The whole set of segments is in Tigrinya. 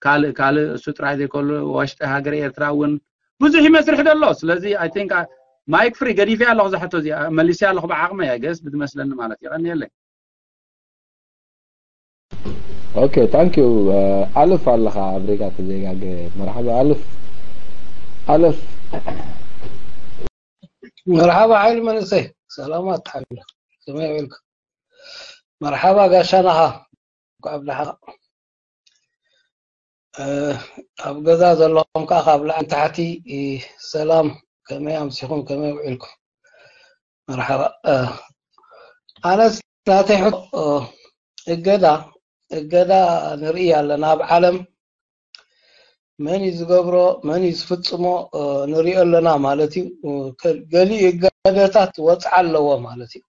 ካልእ ካልእ እሱ ጥራይ ዘይኮሉ ወሽጢ ሃገር ኤርትራ እውን ብዙሕ ይመስርሕ ደሎ። ስለዚ I think ማይክ ፍሪ ገዲፈ ኣለኹ፣ ዝሕቶ እዚኣ መሊሰ ኣለኹ ብዓቕመይ፣ I guess ብትመስለኒ ማለት እዩ። ቀኒየለይ። Okay, thank you. ኣልፍ ኣለኻ ኣብ ሪጋ ተዘይጋገ። መርሓባ ኣልፍ። ኣልፍ። መርሓባ ሓይሉ መንእሰይ፣ ሰላማት ሓይሉ፣ ከመይ ውዒልካ? መርሓባ ጋሻናኻ፣ እንኳዕ ኣብላሓኻ። ኣብ ገዛ ዘለኹም ከዓ ካብ ላዕሊ ታሕቲ ሰላም፣ ከመይ ኣምሲኹም፣ ከመይ ውዒልኩም? መርሓባ። ኣነስ ናተይ ሕቶ፣ እገዳ እገዳ ንርኢ ኣለና ኣብ ዓለም። መን እዩ ዝገብሮ፣ መን እዩ ዝፍጽሞ ንሪኦ ኣለና ማለት እዩ። ገሊኡ እገዳታት ወፅዓ ኣለዎ ማለት እዩ።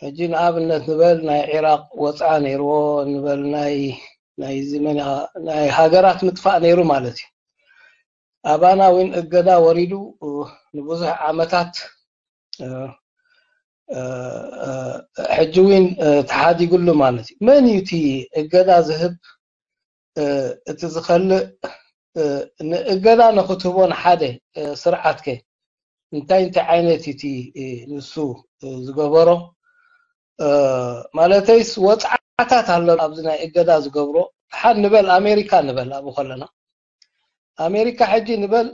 ሕጂ ንኣብነት ንበል ናይ ዒራቕ ወፅዓ ነይርዎ፣ ንበል ናይ ናይዚ መን ናይ ሃገራት ምጥፋእ ነይሩ ማለት እዩ። ኣባና እውን እገዳ ወሪዱ ንብዙሕ ዓመታት ሕጂ እውን ተሓዲጉሉ ማለት እዩ። መን እዩ እቲ እገዳ ዝህብ? እቲ ዝኸልእ እገዳ ንክትህቦ ንሓደ ስርዓትከ እንታይ እንታይ ዓይነት እቲ ንሱ ዝገበሮ? ማለተይስ ወፅዓታት ኣሎ ኣብዚ ናይ እገዳ ዝገብሮ? ሓን ንበል ኣሜሪካ ንበል ኣብኡ ከለና ኣሜሪካ ሕጂ ንበል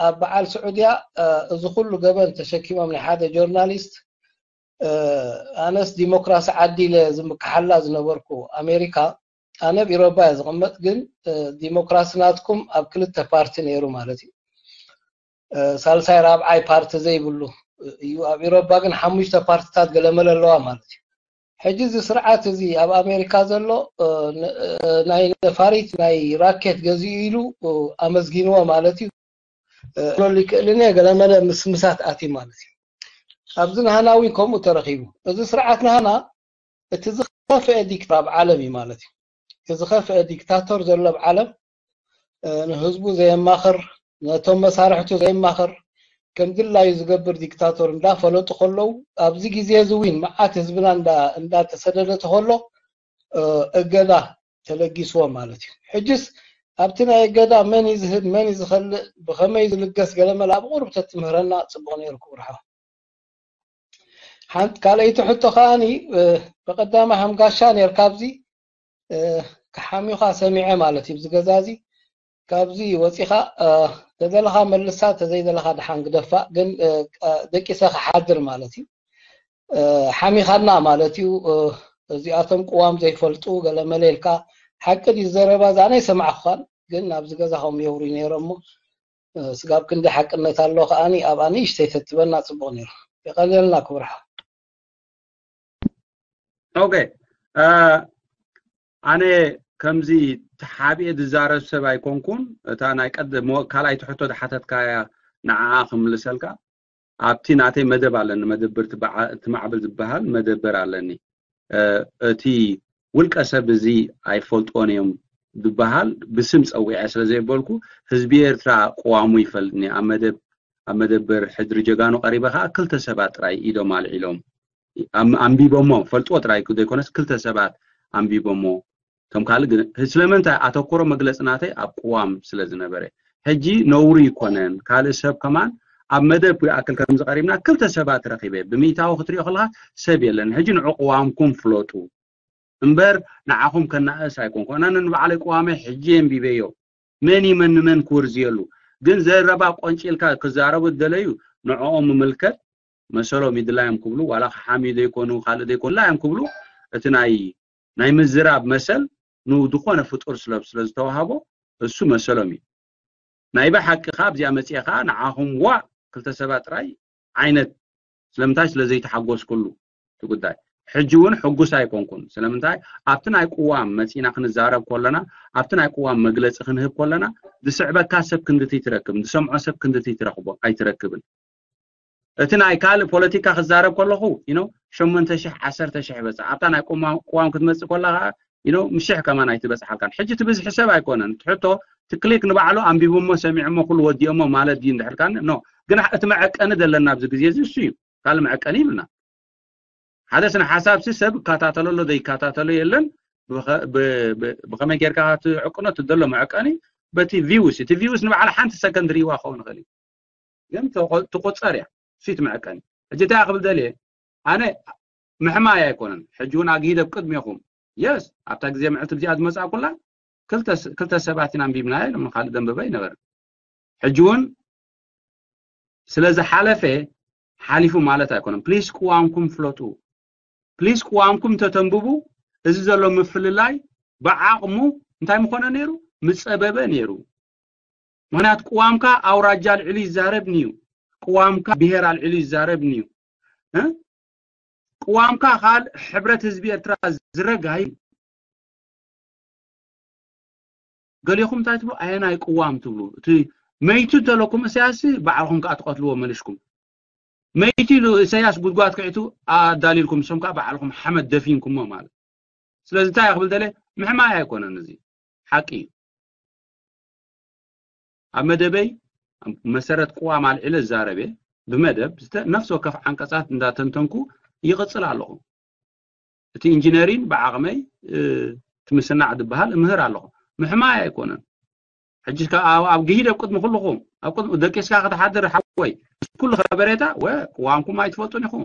ኣብ በዓል ስዑድያ እዚ ኩሉ ገበን ተሸኪሞም ናይ ሓደ ጆርናሊስት ኣነስ ዲሞክራሲ ዓዲ ኢለ ዝምክሓላ ዝነበርኩ ኣሜሪካ፣ ኣነ ኣብ ኢሮባ እየ ዝቕመጥ፣ ግን ዲሞክራሲ ናትኩም ኣብ ክልተ ፓርቲ ነይሩ ማለት እዩ። ሳልሳይ ራብዓይ ፓርቲ ዘይብሉ እዩ። ኣብ ኢሮባ ግን ሓሙሽተ ፓርትታት ገለመለ ኣለዋ ማለት እዩ። ሕጂ እዚ ስርዓት እዚ ኣብ ኣሜሪካ ዘሎ ናይ ነፋሪት ናይ ራኬት ገዚኡ ኢሉ ኣመስጊንዎ ማለት እዩ። ሎሊ ክእልን እየ ገለመለ ምስምሳት ኣትዩ ማለት እዩ። ኣብዚ ናህና እውን ከምኡ ተረኺቡ። እዚ ስርዓት ናህና እቲ ዝኸፍአ ዲክታተር ኣብ ዓለም እዩ ማለት እዩ። እቲ ዝኸፍአ ዲክታተር ዘሎ ኣብ ዓለም ንህዝቡ ዘየማኽር፣ ነቶም መሳርሕቱ ዘየማኽር፣ ከም ድላዩ ዝገብር ዲክታተር እንዳፈለጡ ከለዉ ኣብዚ ግዜ እዚ እውን መዓት ህዝብና እንዳተሰደደ ተኸሎ እገዳ ተለጊስዎ ማለት እዩ። ሕጅስ ኣብቲ ናይ እገዳ መን እዩ ዝህብ መን እዩ ዝኸልእ ብኸመይ ዝልገስ ገለመለ ኣብ ቁሩብ ተትምህረና ጽቡቕ ነይሩ ክቡር ሓው። ሓንቲ ካልኣይቲ ሕቶ ከዓኒ ብቐዳማይ ሃምጋሻ ነርካ ኣብዚ ክሓሚኻ ሰሚዐ ማለት እዩ። ብዚ ገዛ እዚ ካብዚ ወፂኻ ተደለኻ መልሳ ተዘይደለኻ ድሓን ግደፋ ግን ደቂሰ ክሓድር ማለት እዩ። ሓሚኻና ማለት እዩ። እዚኣቶም ቅዋም ዘይፈልጡ ገለመለ ኢልካ ሓቂ ድዩ ዘረባ እዛ ናይ ሰማዕኳን ግን ኣብዚ ገዛ ከም የውሪ ነይሮሞ ስጋብ ክንዲ ሓቅነት ኣሎ ከዓኒ ኣብኣ ንእሽተይ ተትበና ፅቡቕ ነይሩ። የቐንየልና ክቡር ሓው። ኦኬ፣ ኣነ ከምዚ ተሓቢኤ ዝዛረብ ሰብ ኣይኮንኩን። እታ ናይ ቀደም ካልኣይቲ ሕቶ ዝሓተትካያ ንዓኣ ክምልሰልካ፣ ኣብቲ ናተይ መደብ ኣለኒ፣ መደብር እቲ ማዕብል ዝበሃል መደብር ኣለኒ። እቲ ውልቀ ሰብ እዚ ኣይፈልጦን እዮም ዝበሃል ብስም ፀዊዐ ስለ ዘይበልኩ ህዝቢ ኤርትራ ቅዋሙ ይፈልጥኒ። ኣብ መደብ ኣብ መደብር ሕድሪ ጀጋኑ ቀሪበ ከዓ ክልተ ሰባት ጥራይ ኢዶም ኣልዒሎም ኣንቢቦሞ፣ ፈልጥዎ ጥራይ ዘይኮነስ ክልተ ሰባት ኣንቢቦሞ። ከም ካልእ ግን ስለምንታይ ኣተኮሮ መግለፂ ናተይ ኣብ ቅዋም ስለ ዝነበረ ሕጂ ነውሪ ይኮነን። ካልእ ሰብ ከማን ኣብ መደብ ይኣክል ከም ዝቀሪብና ክልተ ሰባት ረኺበ ብሚእታዊ ክትሪኦ ከለካ ሰብ የለን። ሕጂ ንዑ ቅዋምኩም ፍለጡ እምበር ንዓኹም ከናእስ ኣይኮንኩ። ኣነ ንባዕለይ ቅዋመይ ሕጂ የንቢበዮ። መን እዩ መን ንመን ክውርዝየሉ ግን ዘረባ ቆንጪልካ ክዛረቡ ዝደለዩ ንዕኦም ምምልከት መሰሎም ይድላዮም ክብሉ ዋላ ክሓምዩ ዘይኮኑ ካልእ ዘይኮኑ ድላዮም ክብሉ እቲ ናይ ናይ ምዝራብ መሰል ንዝኾነ ፍጡር ስለ ስለ ዝተዋሃቦ እሱ መሰሎም እዩ። ናይ ብሓቂ ካብ እዚኣ መፅኤ ከዓ ንዓኹም ዋእ ክልተ ሰባት ጥራይ ዓይነት ስለምንታይ ስለ ዘይተሓጎስኩሉ እቲ ጉዳይ ሕጂ እውን ሕጉስ ኣይኮንኩን። ስለምንታይ ኣብቲ ናይ ቅዋም መፂና ክንዛረብ ከለና ኣብቲ ናይ ቅዋም መግለፂ ክንህብ ከለና ዝስዕበካ ሰብ ክንድቲ ትረክብ ዝሰምዖ ሰብ ክንድቲ ትረክቦ ኣይትረክብን። እቲ ናይ ካልእ ፖለቲካ ክዛረብ ከለኹ you know ሸሞንተ ሽሕ ዓሰርተ ሽሕ በፅሕ ኣብታ ናይ ቅዋም ቅዋም ክትመፅእ ከላ ከዓ you know ምሽሕ ከማን ኣይትበፅሓልካን። ሕጂ እቲ ብዝሒ ሰብ ኣይኮነን እቲ ሕቶ እቲ ክሊክ ንባዕሉ ኣንቢቦሞ ሰሚዖሞ ኩሉ ወዲኦሞ ማለት ድዩ እንድሕር ካን no ግን እቲ መዐቀኒ ዘለና ኣብዚ ግዜ እዚ እሱ እዩ። ካልእ መዐቀኒ ይብልና ሓደ ስነ ሓሳብ ሲ ሰብ እከታተሎ ኣሎ ዘይከታተሎ የለን። ብኸ- ብ- ብ- ብኸመይ ጌርካ ትዕቅኖ? እቲ ዘሎ መዕቀኒ በቲ ቪውስ፣ እቲ ቪውስ ንባዕላ ሓንቲ ሰከንድ ሪዋ ክኸውን ይኽእል እዩ፣ ግን ተቆ- ትቁፀር እያ። እሱ እቲ መዕቀኒ። ሕጂ እንታይ ክብል ደልየ? ኣነ ምሕማይ ኣይኮነን። ሕጂ እውን ኣግሂደ ኣብ ቅድሜኹም፣ የስ፣ ኣብታ ግዜ ምዕልቲ ብዚኣ ዝመፅኣ ኩላ ክልተ ስ- ክልተ ሰባት ኢና ኣንቢብናዮ ኢሎም፣ ካልእ ደንበበ ኣይነበረን። ሕጂ እውን ስለ ዝሓለፈ ሓሊፉ ማለት ኣይኮነን። ፕሊስ ቅዋምኩም ፍለጡ። ፕሊስ ቅዋምኩም ተተንብቡ፣ እዚ ዘሎ ምፍልላይ ብዓቕሙ እንታይ ምኾነ ነይሩ? ምጸበበ ነይሩ። ምኽንያቱ ቅዋምካ ኣውራጃ ኣልዒሉ ይዛረብ ንዩ። ቅዋምካ ብሄር ኣልዒሉ ይዛረብ ንዩ። እ? ቅዋምካ ካልእ ሕብረት ህዝቢ ኤርትራ ዝረጋይ። ገሊኹም እንታይ ትብሉ? ኣየናይ ቅዋም ትብሉ? እቲ መይቱ እንተለኩም እሳያስ ባዕልኹም ከኣ ትቐትልዎ መሊስኩም። መይቱ ኢሉ እሳያስ ጉድጓድ ክዒቱ ኣዳሊልኩም፣ ንሶም ከኣ ባዕልኹም ሓመድ ደፊንኩሞ ማለት። ስለዚ እንታይ ክብል ደለ? ምሕማይ ኣይኮነን፣ እዚ ሓቂ እዩ። ኣብ መደበይ መሰረት ቅዋም ኣልዒለ ዝዛረብ እየ። ብመደብ ዝተ- ነፍሲ ወከፍ ዓንቀጻት እንዳተንተንኩ ይቕጽል ኣለኹ። እቲ ኢንጂነሪን ብዓቕመይ እ፣ እቲ ምስናዕ ዝበሃል እምህር ኣለኹ። ምሕማይ ኣይኮነን። ሕጂ ከኣ ኣብ ኣብ ግሂድ ኣብ ቅድሚ ኩልኹም ኣብ ቅድሚ ደቂስካ ክትሓድር ሓወይ፣ ኩሉ ከበሬታ ወ ቅዋምኩም ኣይትፈልጡን ኢኹም።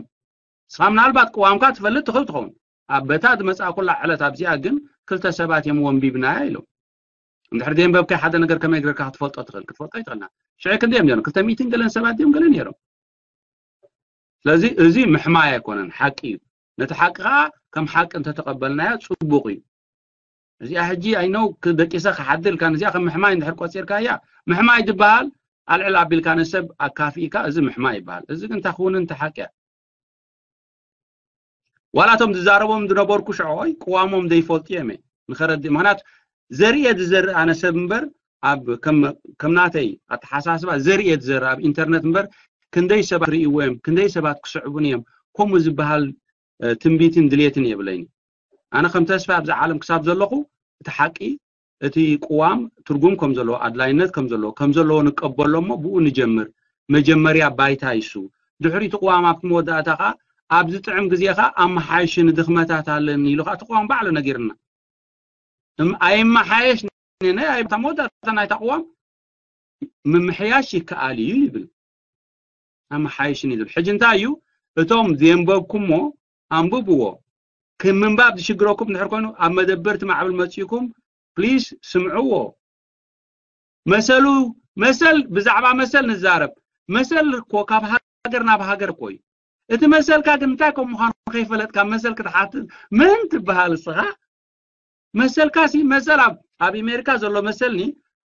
ንስኻ ምናልባት ቅዋምካ ትፈልጥ ትኽእል ትኸውን። ኣብ በታ ዝመጽኣ ኩላ ዕለት ኣብዚኣ ግን ክልተ ሰባት እዮም ወንቢብናያ ኢሎም። እንድሕር ዘየንበብካይ ሓደ ነገር ከመይ ጌርካ ክትፈልጦ ትኽእል? ክትፈልጦ ኣይትኽእልና። ሽዑ ክንደዮም ነይሮም? ክልተ ሚእትን ገለን ሰባት ድዮም ገለ ነይሮም? ስለዚ እዚ ምሕማይ ኣይኮነን፣ ሓቂ እዩ። ነቲ ሓቂ ከዓ ከም ሓቂ እንተተቐበልናዮ ጽቡቕ እዩ። እዚኣ ሕጂ ኣይነው ደቂሰ ክሓድር ኢልካ ነዚኣ ከም ምሕማይ እንድሕር ቆጺርካያ፣ ምሕማይ ዝበሃል ኣልዕል ኣቢልካ ንሰብ ኣካፊእካ፣ እዚ ምሕማይ ይበሃል። እዚ ግን እንታይ ክውንን እንተ ሓቂ እያ። ዋላ እቶም ዝዛረቦም ዝነበርኩ ሽዕኦይ ቅዋሞም ዘይፈልጡ እዮም እየ ንኸረድእ። ምኽንያቱ ዘርእየ ዝዘርእ ኣነ ሰብ እምበር ኣብ ከም ከም ናተይ ኣተሓሳስባ ዘርእየ ዝዘርእ ኣብ ኢንተርነት እምበር ክንደይ ሰባት ርእይዎ እዮም፣ ክንደይ ሰባት ክስዕቡን እዮም፣ ከምኡ ዝበሃል እ፣ ትንቢትን ድሌትን የብለይን። ኣነ ከም ተስፋ ኣብዛ ዓለም ክሳብ ዘለኹ እቲ ሓቂ፣ እቲ ቅዋም ትርጉም ከም ዘለዎ፣ ኣድላይነት ከም ዘለዎ፣ ከም ዘለዎ ንቀበሎ እሞ ብኡ ንጀምር። መጀመርያ ባይታ ይሱ። ድሕሪቲ ቅዋም ኣብቲ መወዳእታ ኸዓ ኣብ ዝጥዕም ግዜ ኸዓ ኣመሓይሽ ንድኽመታት ኣለኒ ኢሉ ኸዓ እቲ ቅዋም ባዕሉ ነጊርና። እም- ኣይመሓየሽ ነነ ኣይታ መወዳእታ ናይታ ቅዋም ምምሕያሽ ይከኣል እዩ ይብል። ኣመሓይሽን ይብል። ሕጂ እንታይ እዩ? እቶም ዘንበብኩሞ ኣንብብዎ። ክም ምንባብ ዝሽግረኩም እንድሕር ኮይኑ ኣብ መደበርቲ ማዕብል መጺእኩም ፕሊስ ስምዕዎ። መሰሉ መሰል ብዛዕባ መሰል ንዛረብ። መሰል እኮ ካብ ሃገር ናብ ሃገር እኮ እዩ። እቲ መሰልካ ግን እንታይ ከም ምዃኑ ከይፈለጥካ መሰል ክትሓትት መን ትበሃል እስኻ? መሰልካ ሲ መሰል ኣብ ኣብ ኣሜሪካ ዘሎ መሰልኒ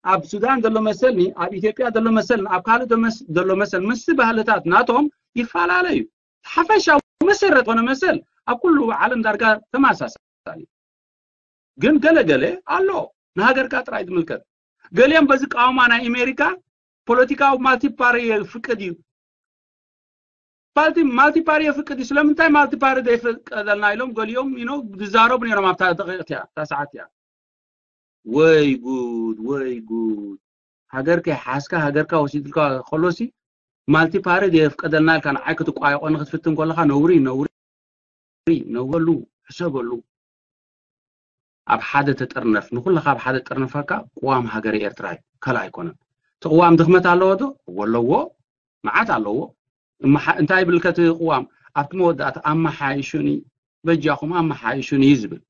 ኣብ ሱዳን ዘሎ መሰልኒ ኣብ ኢትዮጵያ ዘሎ መሰልኒ ኣብ ካልእ ዘሎ መስ- ዘሎ መሰል ምስቲ ባህልታት ናቶም ይፈላለዩ። ሓፈሻዊ መሰረት ዝኾነ መሰል ኣብ ኩሉ ዓለም ዳርጋ ተመሳሳሊ እዩ። ግን ገለ ገለ ኣሎ ንሃገርካ ጥራይ ዝምልከት። ገሊኦም በዚ ቃውማ ናይ ኣሜሪካ ፖለቲካዊ ማልቲፓሪ ፍቅድ እዩ። ማልቲ ማልቲፓሪ የፍቅድ እዩ። ስለምንታይ ማልቲፓሪ ዘይፍቀደልና ኢሎም ገሊኦም you know ዝዛረቡ ነይሮም ኣብታ ደቂቕ እቲኣ እታ ሰዓት እቲኣ። ወይ ጉድ ወይ ጉድ። ሃገር ከይሓዝካ ሃገርካ ወሲድልካ ከሎሲ ማልቲፓሪ የፍቀደልና ኢልካ ንዓይ ክትቋየቆኒ ክትፍትን ከለኻ ነውሪ ነውሪ ነውረሉ ሕሰበሉ። ኣብ ሓደ ተጠርነፍ ንኩልኻ ኣብ ሓደ ጠርነፈካ ቅዋም ሃገረ ኤርትራ እዩ ካልእ ኣይኮነን። እቲ ቅዋም ድኽመት ኣለዎ ዶ? ኣለዎ፣ መዓት ኣለዎ። እመሓ- እንታይ ይብል ከቲ ቅዋም ኣብቲ መወዳእታ ኣመሓይሹኒ በጃኹም ኣመሓይሹኒ እዩ ዝብል።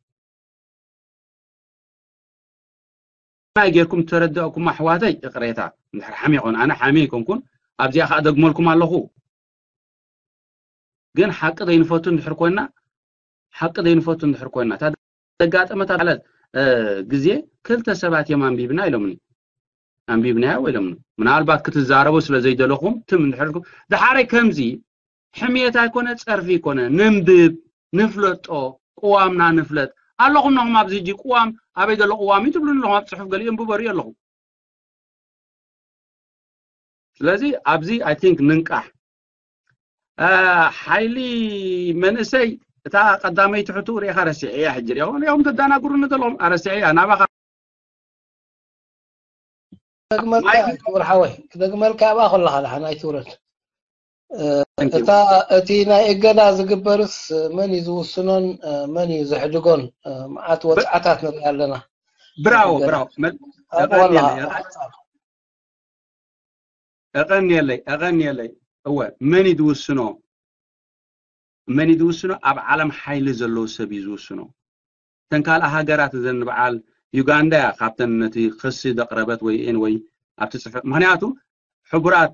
ናይ ጌርኩም ተረዳእኩም ኣሕዋተይ ይቕሬታ እንድሕር ሓሚ ይኮን ኣነ ሓሚ ይኮንኩን ኣብዚኣ ከዓ ደግመልኩም ኣለኹ። ግን ሓቂ ዘይንፈቱ እንድሕር ኮይና ሓቂ ዘይንፈቱ እንድሕር ኮይና እታ ዘጋጠመት ኣለት ግዜ ክልተ ሰባት እዮም ኣንቢብና ኢሎምኒ። ኣንቢብናዮ ኢሎምኒ። ምናልባት ክትዛረቡ ስለ ዘይደለኹም ትም እንድሕር ኢልኩም ደሓረይ ከምዚ ሕምየት ኣይኮነ ጸርፊ ይኮነ። ነንብብ፣ ንፍለጦ፣ ቅዋምና ንፍለጥ። ኣለኹም ነኹም ኣብዚ ሕጂ ቅዋም ኣበይ ዘሎ ቅዋም እዩ ትብሉኒ ኣለኹም ኣብ ጽሑፍ ገሊኡ እንብበ ሪኦ ኣለኹ። ስለዚ ኣብዚ I think ንንቃሕ። ሓይሊ መንእሰይ እታ ቀዳመይቲ ሕቱ ሪኢኻ ረሲዐያ ሕጂ ሪኦም ሪኦም ተዳናግሩኒ ዘለኹም ኣረሲዐያ ናባኻ ክደግመልካ ክቡር ሓወይ ክደግመልካ ኣብኣ ከለኻ ደሓን ኣይትውረድ። እታ እቲ ናይ እገዳ ዝግበርስ መን እዩ ዝውስኖን መን እዩ ዝሕድጎን? መዓት ወፅዓታት ንርኢ ኣለና። ብራዎ ብራዎ። ኣቀንየለይ ኣቀንየለይ። እወ፣ መን እዩ ዝውስኖ? መን እዩ ዝውስኖ? ኣብ ዓለም ሓይሊ ዘለዎ ሰብ እዩ ዝውስኖ። እተን ካልእ ሃገራት እዘን በዓል ዩጋንዳ እያ ካብተን ነቲ ክሲ ዘቕረበት ወይ ኤን ወይ ኣብቲ ፅሑፍ። ምክንያቱ ሕቡራት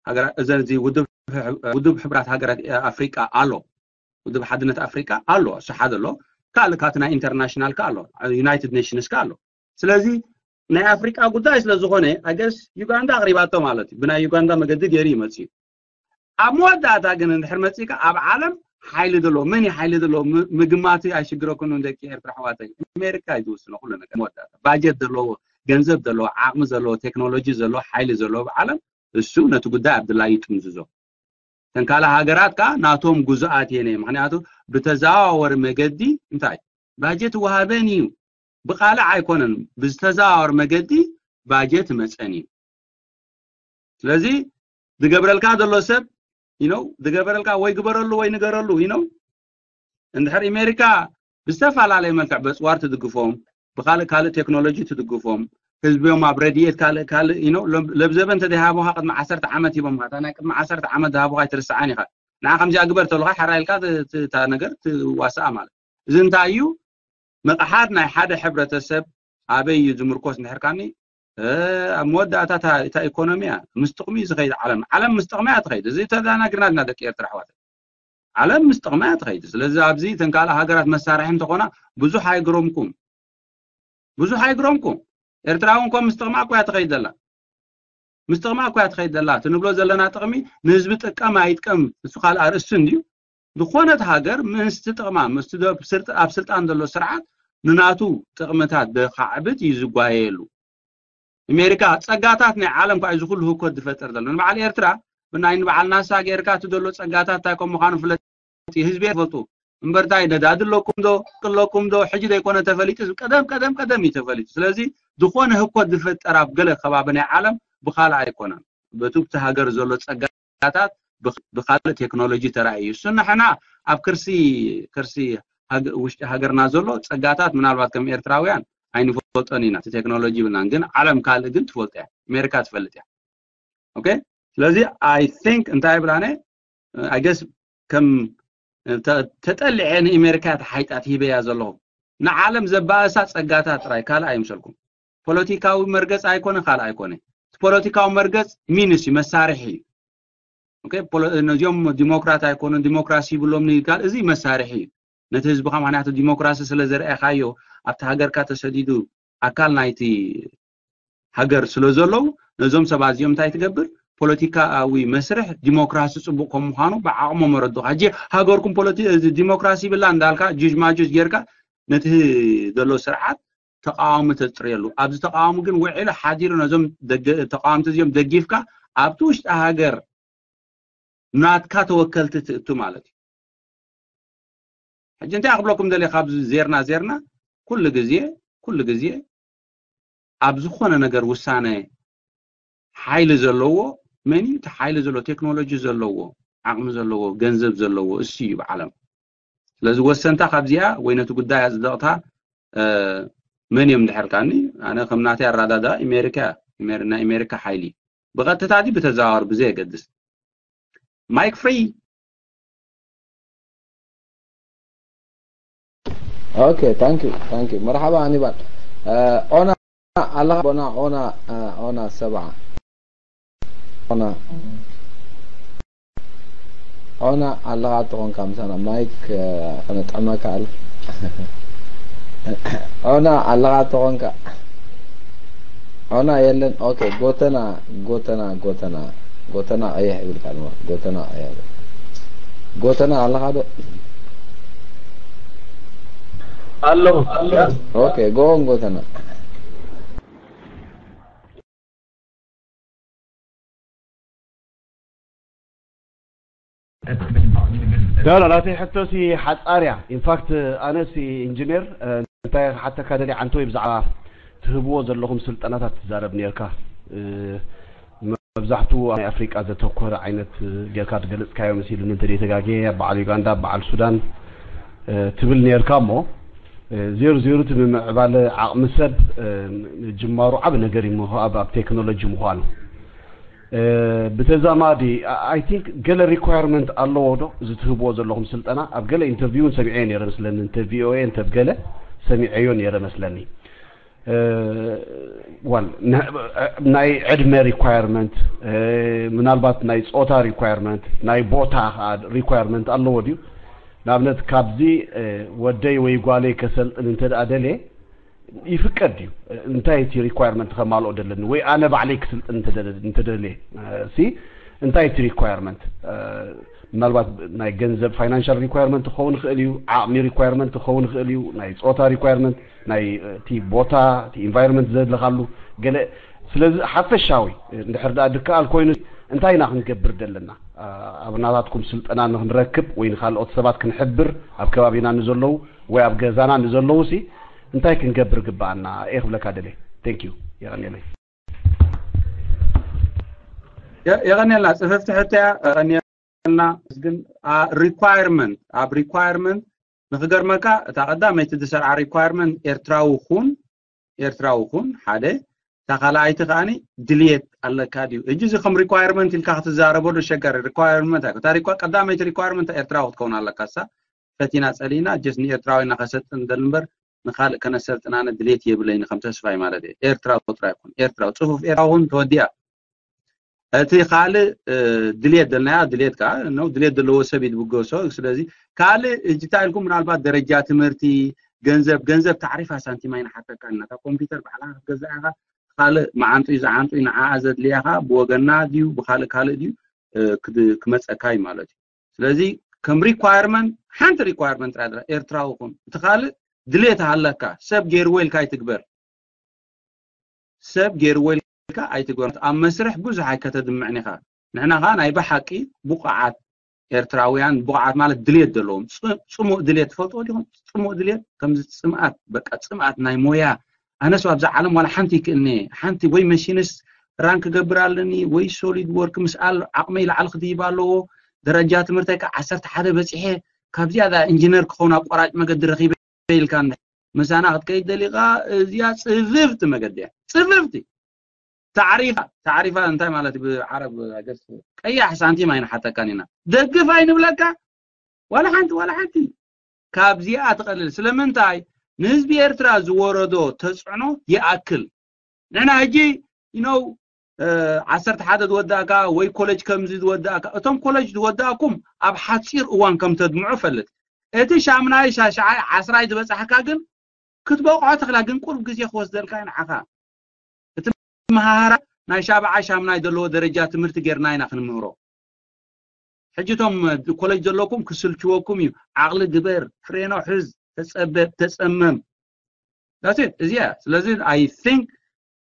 ሃገራት እዘን እዚ ውድብ ሕቡራት ሃገራት ኣፍሪቃ ኣሎ፣ ውድብ ሓድነት ኣፍሪቃ ኣሎ፣ እሱ ሓደ ኣሎ። ካልእ ካብቲ ናይ ኢንተርናሽናል ከ ኣሎ፣ ዩናይትድ ኔሽንስ ከ ኣሎ። ስለዚ ናይ ኣፍሪቃ ጉዳይ ስለ ዝኾነ ኣገስ ዩጋንዳ ኣቕሪባቶ ማለት እዩ። ብናይ ዩጋንዳ መገዲ ገይሩ ይመፅእ እዩ። ኣብ መወዳእታ ግን እንድሕር መፂእካ ኣብ ዓለም ሓይሊ ዘለዎ መን እዩ ሓይሊ ዘለዎ ምግማት ኣይሽግረኩን። ደቂ ኤርትራ ኣሕዋተይ ኣሜሪካ እዩ ዝውስኖ ኩሉ ነገር። መወዳእታ ባጀት ዘለዎ፣ ገንዘብ ዘለዎ፣ ዓቕሚ ዘለዎ፣ ቴክኖሎጂ ዘለዎ፣ ሓይሊ ዘለዎ ኣብ ዓለም እሱ ነቲ ጉዳይ ኣብ ድላዩ ይጥምዝዞ። ተን ካልእ ሃገራት ከዓ ናቶም ጉዙኣት እየን እየ። ምክንያቱ ብተዘዋወሪ መገዲ እንታይ ባጀት ወሃበን እዩ፣ ብቃልዕ ኣይኮነን፣ ብዝተዘዋወር መገዲ ባጀት መፀን እዩ። ስለዚ ዝገብረልካ ዘሎ ሰብ ይነው ዝገበረልካ ወይ ግበረሉ ወይ ንገረሉ ይነው። እንድሕር ኣሜሪካ ብዝተፈላለየ መልክዕ በፅዋር ትድግፎም፣ ብካልእ ካልእ ቴክኖሎጂ ትድግፎም፣ ህዝቢኦም ኣብ ረድኤት ካልእ ካልእ ይነው። ለብዘበ እንተዘይሃቡካ ቅድሚ ዓሰርተ ዓመት ሂቦምካ። እታ ናይ ቅድሚ ዓሰርተ ዓመት ዝሃቡካ ኣይትርስዓን ኢካ። ንዓ ከምዚኣ ግበር ተብሉካ ሓራ ኢልካ እታ ነገር ትዋስኣ ማለት። እዚ እንታይ እዩ? ምቕሓድ ናይ ሓደ ሕብረተሰብ ኣበይ እዩ ዝምርኮስ እንድሕር ካኒ ኣብ መወዳእታ እታ ኢኮኖሚ እያ ምስ ጥቕሚ እዩ ዝኸይድ ዓለም። ዓለም ምስ ጥቕሚ እያ ትኸይድ። እዚ ተዘናጊርና ድና ደቂ ኤርትራ ኣሕዋት። ዓለም ምስ ጥቕማ እያ ትኸይድ። ስለዚ ኣብዚ እተን ካልእ ሃገራት መሳርሒ እንተኾና ብዙሕ ኣይግረምኩም፣ ብዙሕ ኣይግረምኩም። ኤርትራ እውን ኮ ምስ ጥቕማ እኮ እያ ትኸይድ ዘላ፣ ምስ ጥቕማ እኮ እያ ትኸይድ ዘላ። እቲ ንብሎ ዘለና ጥቕሚ ንህዝቢ ጥቀም ኣይጥቀም እሱ ካልእ ኣርእስቲ እንድዩ። ዝኾነት ሃገር ምስቲ ጥቕማ ምስቲ ኣብ ስልጣን ዘሎ ስርዓት ንናቱ ጥቕምታት ደኻዕብት እዩ ዝጓየየሉ። ኣሜሪካ ጸጋታት ናይ ዓለም ኳ እዚ ኩሉ ህኮት ዝፈጥር ዘሎ ንበዓል ኤርትራ ብናይ ንበዓል ናሳ ጌርካ እቲ ዘሎ ጸጋታት እንታይ ከም ምዃኑ ፍለጥ። ህዝቢ ይፈልጡ እምበርታ ነዳዲ ኣለኩም ዶ ኣለኩም ዶ ሕጂ ዘይኮነ ተፈሊጡ ቀደም ቀደም ቀደም እዩ ተፈሊጡ። ስለዚ ዝኾነ ህኮት ዝፈጠር ኣብ ገለ ከባቢ ናይ ዓለም ብኻልእ ኣይኮነን። በቲ ሃገር ዘሎ ጸጋታት ብኻልእ ቴክኖሎጂ ተራእዩ እሱ ንሕና ኣብ ክርሲ ክርሲ ውሽጢ ሃገርና ዘሎ ጸጋታት ምናልባት ከም ኤርትራውያን ኣይንፈልጦን ኢና። እቲ ቴክኖሎጂ ብልናን ግን ዓለም ካልእ ግን ትፈልጦ እያ። ኣሜሪካ ትፈልጥ እያ። ኦኬ ስለዚ I think እንታይ ብላነ I guess ከም ተጠሊዐ ንኣሜሪካ ተሓይጣት ሂበያ ዘለኹ ንዓለም ዘባእሳ ጸጋታት ጥራይ ካልእ ኣይምሰልኩም። ፖለቲካዊ መርገጽ ኣይኮነ ካልእ ኣይኮነ። ፖለቲካዊ መርገጽ ሚንስ እዩ መሳርሒ እዩ። ነዚኦም ዲሞክራት ኣይኮኑን ዲሞክራሲ ይብሎም ንይልካል እዚ መሳርሒ እዩ። ነቲ ህዝብኻ ምክንያቱ ዲሞክራሲ ስለ ዘርኣኻዮ ኣብቲ ሃገርካ ተሰዲዱ ኣካል ናይቲ ሃገር ስለ ዘለዉ ነዞም ሰባት እዚኦም እንታይ ትገብር? ፖለቲካዊ መስርሕ ዲሞክራሲ ጽቡቕ ከም ምዃኑ ብዓቕሞም መረዱኻ። ሕጂ ሃገርኩም ፖለቲ ዲሞክራሲ ይብላ እንዳልካ ጁጅ ማጁጅ ጌርካ ነቲ ዘሎ ስርዓት ተቃዋሚ ተጥርየሉ። ኣብዚ ተቃዋሚ ግን ውዒሉ ሓዲሩ ነዞም ተቃዋምቲ እዚኦም ደጊፍካ ኣብቲ ውሽጢ ሃገር ናትካ ተወከልቲ ትእቱ ማለት እዩ። ሕጂ እንታይ ክብለኩም ደልየ ካብዚ ዜርና ዜርና ኩሉ ግዜ ኩሉ ግዜ ኣብ ዝኾነ ነገር ውሳነ ሓይሊ ዘለዎ መን እዩ? እቲ ሓይሊ ዘለዎ ቴክኖሎጂ ዘለዎ ዓቕሚ ዘለዎ ገንዘብ ዘለዎ እሱ እዩ ብዓለም። ስለዚ ወሰንታ ካብዚኣ ወይ ነቲ ጉዳይ ኣጽደቕታ መን እዮም ድሕር ካኒ ኣነ ከም ናተይ ኣራዳዳ ኣሜሪካ ናይ ኣሜሪካ ሓይሊ ብቐጥታ ድዩ ብተዘዋወር ብዘየገድስ ማይክ ፍሪ Okay, thank you, thank you. مرحبا هانيبال. ኦና ኣለኻ ቦና ኦና ኦና ሰብዓ ኦና ኦና ኣለኻ ትኾንካ ምሳና ማይክ ከነጥዕመካ ኣለ ኦና ኣለኻ ትኾንካ ኦና የለን። ኦኬ ጎተና ጎተና ጎተና ጎተና ቀይሕ ይብልካ ድማ ጎተና ቀይሕ ጎተና ኣለኻ ዶ ኣለኹ። ኦኬ ጎን ጎተና ዳላ ናተይ ሕቶሲ ሓፃር እያ። ኢንፋክት ኣነሲ ኢንጂነር እንታይ ሓተካ ደሊ ዓንተወይ ብዛዕባ ትህብዎ ዘለኹም ስልጠናታት ትዛረብ ነርካ መብዛሕትኡ ኣብ ናይ ኣፍሪቃ ዘተኮረ ዓይነት ጌርካ ትገልጽካዮ መሲሉኒ፣ እንተ ተጋግየ ኣብ በዓል ዩጋንዳ፣ ኣብ በዓል ሱዳን ትብል ነርካ። እሞ ዜሩ ዜሩ እቲ ምምዕባለ ዓቕሚ ሰብ ምጅማሩ ዓብ ነገር እዩ ኣብ ቴክኖሎጂ ምዃኑ። ብተዛማዲ I think ገለ requirement ኣለዎ ዶ እዚ ትህብዎ ዘለኹም ስልጠና? ኣብ ገለ interview ሰሚዐዮ ነረ መስለኒ፣ እንተ VOA እንተ ገለ ሰሚዐዮ ነረ መስለኒ። ዋል ናይ ዕድመ requirement፣ ምናልባት ናይ ጾታ requirement፣ ናይ ቦታ requirement ኣለዎ ድዩ? ንኣብነት ካብዚ ወደይ ወይ ጓለይ ከሰልጥን እንተ ደኣ ደልየ ይፍቀድ ድዩ? እንታይ እቲ requirement ከማልኦ ደለኒ ወይ ኣነ ባዕለይ ክስልጥን እንተ ደልየ ሲ እንታይ እቲ requirement? ምናልባት ናይ ገንዘብ financial requirement ክኸውን ይኽእል እዩ፣ ዓቕሚ requirement ክኸውን ይኽእል እዩ፣ ናይ ጾታ requirement፣ ናይ እቲ ቦታ እቲ environment ዘለኻሉ ገለ። ስለዚ ሓፈሻዊ እንድሕር ደኣ ድከኣል ኮይኑ እንታይ ኢና ክንገብር ደለና? ኣብ ናታትኩም ስልጠና ንክንረክብ ወይ ንካልኦት ሰባት ክንሕብር ኣብ ከባቢና ንዘለዉ ወይ ኣብ ገዛና ንዘለዉ ሲ እንታይ ክንገብር ግብኣና? እየ ክብለካ ደልየ። Thank you። የቐንየለይ። የቐንየልና። ጽፍፍቲ ሕቶ እያ። የቐንየልና። ግን requirement፣ ኣብ requirement ንክገርመካ፣ እታ ቀዳመይቲ ዝሰርዓ requirement ኤርትራዊ ኩን፣ ኤርትራዊ ኩን ሓደ። እታ ካልኣይቲ ከዓኒ ድልየት ኣለካ ድዩ? ሕጂ እዚ ከም requirement ኢልካ ክትዛረበሉ ኣሸጋሪ requirement ኣይኮ። እታ requirement ቀዳመይቲ requirement ኤርትራዊ ክትከውን ኣለካ። እሳ ፈቲና ጸሊና just ንኤርትራዊ ኢና ከሰልጥን ንደሊ እምበር ንኻልእ ከነሰልጥን ኣነ ድሌት የብለይን ከም ተስፋይ ማለት እየ። ኤርትራዊ ጥራይ ይኹን፣ ኤርትራዊ ጽፉፍ ኤርትራዊ እውን ተወዲኣ። እቲ ካልእ ድሌት ደልናያ ድሌት ከዓ ነው ድሌት ዘለዎ ሰብ ይድብገሶ። ስለዚ ካልእ እጅታ ኢልኩም ምናልባት ደረጃ ትምህርቲ፣ ገንዘብ ገንዘብ ታዕሪፋ ሳንቲም ኣይንሓተካ። እናታ ኮምፒውተር ባዕላ ክትገዛ ኢኻ። ካልእ መዓንጡይ ዝዓንጡይ ንዓኣ ዘድልያኻ ብወገና ድዩ ብካልእ ካልእ ድዩ ክመፀካ እዩ ማለት እዩ። ስለዚ ከም requirement ሓንቲ requirement ጥራይ ኤርትራዊ ኩን። እቲ ካልእ ድሌት ሃለካ ሰብ ገይርዎ ኢልካ ኣይትግበር። ሰብ ገይርዎ ኢልካ ኣይትግበር። ኣብ መስርሕ ብዙሕ ኣይከተድምዕን ኢኻ። ንሕና ኸዓ ናይ ብሓቂ ብቑዓት ኤርትራውያን፣ ብቑዓት ማለት ድሌት ዘለዎም፣ ጽሙእ ድሌት ትፈልጥዎ ዲኹም? ጽሙእ ድሌት ከምዚ ጽምኣት፣ በቃ ጽምኣት ናይ ሞያ። ኣነስ ኣብዛ ዓለም ዋላ ሓንቲ ይክእልኒ፣ ሓንቲ ወይ መሽንስ ራን ክገብር ኣለኒ ወይ ሶሊድ ወርክ ምስኣል ዓቕመይ ላዕሊ ክድይብ ኣለዎ። ደረጃ ትምህርተይ ከዓ ዓሰርተ ሓደ በፂሐ፣ ካብ ዝያዳ ኢንጂነር ክኸውን ኣቋራጭ መገዲ ረኺበ ኢልካ ምሳና ክትከይድ ደሊኻ። እዚኣ ጽፍፍቲ መገዲ እያ። ጽፍፍቲ። ታዕሪፋ፣ ታዕሪፋ እንታይ ማለት ብዓረብ ገስ ቀያሕ ሳንቲም ኣይንሓተካን ኢና። ደግፍ ኣይንብለካ ዋላ ሓንቲ፣ ዋላ ሓንቲ። ካብዚኣ ትቐልል። ስለምንታይ? ንህዝቢ ኤርትራ ዝወረዶ ተጽዕኖ ይኣክል። ንሕና ሕጂ you know ዓሰርተ ሓደ ዝወዳእካ ወይ ኮሌጅ ከምዚ ዝወዳእካ፣ እቶም ኮሌጅ ዝወዳእኩም ኣብ ሓጺር እዋን ከም ተድምዑ ፈልጥ። እቲ ሻምናይ ሻሽዓይ ዓስራይ ዝበጻሕካ ግን ክትበቕዖ ትኽላ፣ ግን ቁሩብ ግዜ ክወስደልካ እዩ ንዓኻ። እቲ መሃራ ናይ ሻብዓይ ሻምናይ ዘለዎ ደረጃ ትምህርቲ ጌርና ኢና ክንምህሮ። ሕጂ እቶም ኮሌጅ ዘለኩም ክስልችወኩም እዩ። ዓቕሊ ግበር፣ ፍሬኖ ሕዝ፣ ተጸበብ፣ ተጸመም። That's it። እዚያ ስለዚ I think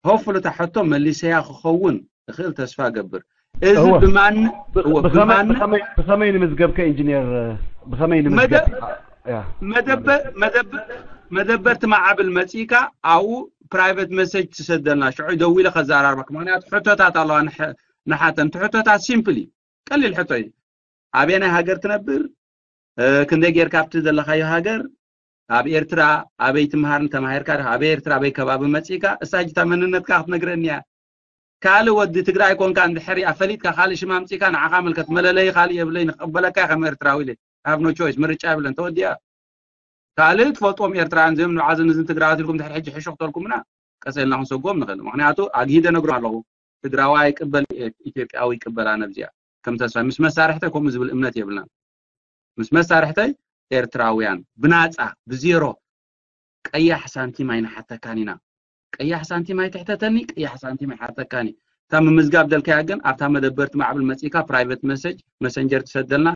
hopefully እታ ሕቶ መሊሰያ ክኸውን እኽእል ተስፋ ገብር። እዚ እወ። ብማን ብ- እወ፣ ብኸመይ- ብማን ብኸመይ- ብኸመይ ንምዝገብከ ኢንጂነር? ብኸመይ ንምዝገብ? መደ- ኢኻ? ያ። መደበ- መደበ- መደበርቲ ማዕብል መጺእካ ኣብኡ ፕራይቬት መሴጅ ትሰደልና፣ ሽዑ ደዊለ ከዘራርበካ። ምክንያቱ ሕቶታት ኣለዋ ንሐ- ንሓተን። እቲ ሕቶታት ሲምፕል እዩ፣ ቀሊል ሕቶ እዩ። ኣበየናይ ሃገር ትነብር? እ፣ ክንደይ ጌርካ ኣብቲ ዘለኻዮ ሃገር? ኣብ ኤርትራ ኣበይ ትምሃርን ተማሂርካ ዲኻ? ኣበይ ኤርትራ ኣበይ ከባቢ መጺእካ? እሳ ሕጂ እታ መንነትካ ክትነግረኒ እያ። ካልእ ወዲ ትግራይ ኮንካ እንድሕር ኣፈሊጥካ ካልእ ሽም ኣምጺእካ ንዓኻ ምልከት መለለዪ ካልእ የብለይ ንክቕበለካ እየ ከም ኤርትራዊ ኢለ። I have no choice፣ ምርጫ የብለን፣ ተወዲኣ። ካልእ ትፈልጥዎም ኤርትራውያን እዚኦም ንባዕዚ ንዝን ትግራዋት ኢልኩም ድሕሪ ሕጂ ሕሹኽ ተልኩምና ቀስ ኢልና ክንሰጎም ንኽእል። ምኽንያቱ ኣግሂደ ነግሮም ኣለኹ። ትግራዋይ ይቅበል፣ ኢትዮጵያዊ ይቅበል። ኣነ ኣብዚኣ ከም ተስፋ ምስ መሳርሕተይ ከምኡ ዝብል እምነት የብልናን። ምስ መሳርሕተይ ኤርትራውያን ብናጻ ብዜሮ ቀያሕ ሳንቲም ኣይንሓተካን ኢና። ቀያሕ ሳንቲም ኣይትሕተተኒ፣ ቀያሕ ሳንቲም ኣይሓተካን እዩ። እታ ምምዝጋብ ደልካያ ግን ኣብታ መደበርቲ ማዕብል መጺእካ ፕራይቨት መሰጅ መሰንጀር ትሰደልና።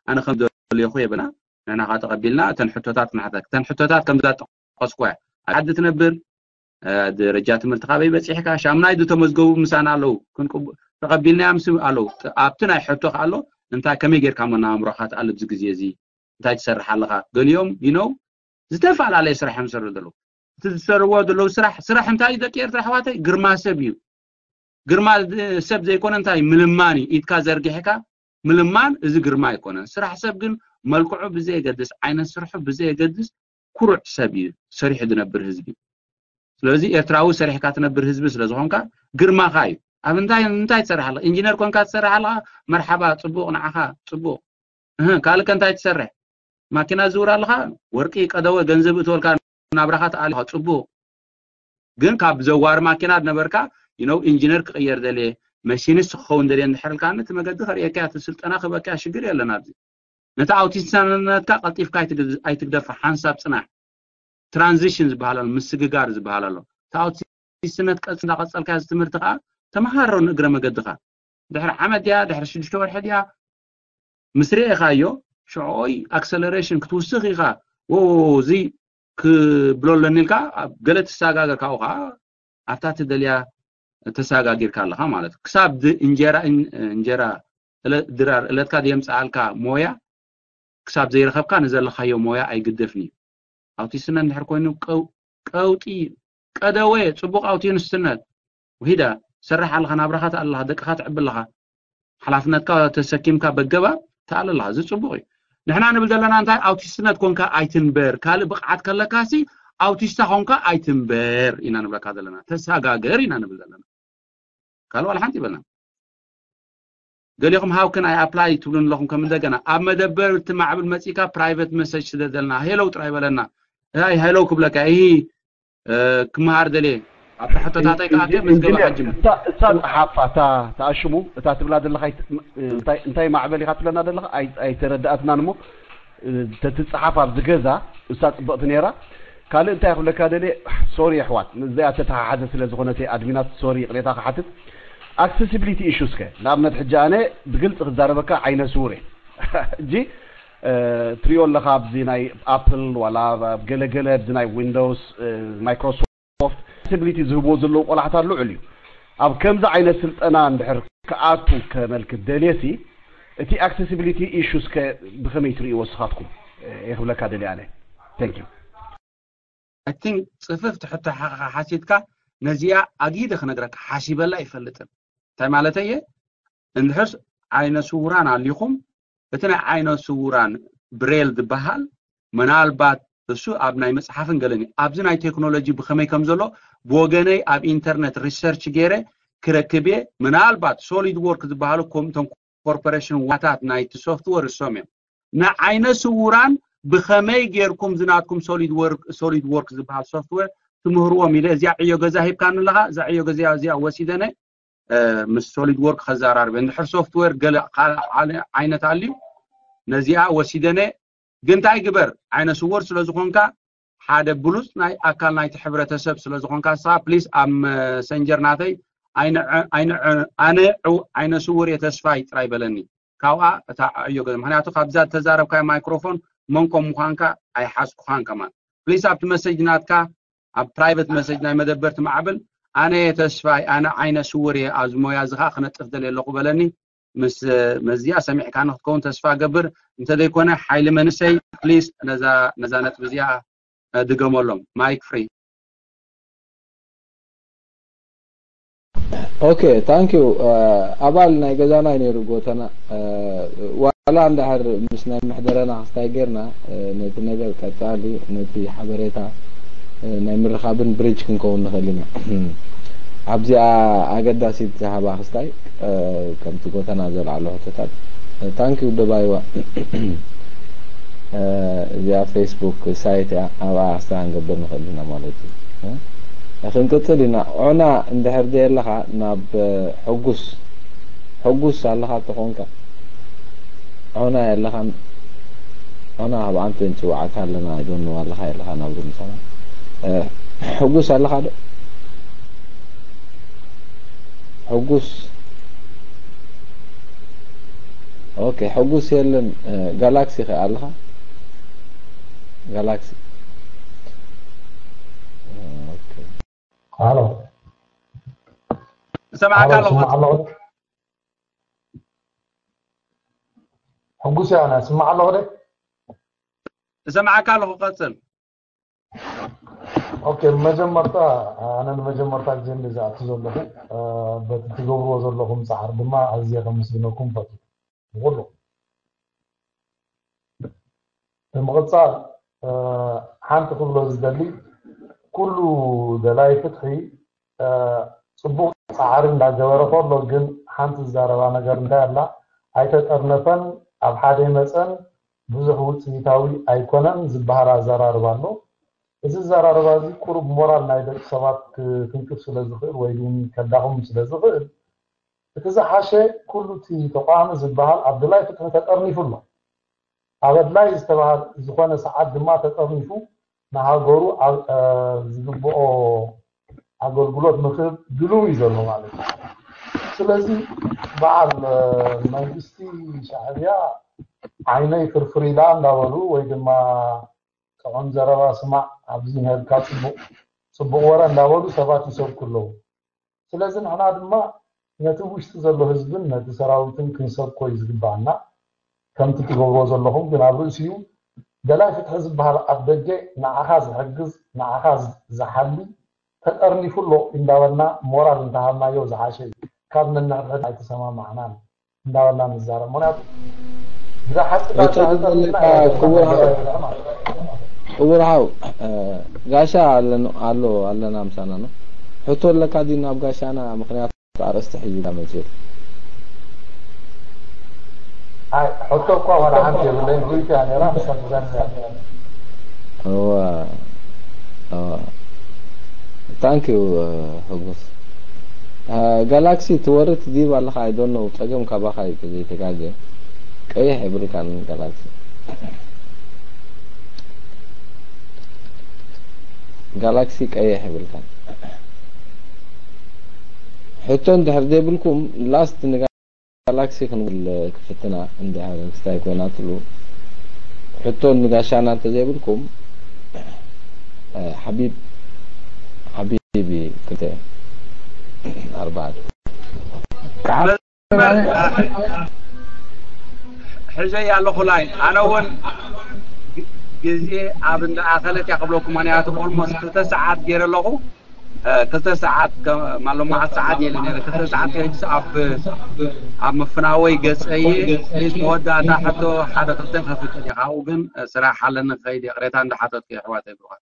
ኣነ ከም ደልየኹ የብልና። ንሕና ኸዓ ተቐቢልና እተን ሕቶታት ክንሓተካ። እተን ሕቶታት ከምዛ ጠቀስኩ እያ። ኣብ ዓዲ ትነብር፣ ደረጃ ትምህርቲ ካበይ በጺሕካ፣ ሻምናይ ዝተመዝገቡ ምሳና ኣለዉ። ክንቅብ- ተቐቢልናዮም ስም ኣለዉ። ኣብቲ ናይ ሕቶ ከኣ ኣሎ፣ እንታይ ከመይ ጌርካ እሞ ናብ ኣእምሮኻ ትኣልብ እዚ ግዜ እዚ? እንታይ ትሰርሕ ኣለኻ? ገሊኦም you know ዝተፈላለየ ስራሕ እዮም ዝሰርሑ ዘለዉ። እቲ ዝሰርዎ ዘለዉ ስራሕ፣ ስራሕ እንታይ እዩ ደቂ ኤርትራ ኣሕዋተይ? ግርማ ሰብ እዩ። ግርማ ሰብ ዘይኮነ እንታይ ምልማን እዩ። ኢድካ ዘርጊሕካ ምልማን፣ እዚ ግርማ ኣይኮነን። ስራሕ ሰብ ግን መልክዑ ብዘየገድስ፣ ዓይነት ስርሑ ብዘየገድስ ኩሩዕ ሰብ እዩ ሰሪሑ ዝነብር ህዝቢ። ስለዚ ኤርትራዊ ሰሪሕካ ትነብር ህዝቢ ስለ ዝኾንካ ግርማኻ እዩ። ኣብ እንታይ እንታይ ትሰርሕ ኣለኻ? ኢንጂነር ኮንካ ትሰርሕ ኣለኻ፣ መርሓባ፣ ጽቡቕ፣ ንዓኻ ጽቡቕ። እህ ካልእ ከ እንታይ ትሰርሕ? ማኪና ዝውር ኣለኻ፣ ወርቂ ቀደወ ገንዘብ እትወልካ ናብራኻ ትኣል ጽቡቕ። ግን ካብ ዘዋሪ ማኪና ዝነበርካ you know ኢንጂነር ክቕየር ደልየ፣ መሽኒስት ክኸውን ደልየ እንድሕር ኢልካኒ፣ እቲ መገዲ ከርእየካ እያ፣ እቲ ስልጠና ክህበካ እያ፣ ሽግር የለን ኣብዚ። ነቲ ኣውቲስታነትካ ቀልጢፍካ ኣይትግደፋ፣ ሓንሳብ ጽናሕ። ትራንዚሽን ዝበሃል ኣሎ፣ ምስግጋር ዝበሃል ኣሎ። እቲ ኣውቲስትነት ቀጽ እንዳቐጸልካ እዚ ትምህርቲ ከዓ ተመሃሮ ንእግረ መገድኻ። ድሕሪ ዓመት ድያ፣ ድሕሪ ሽዱሽተ ወርሒ ድያ፣ ምስ ርኤኻዮ ሽዑይ ኣክሰለሬሽን ክትውስኽ ኢኻ። ወ እዚ ክብሎ ኣለኒ ኢልካ ኣብ ገለ ትሰጋገር፣ ካብኡ ከዓ ኣብታ ትደልያ ተሰጋጊርካ ኣለኻ ማለት እዩ። ክሳብ ድ- እንጀራ እን- እንጀራ እለ- ድራር እለትካ ዘየምፅኣልካ ሞያ ክሳብ ዘይረኸብካ ንዘለኻዮ ሞያ ኣይግደፍን እዩ። ኣውቲስትነት እንድሕር ኮይኑ ቀው- ቀውጢ እዩ። ቀደወ ጽቡቕ ኣውቲስትነት ውሂዳ ሰርሕ ኣለኻ፣ ናብራኻ ትኣል ኣለኻ፣ ደቅኻ ትዕቢ ኣለኻ፣ ሓላፍነትካ ተሰኪምካ በገባብ ትኣል ኣለኻ። እዚ ጽቡቕ እዩ። ንሕና ንብል ዘለና እንታይ፣ ኣውቲስትነት ኮንካ ኣይትንበር፣ ካልእ ብቕዓት ከለካሲ ኣውቲስታ ኮንካ ኣይትንበር ኢና ንብለካ ዘለና። ተሰጋገር ኢና ንብል ዘለና። ካልእ ዋላ ሓንቲ ይበልና። ገሊኹም how can I apply ትብሉን ኣለኹም። ከም እንደገና ኣብ መደበር እቲ ማዕብል መጺካ ፕራይቨት መሰጅ ስደደልና፣ ሄሎ ጥራይ በለና። ኣይ ሄሎ ክብለካ ይሂ ክመሃር ደልየ ኣብታ ሕቶታተይ ከዓ ከ መዝገበ ኢንጂነር፣ ሓጅም እታ እታ ጸሓፋ፣ እታ ተኣሽሙ፣ እታ ትብላ ዘለኻ ኣይት- እንታይ እንታይ ማዕበል ኢኻ ትብለና ዘለኻ? ኣይ- ኣይተረዳእትናን እሞ፣ እ፣ ተትጸሓፍ ኣብዚ ገዛ እሳ ጽብቕቲ ነይራ። ካልእ እንታይ ክብለካ ደልየ፣ ሶሪ ኣሕዋት፣ እዚኣ ተተሓሓዘ ስለ ዝኾነት ኣድሚናት ሶሪ ይቕሬታ ክሓትት። ኣክሰሲቢሊቲ ኢሹስ ከ ንኣብነት ሕጂ ኣነ ብግልጺ ክዛረበካ ዓይነ ስውር እየ። ሕጂ እ፣ ትሪኦ ኣለኻ ኣብዚ ናይ ኣፕል ዋላ ኣብ ገለገለ ኣብዚ ናይ ዊንዶውስ፣ እ፣ ማይክሮሶፍት ኣክሰሲቢሊቲ ዝህብዎ ዘለዉ ቆላሕታ ልዑል እዩ። ኣብ ከምዚ ዓይነት ስልጠና እንድሕር ክኣቱ ከመልክት ደልየሲ እቲ ኣክሰሲቢሊቲ ኢሹስ ከ ብኸመይ ትርእይዎ ንስኻትኩም? እ፣ እየ ክብለካ ደልየ ኣነ። Thank you። I think ጽፍፍቲ ሕቶ ሓ- ሓሲትካ ነዚኣ ኣጊደ ክነግረካ ሓሲበላ ኣይፈልጥን። እንታይ ማለተይ እየ? እንድሕርስ ዓይነ ስውራን ኣሊኹም እቲ ናይ ዓይነ ስውራን ብሬል ዝበሃል ምናልባት እሱ ኣብ ናይ መጽሓፍን ገለን እዩ። ኣብዚ ናይ ቴክኖሎጂ ብኸመይ ከም ዘሎ ብወገነይ ኣብ ኢንተርነት ሪሰርች ገይረ ክረክብ እየ። ምናልባት ሶሊድ ወርክ ዝበሃሉ ከምቶም ኮርፖሬሽን ዋታት ናይቲ ሶፍትወር እሶም እዮም። ንዓይነ ስውራን ብኸመይ ጌርኩም ዝናትኩም ሶሊድ ወርክ ሶሊድ ወርክ ዝበሃል ሶፍትወር ትምህርዎም ኢለ እዚኣ ዕዮ ገዛ ሂብካኒ ኣለኻ። እዛ ዕዮ ገዛ እዚኣ ወሲደነ ምስ ሶሊድ ወርክ ከዘራርበ እንድሕር ሶፍትወር ገለ ካልእ ዓይነት ኣልዩ ነዚኣ ወሲደነ። ግን እንታይ ግበር ዓይነ ስውር ስለ ዝኾንካ ሓደ ብሉፅ ናይ ኣካል ናይቲ ሕብረተሰብ ስለ ዝኾንካ ንስኻ ፕሊስ ኣብ መሰንጀር ናተይ ኣይንዐ- ኣይንዐ- ኣነ ዕው- ዓይነ ስውር እየ ተስፋይ ጥራይ በለኒ። ካብኣ እታ ዕዮ ገዛ ምክንያቱ ካብዛ ዝተዛረብካዮ ማይክሮፎን መን ከም ምዃንካ ኣይሓዝኩኻን ከማን። ፕሊስ ኣብቲ መሰጅ ናትካ ኣብ ፕራይቨት መሰጅ ናይ መደበርቲ ማዕብል ኣነ እየ ተስፋይ ኣነ ዓይነ ስውር እየ ኣብዚ ሞያ እዚ ከዓ ክነጥፍ ደልየ ኣለኹ በለኒ። ምስ መዚኣ ሰሚዕካኒ ክትከውን ተስፋ ገብር እንተዘይኮነ ሓይሊ መንሰይ ፕሊስ ነዛ ነዛ ነጥቢ እዚኣ ድገመሎም። ማይክ ፍሪ። ኦኬ ታንክ ዩ። ኣባል ናይ ገዛና እዩ ነይሩ ጎተና። ዋላ እንዳሕር ምስ ናይ መሕደረና ክስታይ ጌርና ነቲ ነገር ቀጻሊ ነቲ ሓበሬታ ናይ ምርኻብን ብሪጅ ክንከውን ንኽእል ኢና። ኣብዚኣ ኣገዳሲት ዝሃባ ክስታይ ከምቲ ጎተና ዘልዓሎ ሕቶታት ታንክ ዩ ደባይዋ። እዚኣ ፌስቡክ ሳይት እያ። ኣብኣ ክስታይ ክንገብር ንኽእል ኢና ማለት እዩ። ክንቅጽል ኢና። ዑና እንድሕር ዘየለኻ ናብ ሕጉስ ሕጉስ ኣለኻ ተኾንካ ዑና የለኻን። ዑና ካብ ኣንተ ንጽውዓካ ኣለና ኣይዶን ኣለኻ የለኻ ናብ ምሳና። ሕጉስ ኣለኻ ዶ? ሕጉስ ኦኬ ሕጉስ የለን። ጋላክሲ ከ ኣለኻ? ጋላክሲ ሃሎ እሰማዓካ ኣለኹ። ሕጉስ እያ ስማዕ ኣለኹ ደ እሰማዓካ ኣለኹ። ቀጽል። ኦኬ፣ መጀመርታ ኣነ ንመጀመርታ ግዜ እንዲ ዝኣቱ ዘለኹ፣ እ፣ በቲ ትገብርዎ ዘለኹም ጻዕሪ ድማ ኣዝየ ከመስግነኩም ፈቱ። ብኹሉ ብምቕጻል፣ እ፣ ሓንቲ ክብሎ ዝደሊ፣ ኩሉ ደላይ ፍትሒ፣ እ፣ ጽቡቕ ጻዕሪ እንዳገበረ ከሎ፣ ግን ሓንቲ ዝዛረባ ነገር እንታይ ኣላ? ኣይተጠርነፈን፣ ኣብ ሓደ ይመጸን፣ ብዙሕ ውጽኢታዊ ኣይኮነን ዝበሃል ኣዘራርባ ኣሎ። እዚ ኣዘራርባ እዚ ቁሩብ ሞራል ናይ ደቂ ሰባት ክ-፣ ክንቅፍ ስለ ዝኽእል ወይ እውን ከዳኽም ስለ ዝኽእል፣ እቲ ዝሓሸ ኩሉ እቲ ተቃዋሚ ዝበሃል ኣብ ደላይ ፍትሒ ተጠርኒፉ ኣሎ። ኣብ ኣድላይ ዝተባህል ዝኾነ ሰዓት ድማ ተጠርኒፉ ንሃገሩ ኣብ፣ እ፣ ዝግብኦ ኣገልግሎት ንክህብ ድሉው እዩ ዘሎ ማለት እዩ። ስለዚ በዓል፣ እ፣ መንግስቲ ሻዕብያ ዓይነይ ፍርፍር ኢላ እንዳበሉ ወይ ድማ ጥዑም ዘረባ ስማዕ ኣብዚ ነርካ ጽቡቕ፣ ጽቡቕ ወረ እንዳበሉ ሰባት ይሰብኩ ኣለዉ። ስለዚ ንሕና ድማ ነቲ ውሽጢ ዘሎ ህዝብን ነቲ ሰራዊትን ክንሰብኮ እዩ ዝግባኣና። ከምቲ ትገብርዎ ዘለኹም ግን ኣብ ርእሲኡ ደላይ ፍትሒ ዝበሃል ኣብ ደገ ንዓኻ ዝሕግዝ፣ ንዓኻ ዝሓሊ ተጠርኒፉ ኣሎ እንዳበልና ሞራል እንተሃብናዮ ዝሓሸ እዩ። ካብ ነንሕድሕድ ኣይተሰማማዕናን እንዳበልና ንዛረብ። ምኽንያቱ ብሓቂ ዳርጋ ሕቶ ተጠርኒፍና ዘለካ ኢና ክቡር ሓው፣ ዘለና ማለት እዩ። ክቡር ሓው፣ እ፣ ጋሻ ኣለና፣ ኣሎ፣ ኣለና ምሳና ነው። ሕቶ ኣለካ ድዩ ናብ ጋሻና? ምኽንያቱ ኣርእስቲ ሒዝካ መጺኡ። ኣይ፣ ሕቶ እኳ ዋላ ሓንቲ የብለይን፣ ሪኢቶ እያ ነይራ፣ ንሳ ትዛረብ እያ። እዋ፣ እዋ። ታንክ ዩ፣ እ፣ ሕጉስ። እ፣ ጋላክሲ ትወርድ ትድይብ ኣለኻ፣ I don't know፣ ጸገም ካባኻ እዩ ተዘይተጋግየ። ቀይሕ የብልካን ጋላክሲ። ጋላክሲ ቀይሕ የብልካን። ሕቶ እንድሕር ዘይብልኩም፣ ላስት ንጋላክሲ ክንብል ክፍትና እንድሕር ክስታይ ኮይና ትብሉ። ሕቶ ንጋሻና እንተዘይብልኩም፣ እ፣ ሓቢብ፣ ሓቢቢ ክልተ ኣርባዕተ። ሕዘይ ኣለኹ ላይን። ኣነ እውን ግ-፣ ግዜ ኣብ እንዳኣኸለት እያ ክብለኩም፣ ምኽንያቱ ኦልሞስት ክልተ ሰዓት ገይረ ኣለኹ። እ፣ ክልተ ሰዓት ከ-፣ ማ-፣ ሎማዓት ሰዓት የለ ነይረ። ክልተ ሰዓት ከይድስ ኣብ፣ ኣብ ምፍናወይ ገጸይ። ፕሊዝ መወዳእታ ሕቶ ሓደ ክልተ ከፍቅድ እየ። ካብኡ ግን፣ እ፣ ስራሕ ኣለኒ ክኸይድ እየ። ቅሬታ እንዳሓተትኩ እየ ኣሕዋተይ ብሩኻት።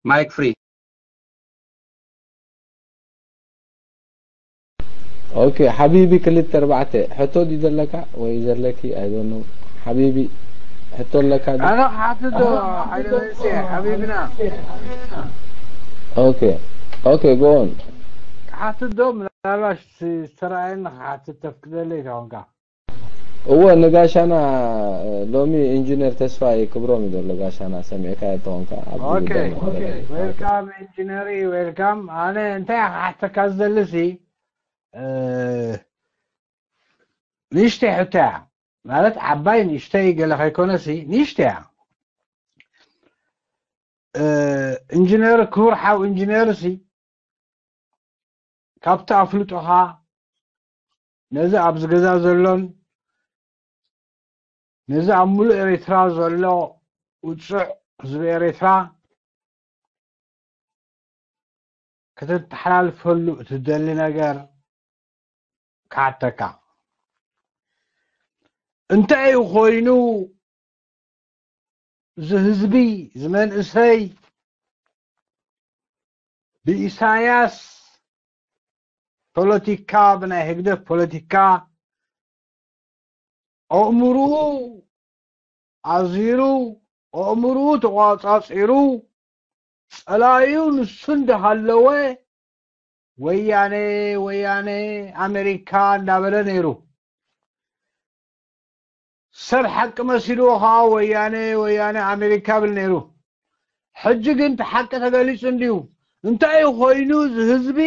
ማይክ ፍሪ። ኦኬ፣ ሓቢቢ ክልተ ኣርባዕተ ሕቶ ድዩ ዘለካ ወይ ዘለኪ? I don't know። ሓቢቢ ሕቶ ኣለካ ድዩ? ኣነ ክሓትት ዶ? ሓይለ መንሴ፣ ሓቢብና። ኦኬ፣ ኦኬ፣ go on። ክሓትት ዶ? ምናልባሽ ዝተረኣየኒ ክሓትት ተፍቅደለይ ተኾንካ። እወ፣ ንጋሻና ሎሚ ኢንጂነር ተስፋይ ክብሮም እዩ ዘሎ። ጋሻና ሰሚዕካዮ ተኾንካ ኣብዚ ኦኬ፣ ጉዳይ መቐለ። ኦኬ። ዌልካም ኢንጂነሪ፣ ዌልካም። ኣነ እንታይ እየ ክሓተካ ዝደሊ ሲ፣ እ፣ ንእሽተይ ሕቶ እያ። ማለት ዓባይ ንእሽተይ ገለ ከይኮነ ሲ፣ ንእሽተይ እያ። እ፣ ኢንጂነር፣ ክቡር ሓው ኢንጂነር ሲ፣ ካብቲ ኣፍልጦኻ ነዚ ኣብዚ ገዛ ዘሎን ነዚ ኣብ ሙሉእ ኤርትራ ዘሎ ውጹዕ ህዝቢ ኤርትራ ከተተሓላልፈሉ እትደሊ ነገር ክሓተካ። እንታይ እዩ ኮይኑ እዚ ህዝቢ፣ እዚ መንእሰይ ብኢሳያስ ፖለቲካ፣ ብናይ ህግደፍ ፖለቲካ ኣእምርኡ ኣዚሩ፣ ኣእምርኡ ተቋጻጺሩ፣ ጸላኢኡ ንሱ እንዳሃለወ ወያነ፣ ወያነ፣ ኣሜሪካ እንዳበለ ነይሩ። ሰብ ሓቂ መሲልዎ ከዓ ወያነ፣ ወያነ፣ ኣሜሪካ ብል ነይሩ። ሕጂ ግን እቲ ሓቂ ተገሊጹ እንድዩ። እንታይ እዩ ኮይኑ እዚ ህዝቢ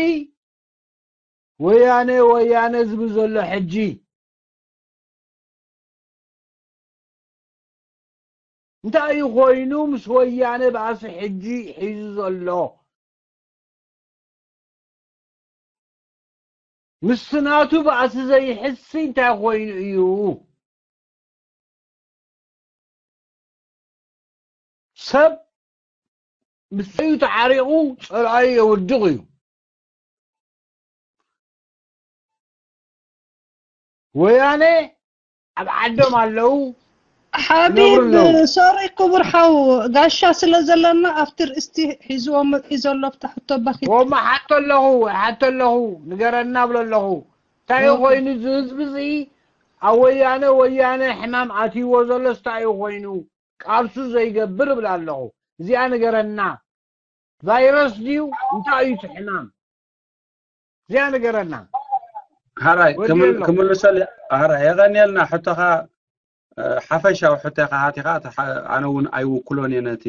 ወያነ፣ ወያነ ዝብል ዘሎ ሕጂ? እንታይ እዩ ኮይኑ ምስ ወያነ ባእሲ ሕጂ ሒዙ ዘሎ? ምስ ናቱ ባእሲ ዘይሕሲ እንታይ ኮይኑ እዩ? ሰብ ምስኡ ተዓሪቑ ጸላኢ የውድቕ እዩ። ወያነ ኣብ ዓዶም ኣለዉ። ሓቢብ ሶሪ ክቡር ሓው ጋሻ ስለ ዘለና ኣብቲ ርእስቲ ሒዝዎ መፂ ዘሎ ፍታ ሕቶ ባኪ ወማ ሓቶ ኣለኹ ሓቶ ኣለኹ ንገረና ብሎ ኣለኹ። እንታይ እዩ ኮይኑ እዚ ህዝቢ እዚ ኣብ ወያነ ወያነ ሕማም ኣትይዎ ዘሎስ እንታይ እዩ ኮይኑ ቃልሱ ዘይገብር እብል ኣለኹ። እዚኣ ንገረና። ቫይረስ ድዩ እንታይ እዩ እቲ ሕማም? እዚኣ ንገረና። ሓራይ ክምልሰል ሓራይ የቐንየልና ሕቶኻ ሓፈሻዊ ሕቶ ኢኻ ሃቲኻ ኣነ እውን ኣይውክሎን እየ ነቲ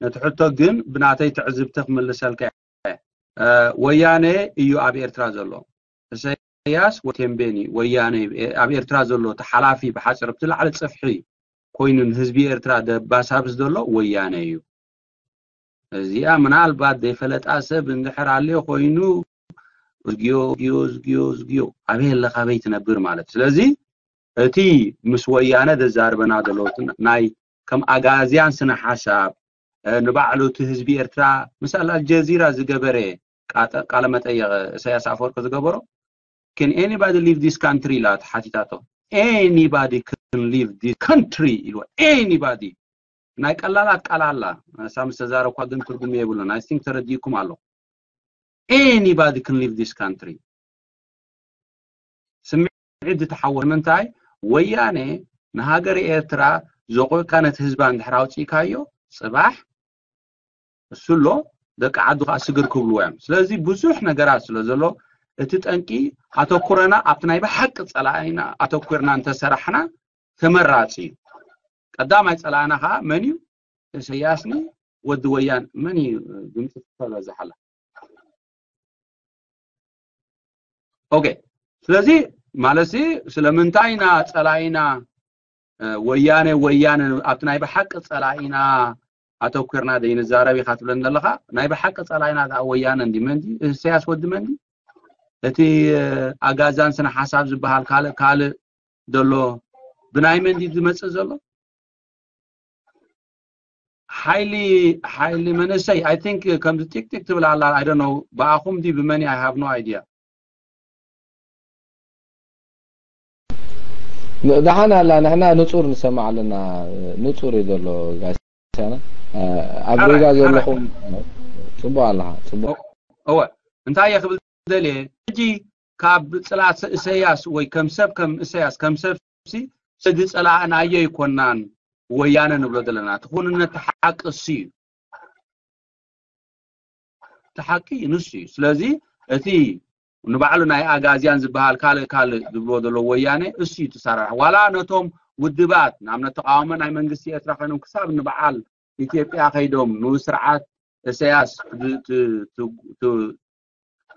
ነቲ ሕቶ ግን ብናተይ ትዕዝብቲ ክምልሰልካ ወያነ እዩ ኣብ ኤርትራ ዘሎ። ኢሳያስ ወቴምቤኒ ወያነ ኣብ ኤርትራ ዘሎ ተሓላፊ ብሓፂር ብቲ ላዕሊ ፅፍሒ ኮይኑ ንህዝቢ ኤርትራ ደባሳብስ ዘሎ ወያነ እዩ። እዚኣ ምናልባት ዘይፈለጣ ሰብ እንድሕር ኣልዮ ኮይኑ ዝግዮ ዝግዮ ዝግዮ ዝግዮ ኣበይ ኣለካ ኣበይ ትነብር ማለት ስለዚ እቲ ምስ ወያነ ዘዛርበና ዘሎ ናይ ከም ኣጋዝያን ስነ ሓሳብ ንባዕሉ እቲ ህዝቢ ኤርትራ ምስ ኣልጀዚራ ዝገበረ ቃለ መጠየቕ ኢሳያስ ኣፈወርቂ ዝገበሮ can anybody leave this country ኢላ ተሓቲታቶ anybody can leave this country ኢልዎ anybody ናይ ቀላላት ቃል ኣላ ሳም ዝተዛረብኳ ግን ትርጉም የብሉን I think ተረዲእኩም ኣሎ anybody can leave this country ስምዒት ዝተሓወር ምንታይ ወያነ ንሃገር ኤርትራ ዘቆካ ነቲ ህዝባ እንድሕር ኣውፅእካዮ ፅባሕ እሱ ኣሎ ደቂ ዓዱ ከዓ ስግር ክብልዎ እዮም ስለዚ ብዙሕ ነገራት ስለ ዘሎ እቲ ጠንቂ ኣተኩረና ኣብቲ ናይ ብሓቂ ፀላኢና ኣተኩርና እንተሰራሕና ተመራፂ እዩ ቀዳማይ ፀላእና ከዓ መን እዩ ኢሰያስኒ ወዲ ወያን መን እዩ ድምፂ ተበዛሓላ okay ስለዚ ማለትሲ ስለምንታይ ኢና ፀላኢና ወያነ ወያነ ኣብቲ ናይ ብሓቂ ፀላኢና ኣተኩርና ደይ ንዛረብ ኢኻ ትብለኒ ዘለኻ ናይ ብሓቂ ፀላኢና ደኣ ወያነ እንዲ መንዲ ኢሰያስ ወዲ መንዲ እቲ ኣጋዛን ስነ ሓሳብ ዝበሃል ካልእ ካልእ ዘሎ ብናይ መንዲ ዝመፅእ ዘሎ ሓይሊ ሓይሊ መንእሰይ I think ከምዚ ቲክቲክ ትብል ኣላ I don't know ብኣኹም ዲ ብመን I have no idea ደሓን ኣላ ንሕና ንጹር ንሰማዕ ኣለና ንጹር እዩ ዘሎ ጋሻና ኣብ ሪጋ ዘለኹም ጽቡቅ ኣለኻ ጽቡቅ እወ እንታይ እየ ክብል ደልየ ሕጂ ካብ ጽላት ኢሰያስ ወይ ከም ሰብ ከም ኢሰያስ ከም ሰብ ሲ እዚ ጸላእናዮ ኣይኮናን ወያነ ንብሎ ዘለና እቲ ኩንነት ሓቂ እሱ እዩ እቲ ሓቂ ንሱ እዩ ስለዚ እቲ ንባዕሉ ናይ ኣጋዝያን ዝበሃል ካልእ ካልእ ዝብልዎ ዘሎ ወያነ እሱ እዩ ተሰራርሐ ዋላ ነቶም ውድባት ንኣብነት ተቃዋሞ ናይ መንግስቲ ኤርትራ ኮይኖም ክሳብ ንበዓል ኢትዮጵያ ከይዶም ንስርዓት ኢሰያስ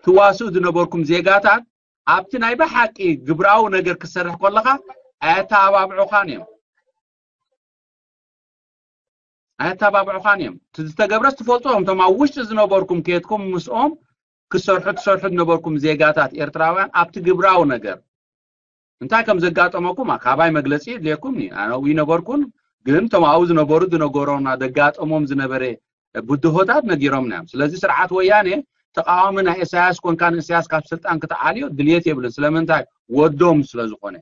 ትዋስኡ ዝነበርኩም ዜጋታት ኣብቲ ናይ ብሓቂ ግብራዊ ነገር ክሰርሕ ከለኻ ኣየተባብዑኻን እዮም ኣየተባብዑኻን እዮም እቲ ዝተገብረስ ትፈልጡ እዮም እቶም ኣብ ውሽጢ ዝነበርኩም ከየትኩም ምስኦም ክሰርሑ ትሰርሑ ዝነበርኩም ዜጋታት ኤርትራውያን ኣብቲ ግብራዊ ነገር እንታይ ከም ዘጋጠመኩም ካባይ መግለፂ የድልየኩም ኣነ ኣብኡ ይነበርኩን ግን እቶም ኣብኡ ዝነበሩ ዝነገሮና ዘጋጠሞም ዝነበረ ብድሆታት ነጊሮምና እዮም ስለዚ ስርዓት ወያነ ተቃዋሚ ናይ ኢሳያስ ኮንካ ንእሳያስ ካብ ስልጣን ክትዓልዮ ድልየት የብልን ስለምንታይ ወዶም ስለዝኮነ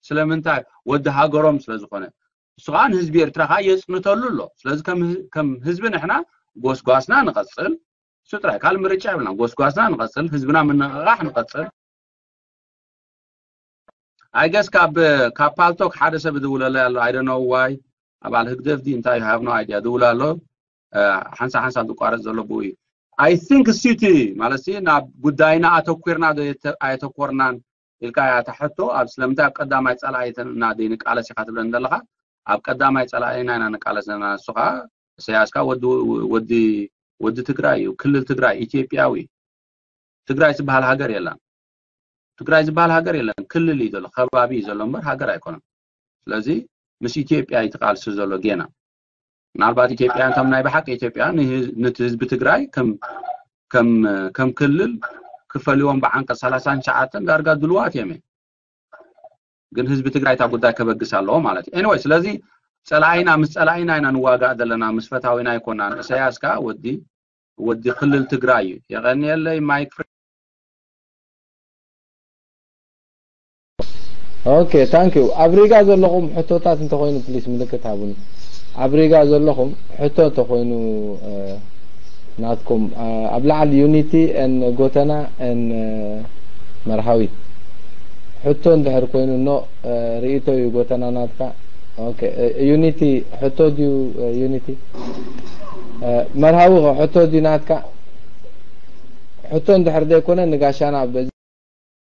ስለምንታይ ወዲ ሃገሮም ስለዝኮነ እሱ ከዓ ንህዝቢ ኤርትራ ከዓ የፅንተሉ ኣሎ ስለዚ ከም ህዝቢ ንሕና ጎስጓስና ንቐፅል እሱ ጥራይ ካልእ ምርጫ የብልና ጎስጓስና ንቐፅል ህዝብና ምንቕቃሕ ንቐፅል I guess ካብ ካብ ፓልቶክ ሓደ ሰብ ዝውለለይ ኣሎ I don't know why ኣባል ህግደፍ ዲ እንታይ have no idea ዝውለ ኣሎ ሓንሳ ሓንሳ ዝቋረፅ ዘሎ ብኡ እዩ I think እሱቲ ማለት ናብ ጉዳይና ኣተኩርና ኣየተኮርናን ኢልካ እያ ተሕቶ ኣብ ስለምንታይ ኣብ ቀዳማይ ፀላኢና ዘይንቃለስ ኢካ ትብለኒ ዘለካ ኣብ ቀዳማይ ፀላኢና ኢና ንቃለስ ዘለና ንሱ ከዓ ኢሰያስካ ወዲ ወዲ ወዲ ትግራይ እዩ ክልል ትግራይ ኢትዮጵያዊ ትግራይ ዝበሃል ሃገር የላን ትግራይ ዝበሃል ሃገር የለን ክልል እዩ ዘሎ ከባቢ እዩ ዘሎ እምበር ሃገር ኣይኮነን ስለዚ ምስ ኢትዮጵያ እዩ ተቃልሱ ዘሎ ጌና ምናልባት ኢትዮጵያ እንቶም ናይ ብሓቂ ኢትዮጵያ ነቲ ህዝቢ ትግራይ ከም ከም ክልል ክፈልዎም ብዓንቀ ሰላሳን ትሽዓተን ዳርጋ ድልዋት እዮም ግን ህዝቢ ትግራይ እታ ጉዳይ ከበግስ ኣለዎ ማለት እዩ anyway ስለዚ ጸላኢና ምስ ጸላኢና ኢና ንዋጋእ ዘለና፣ ምስ ፈታዊና ኣይኮናን። እሰያስ ከኣ ወዲ ወዲ ክልል ትግራይ እዩ። የቐንየለይ ማይክ ፍሬ። Okay, thank you. ኣብ ሪጋ ዘለኹም ሕቶታት እንተኾይኑ please ምልክት ሃቡኒ። ኣብ ሪጋ ዘለኹም ሕቶ እንተኾይኑ ናትኩም ኣብ ላዕሊ ዩኒቲ ን ጎተና ን መርሃዊ ሕቶ እንድሕር ኮይኑ ኖ ርእይቶ እዩ ጎተና ናትካ። Okay, ዩኒቲ ሕቶ ድዩ? ዩኒቲ መርሃዊ ሕቶ ድዩ ናትካ? ሕቶ እንድሕር ዘይኮነ ንጋሻና በዚ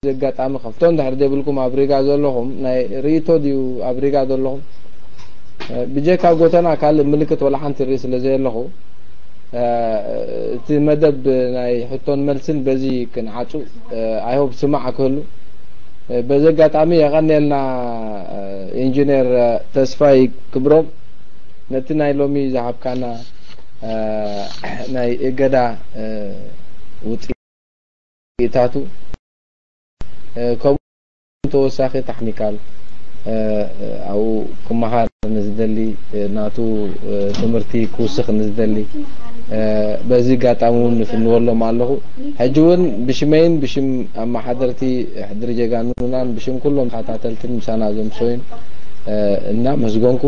ኣጋጣሚ ከፍቶ እንድሕር ዘይብልኩም ኣብ ሪጋ ዘለኹም ናይ ርእይቶ ድዩ ኣብ ሪጋ ዘለኹም? ብጀካ ጎተና ካልእ ምልክት ወላ ሓንቲ ርኢ ስለ ዘየለኹ እቲ መደብ ናይ ሕቶን መልስን በዚ ክንዓጹ። I hope ስማዕ ክህሉ። በዚ ኣጋጣሚ የቐንየልና ኢንጂነር ተስፋይ ክብሮም ነቲ ናይ ሎሚ ዝሃብካና ናይ እገዳ ውጽኢታቱ ከምኡ ተወሳኺ ታክኒካል ኣብኡ ክመሃር ንዝደሊ ናቱ ትምህርቲ ክውስኽ ንዝደሊ በዚ ኣጋጣሚ እውን ንፍንወሎም ኣለኹ። ሕጂ እውን ብሽመይን ብሽም ኣመሓደርቲ ሕድሪ ጀጋኑናን ብሽም ኩሎም ተኸታተልትን ምሳና ዘምሰዩን እና መስጎንኩ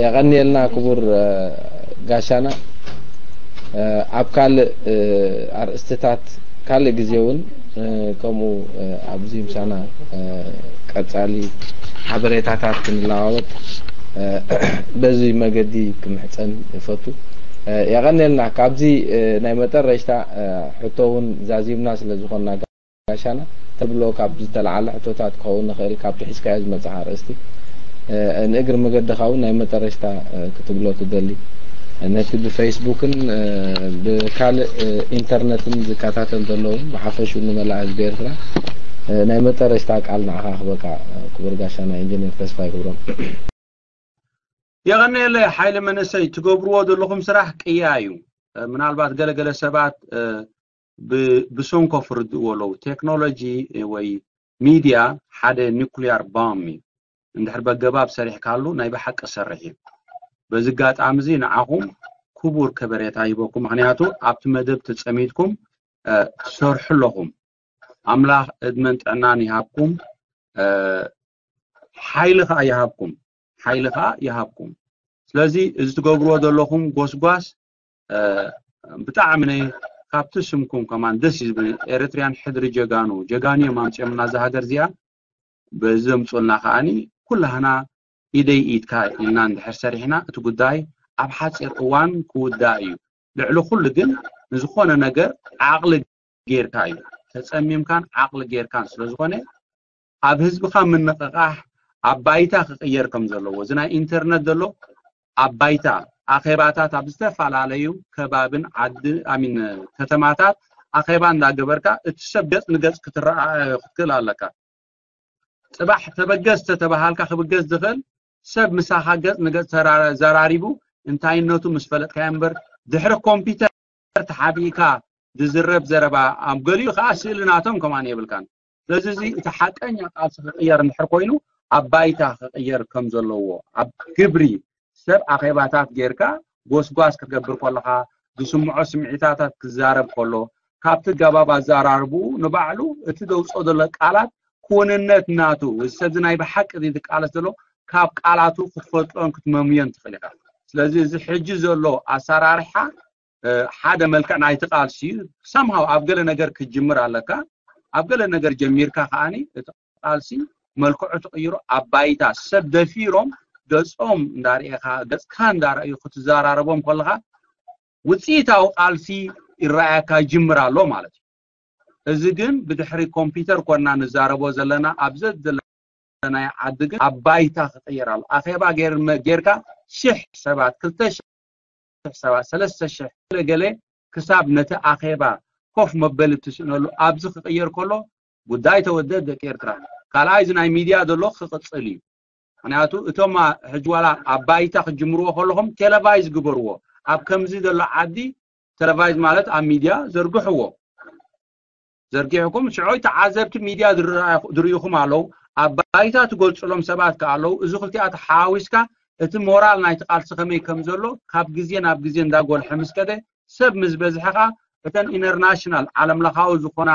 የቐንየልና ክቡር ጋሻና። ኣብ ካልእ ኣርእስትታት ካልእ ግዜ እውን ከምኡ ኣብዚ ምሳና ቀጻሊ ሓበሬታታት ክንለዋወጥ በዚ መገዲ ክምሕጸን እፈቱ። የቐንየልና። ካብዚ ናይ መጠረሽታ ሕቶ እውን ዛዚምና ስለ ዝኾንና ጋሻና ተብሎ ካብ ዝተለዓለ ሕቶታት ክኸውን ንኽእል ካብቲ ሒዝካዮ ዝመጽእ ኣርእስቲ ንእግሪ መገድኻ እውን ናይ መጠረሽታ ክትብሎ ትደሊ ነቲ ብፌስቡክን ብካልእ ኢንተርነትን ዝከታተል ዘለውን ብሓፈሹ ንመላእ ህዝቢ ኤርትራ ናይ መጠረሽታ ቃል ንዓኻ ክበካ ክቡር ጋሻና ኢንጂነር ተስፋይ ክብሮም። የቐንየለይ ሓይለ መንእሰይ፣ ትገብርዎ ዘለኹም ስራሕ ቅያ እዩ። ምናልባት ገለገለ ሰባት ብሰንኮፍ ርድእዎ ኣለዉ። ቴክኖሎጂ ወይ ሚድያ ሓደ ኒኩሊያር ባም እዩ። እንድሕር በገባብ ሰሪሕካሉ ናይ ብሓቂ ሰርሕ እዩ። በዚ ኣጋጣሚ እዚ ንዓኹም ክቡር ከበሬታ ይበኩም። ምክንያቱ ኣብቲ መደብ ተጸሚድኩም ትሰርሑ ኣለኹም። ኣምላኽ ዕድመን ጥዕናን ይሃብኩም፣ ሓይሊ ከዓ ይሃብኩም፣ ሓይሊ ከዓ ይሃብኩም። ስለዚ እዚ ትገብርዎ ዘለኹም ጎስጓስ ብጣዕሚ ነ ካብቲ ስምኩም ከማን ደስ እዩ ዝብል። ኤርትርያን ሕድሪ ጀጋኑ ጀጋኑ እዮም ኣምፅኦምና እዛ ሃገር እዚኣ። በዚ ዘምፁልና ከዓኒ ኩላህና ኢደይ ኢድካ ኢልና እንድሕር ሰሪሕና እቲ ጉዳይ ኣብ ሓፂር እዋን ክውዳእ እዩ። ልዕሊ ኩሉ ግን ንዝኾነ ነገር ዓቕሊ ጌርካ እዩ። ተጸሚምካን ዓቕሊ ጌርካን ስለ ዝኾነ ኣብ ህዝብኻ ምንቕቓሕ ኣብ ባይታ ክቕየር ከም ዘለዎ እዚ ናይ ኢንተርነት ዘሎ ኣብ ባይታ ኣኼባታት ኣብ ዝተፈላለዩ ከባብን ዓዲ ኣሚን ከተማታት ኣኼባ እንዳገበርካ እቲ ሰብ ገጽ ንገጽ ክትረኣ ክትክእል ኣለካ። ጽባሕ ተበገስ ተተባሃልካ ክብገስ ዝኽእል ሰብ ምሳኻ ገጽ ንገጽ ተራ- ዘራሪቡ እንታይነቱ ምስ ፈለጥካዮ እምበር ድሕሪ ኮምፒውተር ተሓቢእካ ዝዝረብ ዘረባ ኣብ ገሊኡ ከዓ ስእሊ ናቶም ከማን የብልካን። ስለዚ እዚ እቲ ሓቀኛ ቃልሲ ክቕየር እንድሕር ኮይኑ ኣብ ባይታ ክቕየር ከም ዘለዎ ኣብ ግብሪ ሰብ ኣኼባታት ጌርካ ጎስጓስ ክትገብር ከለኻ ዝስምዖ ስምዒታታት ክዛረብ ከሎ ካብቲ ገባብ ኣዘራርብኡ ንባዕሉ እቲ ዘውፅኦ ዘሎ ቃላት ክውንነት ናቱ እዚ ሰብዚ ናይ ብሓቂ እዚ ዝቃለስ ዘሎ ካብ ቃላቱ ክትፈልጦን ክትመምዮን ትኽእል ኢኻ። ስለዚ እዚ ሕጂ ዘሎ ኣሰራርሓ ሓደ መልክዕ ናይቲ ቃልሲ እዩ። ሰምሃው ኣብ ገለ ነገር ክትጅምር ኣለካ። ኣብ ገለ ነገር ጀሚርካ ከዓኒ እቲ ቃልሲ መልክዑ ትቕይሮ ኣብ ባይታ ሰብ ደፊሮም ገጾም እንዳርኤኻ ገጽካ እንዳረኣዩ ክትዘራረቦም ከለኻ ውፅኢታዊ ቃልሲ ይረኣየካ ይጅምር ኣሎ ማለት እዩ። እዚ ግን ብድሕሪ ኮምፒውተር ኮና ንዛረቦ ዘለና ኣብ ዘዘለናይ ዓዲ ግን ኣብ ባይታ ክቕየር ኣሎ። ኣኼባ ጌርካ ሽሕ ሰባት ክልተ ሽሕ ሰባት ሰለስተ ሽሕ ገለ ገለ ክሳብ ነቲ ኣኼባ ኮፍ መበሊ እትስእነሉ ኣብዚ ክቕየር ከሎ ጉዳይ ተወደድ ደቂ ኤርትራ። ካልኣይ እዚ ናይ ሚድያ ዘሎ ክቕፅል እዩ። ምክንያቱ እቶም ሕጂ ዋላ ኣብ ባይታ ክጅምርዎ ከለኹም ቴለቫይዝ ግበርዎ። ኣብ ከምዚ ዘሎ ዓዲ ቴለቫይዝ ማለት ኣብ ሚድያ ዘርግሕዎ። ዘርጊሕኩም ሽዑ ተዓዘብቲ ሚድያ ዝርኢኹም ኣለዉ። ኣብ ባይታ ትገልፅሎም ሰባት ከኣ ኣለዉ። እዚ ክልቲኣቱ ሓዋዊስካ እቲ ሞራል ናይቲ ቃልሲ ከመይ ከም ዘሎ ካብ ግዜ ናብ ግዜ እንዳጎልሐ ምስ ከደ ሰብ ምስ በዝሐ ከኣ እተን ኢንተርናሽናል ዓለም ለኻዊ ዝኾና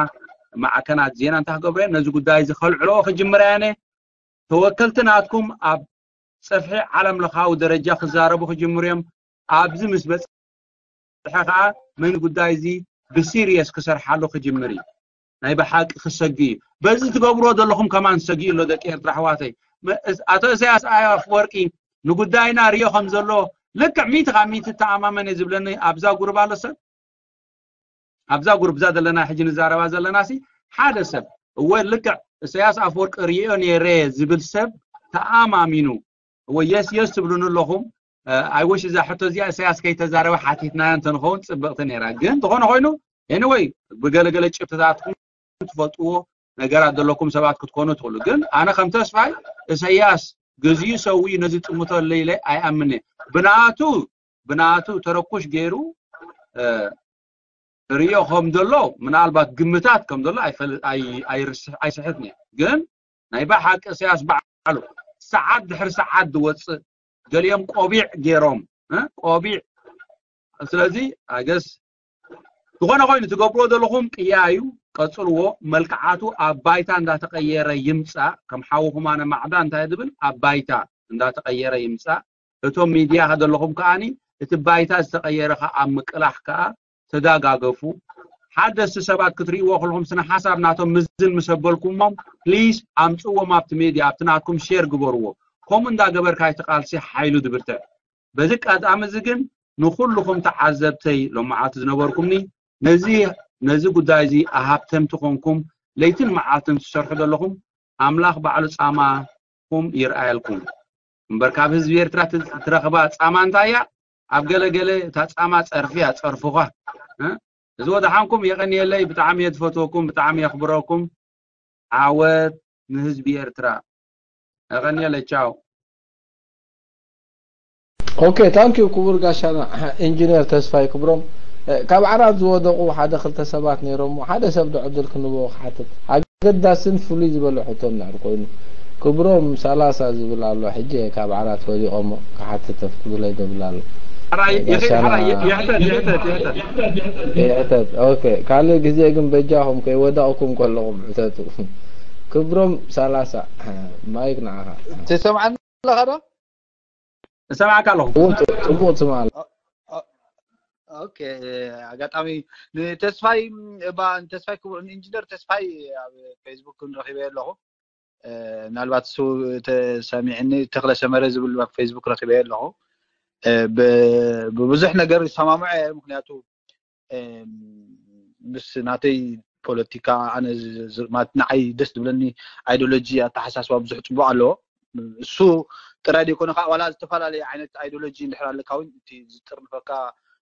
ማዕከናት ዜና እንታይ ክገብረ ነዚ ጉዳይ እዚ ከልዕለኦ ክጅምራ ያነ ተወከልቲ ናትኩም ኣብ ፀፍሒ ዓለም ለኻዊ ደረጃ ክዛረቡ ክጅምሩ እዮም። ኣብዚ ምስ በፅሐ ከዓ መን ጉዳይ እዚ ብሲሪየስ ክሰርሓሉ ክጅምር እዩ። ናይ ብሓቂ ክሰጊ እዩ። በዚ ትገብርዎ ዘለኹም ከማን ሰጊ ኣሎ ደቂ ኤርትራ ኣሕዋተይ። ኣቶ እሳያስ ኣፈወርቂ ንጉዳይና ሪኦ ከም ዘሎ ልክዕ ሚቲ ካብ ሚቲ ተኣማመን ዝብለኒ ኣብዛ ጉርባ ኣሎ ሰብ ኣብዛ ጉርብዛ ዘለና ሕጂ ንዛረባ ዘለና ሲ ሓደ ሰብ እወ ልክዕ እሳያስ ኣፈወርቂ ሪኦ ነይረ ዝብል ሰብ ተኣማሚኑ እወ የስ የስ ትብሉን ኣለኹም። ኣይወሽ እዛ ሕቶ እዚኣ እሳያስ ከይተዛረበ ሓቲትናያ እንተንኸውን ፅብቕቲ ነይራ። ግን ዝኾነ ኮይኑ ኤኒወይ ብገለገለ ጭብትታትኩም ትፈልጥዎ ነገራት ዘለኩም ሰባት ክትኮኑ ትኽእሉ። ግን ኣነ ከም ተስፋይ እሳያስ ገዚኡ ሰዊኡ ነዚ ጥምቶ ለይለ ኣይኣምንየ ብናቱ ብናቱ ተረኩሽ ገይሩ ርእዮ ከም ዘሎ ምናልባት ግምታት ከም ዘሎ ኣይስሕትን እየ። ግን ናይ ብሓቂ እሳያስ ባዕሉ ሰዓት ድሕሪ ሰዓት ዝወፅእ ገሊኦም ቆቢዕ ገይሮም ቆቢዕ ስለዚ ኣገስ ዝኾነ ኮይኑ ትገብርዎ ዘለኹም ቅያ እዩ። ቀፅልዎ። መልክዓቱ ኣብ ባይታ እንዳተቀየረ ይምፃእ። ከም ሓውኹም ኣነ ማዕዳ እንታይ ዝብል ኣብ ባይታ እንዳተቀየረ ይምፃእ። እቶም ሚድያ ዘለኹም ከዓኒ እቲ ባይታ ዝተቀየረ ከዓ ኣብ ምቅላሕ ከዓ ተዳጋገፉ። ሓደስቲ ሰባት ክትርእይዎ ከለኹም ስነ ሓሳብ ናቶም ምዝን ምስ ኣበልኩሞም ፕሊስ ኣምፅዎም ኣብቲ ሜድያ ኣብቲ ናትኩም ሼር ግበርዎ። ከምኡ እንዳገበርካ እቲ ቃልሲ ሓይሉ ድብርትዕ። በዚ ኣጋጣሚ እዚ ግን ንኹልኹም ተዓዘብተይ ሎመዓልቲ ዝነበርኩምኒ ነዚ ነዚ ጉዳይ እዚ ኣሃብተምቲ ኮንኩም ለይትን መዓልትን ትሰርሑ ዘለኹም ኣምላኽ ባዕሉ ፃማኹም ይርኣየልኩም። እምበር ካብ ህዝቢ ኤርትራ ትረኽባ ፃማ እንታይ እያ? ኣብ ገለገለ እታ ፃማ ፀርፊ እያ ፀርፉኻ። እዚ ወደሓንኩም የቐንየለይ። ብጣዕሚ እየ ዝፈትወኩም፣ ብጣዕሚ የኽብረኩም። ዓወት ንህዝቢ ኤርትራ። የቐንየለይ። ቻው። ኦኬ ታንክ ዩ ክቡር ጋሻና ኢንጂነር ተስፋይ ክብሮም። ካብ ዓራት ዝወደቑ ሓደ ክልተ ሰባት ነይሮም ሓደ ሰብ ዶ ዕድል ክንቦ ክሓትት ኣገዳስን ፍሉይ ዝበለ ሕቶ እንድሕር ኮይኑ ክብሮም ሰላሳ ዝብል ኣሎ ሕጂ ካብ ዓራት ወዲቖሞ ክሓትት ተፍቅዱለይ ዝብል ኣሎ። ይሕተት ይሕተት ይሕተት ይሕተት ኦኬ ካልእ ግዜ ግን በጃኹም ከይወደቕኩም ከለኹም ሕተቱ። ክብሮም ሰላሳ ማይክ ንዓኻ። ትሰምዓኒ ኣለኻ ዶ? እሰማዕካ ኣለኹ። ጽቡቅ ትስማዕ። ኦኬ ኣጋጣሚ ንተስፋይ እባ ንተስፋይ ክቡር ንኢንጂነር ተስፋይ ኣብ ፌስቡክ ንረኺበ ኣለኹ። ምናልባት እሱ ተሰሚዕኒ ተክለ ሰመረ ዝብል ኣብ ፌስቡክ ረኺበ ኣለኹ። ብብዙሕ ነገር ይሰማምዖ እየ ምክንያቱ ምስ ናተይ ፖለቲካ ኣነ ንዓይ ደስ ዝብለኒ ኣይዲዮሎጂ ኣተሓሳስባ ብዙሕ ፅቡቅ ኣለዎ። እሱ ጥራይ ዘይኮነ ከዓ ዋላ ዝተፈላለዩ ዓይነት ኣይዲዮሎጂ እንድሕር ኣለካ እውን እቲ ዝጥርንፈካ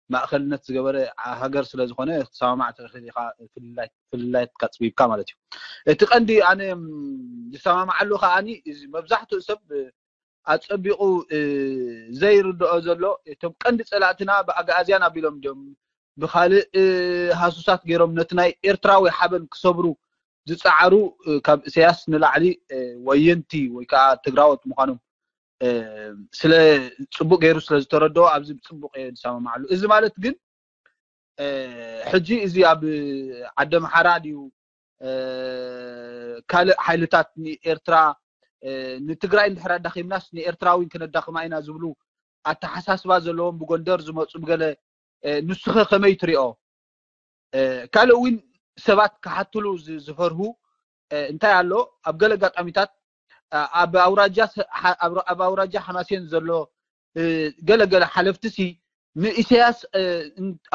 ማእከልነት ዝገበረ ሃገር ስለዝኮነ ክትሰማማዕ ትኽእል ኢካ ፍልላይትካ ፅቢብካ ማለት እዩ። እቲ ቀንዲ ኣነ ዝሰማማዓሉ ከዓኒ መብዛሕትኡ ሰብ ኣፀቢቑ ዘይርድኦ ዘሎ እቶም ቀንዲ ፀላእትና ብኣግኣዝያን ኣቢሎም ድዮም ብካልእ ሃሱሳት ገይሮም ነቲ ናይ ኤርትራዊ ሓበን ክሰብሩ ዝፀዓሩ ካብ እሰያስ ንላዕሊ ወየንቲ ወይ ከዓ ትግራዎት ምኳኖም ስለ ፅቡቅ ገይሩ ስለ ዝተረድኦ ኣብዚ ፅቡቅ እየ ዝሰማማዓሉ። እዚ ማለት ግን ሕጂ እዚ ኣብ ዓዲ ኣምሓራ ድዩ ካልእ ሓይልታት ንኤርትራ ንትግራይ እንድሕር ኣዳኺምናስ ንኤርትራ እውን ክነዳኽማ ኢና ዝብሉ ኣተሓሳስባ ዘለዎም ብጎንደር ዝመፁ ብገለ ንስኸ ከመይ ትሪኦ? ካልእ እውን ሰባት ክሓትሉ ዝፈርሁ እንታይ ኣሎ ኣብ ገለ ኣጋጣሚታት ኣብ ኣውራጃ ኣብ ኣውራጃ ሓማሴን ዘሎ ገለገለ ሓለፍቲ ሲ ንኢሳያስ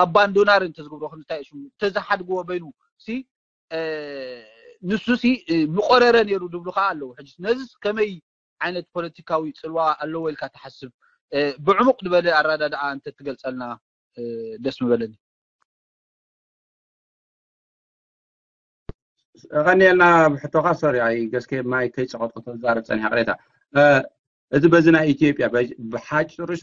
ኣባንዶናር እንተዝገብሮ ክንታይ ሽሙ እንተዝሓድግዎ በይኑ ሲ ንሱ ሲ ምቆረረ ነይሩ ዝብሉ ከዓ ኣለዉ። ሕጂ ነዚስ ከመይ ዓይነት ፖለቲካዊ ፅልዋ ኣለዎ ኢልካ ትሓስብ? ብዕሙቅ ዝበለ ኣረዳድኣ እንተትገልፀልና ደስ ምበለኒ። ቀኒልና ብሕቶካ ሶሪ ኣይ ገስከ ማይ ከይፀቀጥኩ ተዛረብ ፀኒሐ ቅሬታ። እቲ በዚ ናይ ኢትዮጵያ ብሓጭሩሽ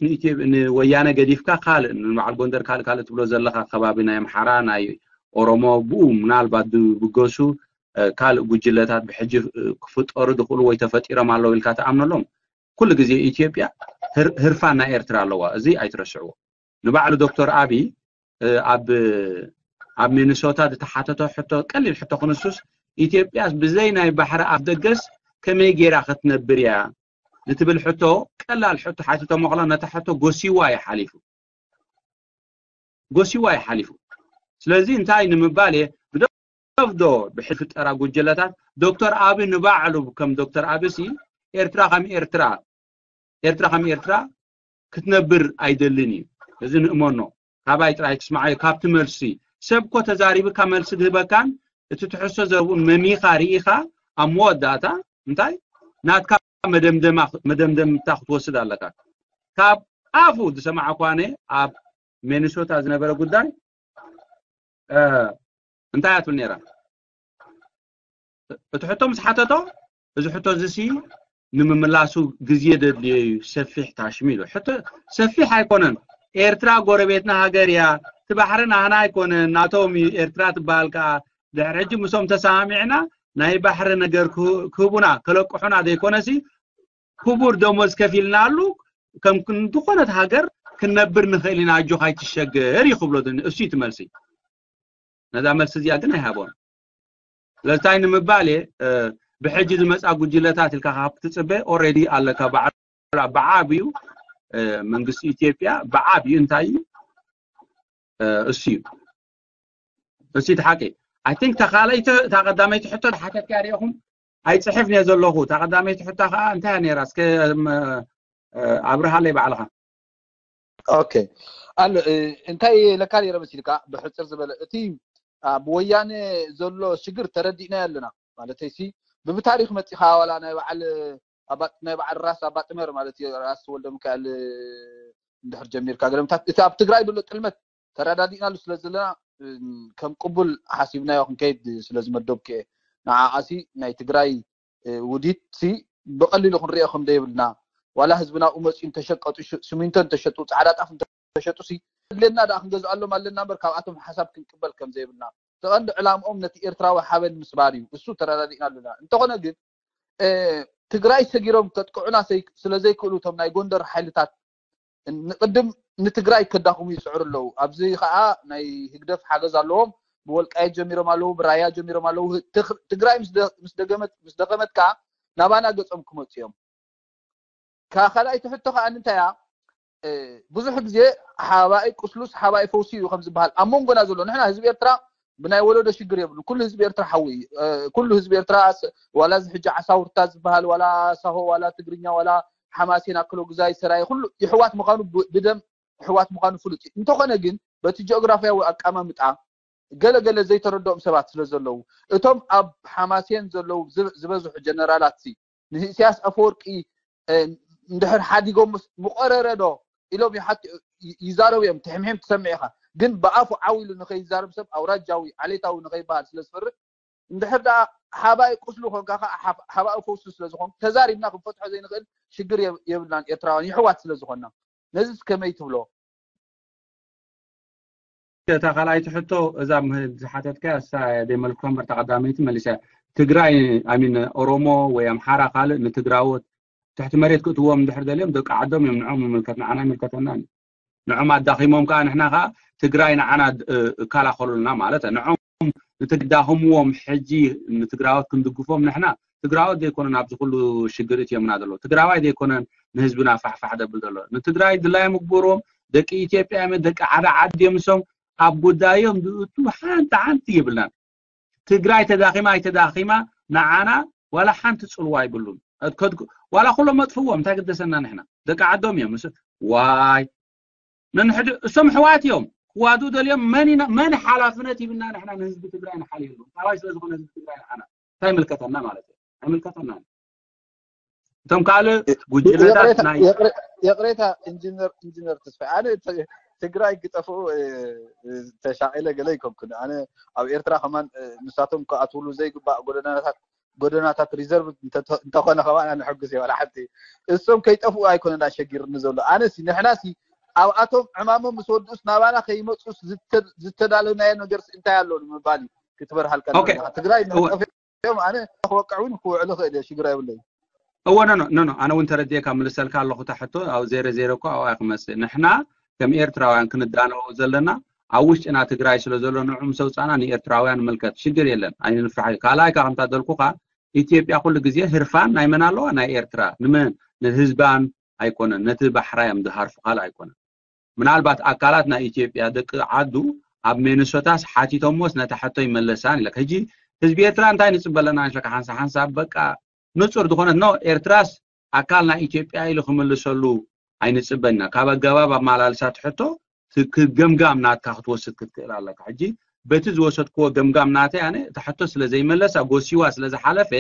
ንወያነ ገዲፍካ ካልእ ንበዓል ጎንደር ካልእ ካልእ ትብሎ ዘለካ ከባቢ ናይ ኣምሓራ ናይ ኦሮሞ ብኡ ምናልባት ዝብገሱ ካልእ ጉጅለታት ብሕጂ ክፍጠሩ ዝኽእሉ ወይ ተፈጢሮም ኣለዉ ኢልካ ትኣምነሎም? ኩሉ ግዜ ኢትዮጵያ ህርፋን ናይ ኤርትራ ኣለዋ። እዚ ኣይትረስዕዎ። ንባዕሉ ዶክተር ኣብይ ኣብ ኣብ ሚኒሶታ ዝተሓተቶ ሕቶ፣ ቀሊል ሕቶ ክንሱስ፣ ኢትዮጵያ ብዘይ ናይ ባሕሪ ኣፍ ደገስ ከመይ ገይራ ክትነብር እያ ንትብል ሕቶ፣ ቀላል ሕቶ ሓቲቶ መቕሎ ነታ ሕቶ ጎሲዋ እዩ ሓሊፉ። ጎሲዋ እዩ ሓሊፉ። ስለዚ እንታይ ንምባል እየ፣ ብደፍዶ ብሕፍጠራ ጉጀለታት ዶክተር ኣብ ንባዕሉ ከም ዶክተር ኣብ ሲ ኤርትራ ከም ኤርትራ ኤርትራ ከም ኤርትራ ክትነብር ኣይደልን እዩ። እዚ ንእመኖ። ካባይ ጥራይ ትስማዓዮ፣ ካብቲ መልሲ። ሰብ እኮ ተዛሪብካ መልሲ ዝህበካን እቲ ትሕሶ ዘረብኡን መሚኻ ርኢኻ ኣብ መወዳእታ እንታይ ናትካ መደምደማ መደምደምታ ክትወስድ ኣለካ። ካብ ኣፉ ዝሰማዕኳነ ኣብ ሚኒሶታ ዝነበረ ጉዳይ እንታይ ኣትብል ነይራ? እቲ ሕቶ ምስ ሓተቶ፣ እዚ ሕቶ እዚ ሲ ንምምላሱ ግዜ ዘድልዮ እዩ፣ ሰፊሕ ታሽሚ ኢሉ። ሕቶ ሰፊሕ ኣይኮነን። ኤርትራ ጎረቤትና ሃገር እያ። እቲ ባሕሪ ናህና ኣይኮነን፣ ናቶም እዩ። ኤርትራ ትበሃል ከኣ ድሕሪ ሕጂ ምስኦም ተሰማሚዕና ናይ ባሕሪ ነገር ክህ- ክህቡና ከለቅሑና ዘይኮነሲ ክቡር ደሞዝ ከፊልናሉ ከም ዝኾነት ሃገር ክንነብር ንኽእል ኢና፣ ኣጆኻ ኣይትሸገር እዩ ክብሎ። እሱ እዩ እቲ መልሲ። ነዛ መልሲ እዚኣ ግን ኣይሃቦን። ስለዚ እንታይ ንምባል እየ፣ ብሕጂ ዝመፃ ጉጅለታት ኢልካ ካብ ትፅበ ኦልሬዲ ኣለካ። ብዓብዩ መንግስቲ ኢትዮጵያ ብዓብዩ እንታይ እዩ እሱ እዩ እሱ እቲ ሓቂ። I think እታ ካልኣይቲ እታ ቀዳመይቲ ሕቶ ዝሓተትካ ሪኢኹም ኣይፅሕፍን እየ ዘለኹ። እታ ቀዳመይቲ ሕቶ ከዓ እንታይ እያ ነይራ? እስከ ኣብርሃለይ ባዕልኻ። ኦኬ ኣሎ እንታይ ኢለካ ነይረ መሲልካ ብሕፅር ዝበለ እቲ ኣብ ወያነ ዘሎ ሽግር ተረዲእናዮ ኣለና ማለተይ ሲ ብብታሪክ መፂኻ ዋላ ናይ በዓል ናይ በዓል ራስ ኣባጥመር ማለት እዩ ራስ ወልደ ሚካኤል እንድሕር ጀሚርካ ገለምታት እቲ ኣብ ትግራይ ዘሎ ጥልመት ተረዳዲእናሉ ስለ ዘለና ከም ቅቡል ሓሲብናዮ ክንከይድ ስለ ዝመደብኩ እየ ንዓኣሲ ናይ ትግራይ ውዲት ሲ ብቐሊሉ ክንሪኦ ከም ዘይብልና ዋላ ህዝብና ብኡ መፂኡ እንተሸቀጡ ሲሚንቶ እንተሸጡ ፃዕዳ ጣፍ እንተሸጡ ሲ ኣድልየና ደኣ ክንገዝኣሎም ኣለና እምበር ካብኣቶም ሓሳብ ክንቅበል ከም ዘይብልና እቲ ቀንዲ ዕላምኦም ነቲ ኤርትራዊ ሓበን ምስባር እዩ እሱ ተረዳዲእና ኣለና እንተኾነ ግን ትግራይ ሰጊሮም ከጥቅዑና ስለ ዘይክእሉ እቶም ናይ ጎንደር ሓይልታት ንቅድም ንትግራይ ከዳኽሙ ይፅዕሩ ኣለዉ ኣብዚ ከዓ ናይ ህግደፍ ሓገዝ ኣለዎም ብወልቃየት ጀሚሮም ኣለዉ ብራያ ጀሚሮም ኣለዉ ትግራይ ምስ ደኸመት ከዓ ናባና ገፆም ክመፁ እዮም ካልኣይቲ ሕቶ ከዓ እንታይ እያ ብዙሕ ግዜ ሓባኢ ቁስሉስ ሓባኢ ፈውሲ እዩ ከም ዝበሃል ኣብ መንጎና ዘሎ ንሕና ህዝቢ ኤርትራ ብናይ ወለዶ ሽግር የብሉ ኩሉ ህዝቢ ኤርትራ ሓዊ እዩ ኩሉ ህዝቢ ኤርትራ ዋላ እዚ ሕጂ ዓሳውርታ ዝበሃል ዋላ ሳሆ ዋላ ትግርኛ ዋላ ሓማሴን ኣክሎ ግዛይ ሰራይ ኩሉ ይሕዋት ምዃኑ ብደም ይሕዋት ምዃኑ ፍሉጥ እዩ እንተኾነ ግን በቲ ጂኦግራፊያዊ ኣቀማምጣ ገለ ገለ ዘይተረድኦም ሰባት ስለ ዘለዉ እቶም ኣብ ሓማሴን ዘለዉ ዝበዝሑ ጀነራላት ሲ ንኢሳያስ ኣፈወርቂ እንድሕር ሓዲጎምስ ምቆረረ ዶ ኢሎም ይሓት ይዛረቡ እዮም ትሕምሒም ትሰምዕ ኢኻ ግን ብኣፉ ዓው ኢሉ ንኸይዛረብ ሰብ ኣውራጃዊ ዓሌታዊ ንኸይበሃል ስለ ዝፈርህ እንድሕር ደኣ ሓባኢ ቁስሉ ኮንካ ከዓ ሓባኢ ፈውሱ ስለ ዝኾን ተዛሪብና ክንፈትሖ ዘይንኽእል ሽግር የብልናን ኤርትራውያን ይሕዋት ስለ ዝኾንና ነዚ ከመይ ትብሎ እታ ካልኣይቲ ሕቶ እዛ ዝሓተትካ እሳ ደይመልክቶ እምበር እታ ቀዳመይቲ መሊሳ ትግራይ ኣሚን ኦሮሞ ወይ ኣምሓራ ካልእ ንትግራዎት ትሕቲ መሬት ክእትዎም እንድሕር ደልዮም ደቂ ዓዶም እዮም ንዖም ይምልከት ንዓና ይምልከተና ንዖም ኣዳኺሞም ከዓ ንሕና ከዓ ትግራይ ንዓና እከላኸሉልና ማለት ንዖም ንትዳኽምዎም ሕጂ ንትግራዎት ክንድግፎም ንሕና ትግራዎት ዘይኮነን ኣብዚ ኩሉ ሽግር እትዮምና ዘሎ ትግራዋይ ዘይኮነን ንህዝብና ፋሕፋሕ ደብል ዘሎ ንትግራይ ድላዮም ግበርዎም ደቂ ኢትዮጵያ እዮም ደቂ ሓደ ዓዲ እዮም ንሶም ኣብ ጉዳዮም ዝእቱ ሓንቲ ሓንቲ ይብልናን ትግራይ ተዳኺማ ኣይተዳኺማ ንዓና ዋላ ሓንቲ ፅልዋ ኣይብሉን ዋላ ኩሎም መጥፍዎም እንታይ ግደሰና ንሕና ደቂ ዓዶም እዮም ዋይ ነንሕድ እሶም ሕዋት እዮም ክዋዱ ደልዮም መን ኢና መን ሓላፍነት ይብና ንሕና ንህዝቢ ትግራይ ንሓልየሉ ካባይ ስለ ዝኾነ ህዝቢ ትግራይ ንዓና እንታይ ይምልከተና ማለት እዩ ኣይምልከተና እቶም ካልእ ጉጅለታት ናይ የቅሬታ ኢንጂነር ኢንጂነር ተስፋ ኣነ ትግራይ ክጠፍኡ ተሻቂለ ገለ ይኮንኩን ኣነ ኣብ ኤርትራ ከማን ንሳቶም ክኣትውሉ ዘይግባእ ጎደናታት ጎደናታት ሪዘርቭ እንተኾነ ከማን ኣነ ሕጉስ እየ ዋላ ሓንቲ እሶም ከይጠፍኡ ኣይኮነን ኣሸጊርኒ ዘሎ ኣነሲ ንሕናሲ ኣብኣቶም ዕማሞም ምስ ወድኡስ ናባና ከይመፁስ ዝተዳለናዮ ነገር እንታይ ኣሎ ንምባል እዩ ክትበርሃልካ ትግራይ እዮም። ኣነ ክወቅዕ እውን ክውዕል ይኽእል እየ፣ ሽግር ኣይብለይ። እወ ኖ ኖ ኣነ እውን ተረድኤካ ምልሰልካ ኣለኹ። እታ ሕቶ ኣብ ዜሮ ዜሮ እኮ ኣብኣ ክመፅእ። ንሕና ከም ኤርትራውያን ክንዳነቦ ዘለና ኣብ ውሽጥና ትግራይ ስለ ዘሎ ንዑ ምስ ኣውፃእና ንኤርትራውያን ምልከት ሽግር የለን፣ ኣይንፍራሕ። ካልኣይ ከዓ ከምታ ደልኩካ ኢትዮጵያ ኩሉ ግዜ ህርፋን ናይ መን ኣለዋ? ናይ ኤርትራ። ንመን? ንህዝባን ኣይኮነን፣ ነቲ ባሕራ እዮም ዝሃርፉ፣ ካልእ ኣይኮነን። ምናልባት ኣካላት ናይ ኢትዮጵያ ደቂ ዓዱ ኣብ ሚኒሶታስ ሓቲቶምዎስ ነታ ሕቶ ይመለሳን ኢለ። ሕጂ ህዝቢ ኤርትራ እንታይ ንፅበ ኣለና ንሽለካ ሓንሳ ሓንሳብ በቃ ንፁር ዝኾነት ኖ ኤርትራስ ኣካል ናይ ኢትዮጵያ ኢሉ ክምልሰሉ ኣይንፅበን ኢና። ካብ ኣገባብ ኣመላልሳ ትሕቶ ገምጋም ናትካ ክትወስድ ክትክእል ኣለካ። ሕጂ በቲ ዝወሰድክዎ ገምጋም ናተይ ኣነ እታ ሕቶ ስለ ዘይመለሳ ጎሲዋ ስለ ዝሓለፈ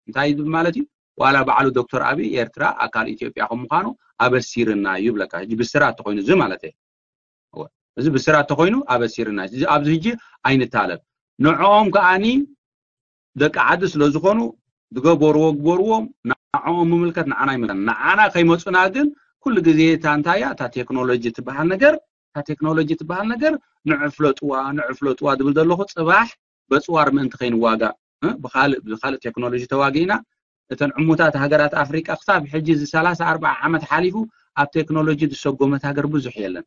እንታይ ይብል ማለት እዩ? ዋላ ባዕሉ ዶክተር ኣብይ ኤርትራ ኣካል ኢትዮጵያ ከም ምዃኑ ኣበሲርና እዩ ይብለካ። ሕጂ ብስራት ተኮይኑ እዚ ማለት እዩ። እዚ ብስራት ተኮይኑ ኣበሲርና እዩ። ኣብዚ ሕጂ ኣይንታለል። ንዕኦም ከኣኒ ደቂ ዓዲ ስለ ዝኾኑ ዝገበርዎ ግበርዎም፣ ንዕኦም ምምልከት ንዓና ይምልከት። ንዓና ከይመፁና ግን ኩሉ ግዜ እታ እንታይ እያ እታ ቴክኖሎጂ ትበሃል ነገር እታ ቴክኖሎጂ ትበሃል ነገር ንዕፍለጥዋ ንዕፍለጥዋ ዝብል ዘለኹ ፅባሕ በፅዋር ምእንቲ ከይንዋጋእ እ፣ ብኻልእ ብኻልእ ቴክኖሎጂ ተዋጊእና እተን ዕሙታት ሃገራት ኣፍሪቃ ክሳብ ሕጂ እዚ ሰላሳ ኣርባዓ ዓመት ሓሊፉ ኣብ ቴክኖሎጂ ዝሰጎመት ሃገር ብዙሕ የለን።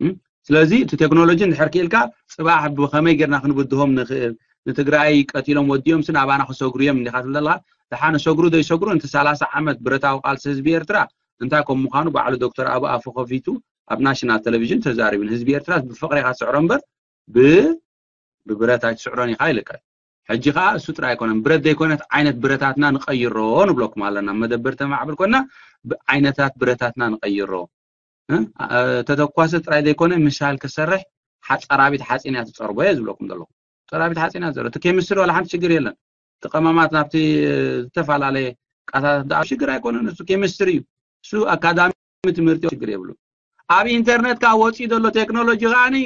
እም? ስለዚ እቲ ቴክኖሎጂ እንድሕር ክኢልካ ፅባሕ ብኸመይ ጌርና ክንብድሆም ንኽእል ንትግራይ ቀቲሎም ወዲኦም ስን ኣባና ክሰግሩ እዮም እንዲኻ ትብል ዘለኻ። ደሓን ሰግሩ ዘይሰግሩ ነቲ ሰላሳ ዓመት ብረታዊ ቃልሲ ህዝቢ ኤርትራ እንታይ ከም ምዃኑ ባዕሉ ዶክተር ኣብ ኣፉ ከፊቱ ኣብ ናሽናል ቴሌቪዥን ተዛሪቡ። ንህዝቢ ኤርትራ ብፍቕሪ ኢኻ ትስዕሮ እምበር ብ ብብረት ኣይትስዕሮን ኢኻ ኢልካ። ሕጂ ከዓ እሱ ጥራይ ኣይኮነን፣ ብረት ዘይኮነት ዓይነት ብረታትና ንቐይሮ ንብለኩም ኣለና። መደበር ተማዕብል ኮና ብዓይነታት ብረታትና ንቐይሮ። እ? እ፣ ተተኳሲ ጥራይ ዘይኮነ ሚሳይል ክሰርሕ ሓ-፣ ጸራቢት ሓፂን እያ ትጸርቦ እየ ዝብለኩም ዘለኹ። ጸራቢት ሓፂን እያ ትጸርቦ። እቲ ኬሚስትሪ ዋላ ሓንቲ ሽግር የለን። እቲ ቀመማት ናብቲ ዝተፈላለየ ቃታት ደኣ ሽግር ኣይኮነን። እሱ ኬሚስትሪ እዩ። እሱ ኣካዳሚ ትምህርቲ ሽግር የብሉ። ኣብ ኢንተርነት ከዓ ወፂኡ ዘሎ ቴክኖሎጂ ከዓኒ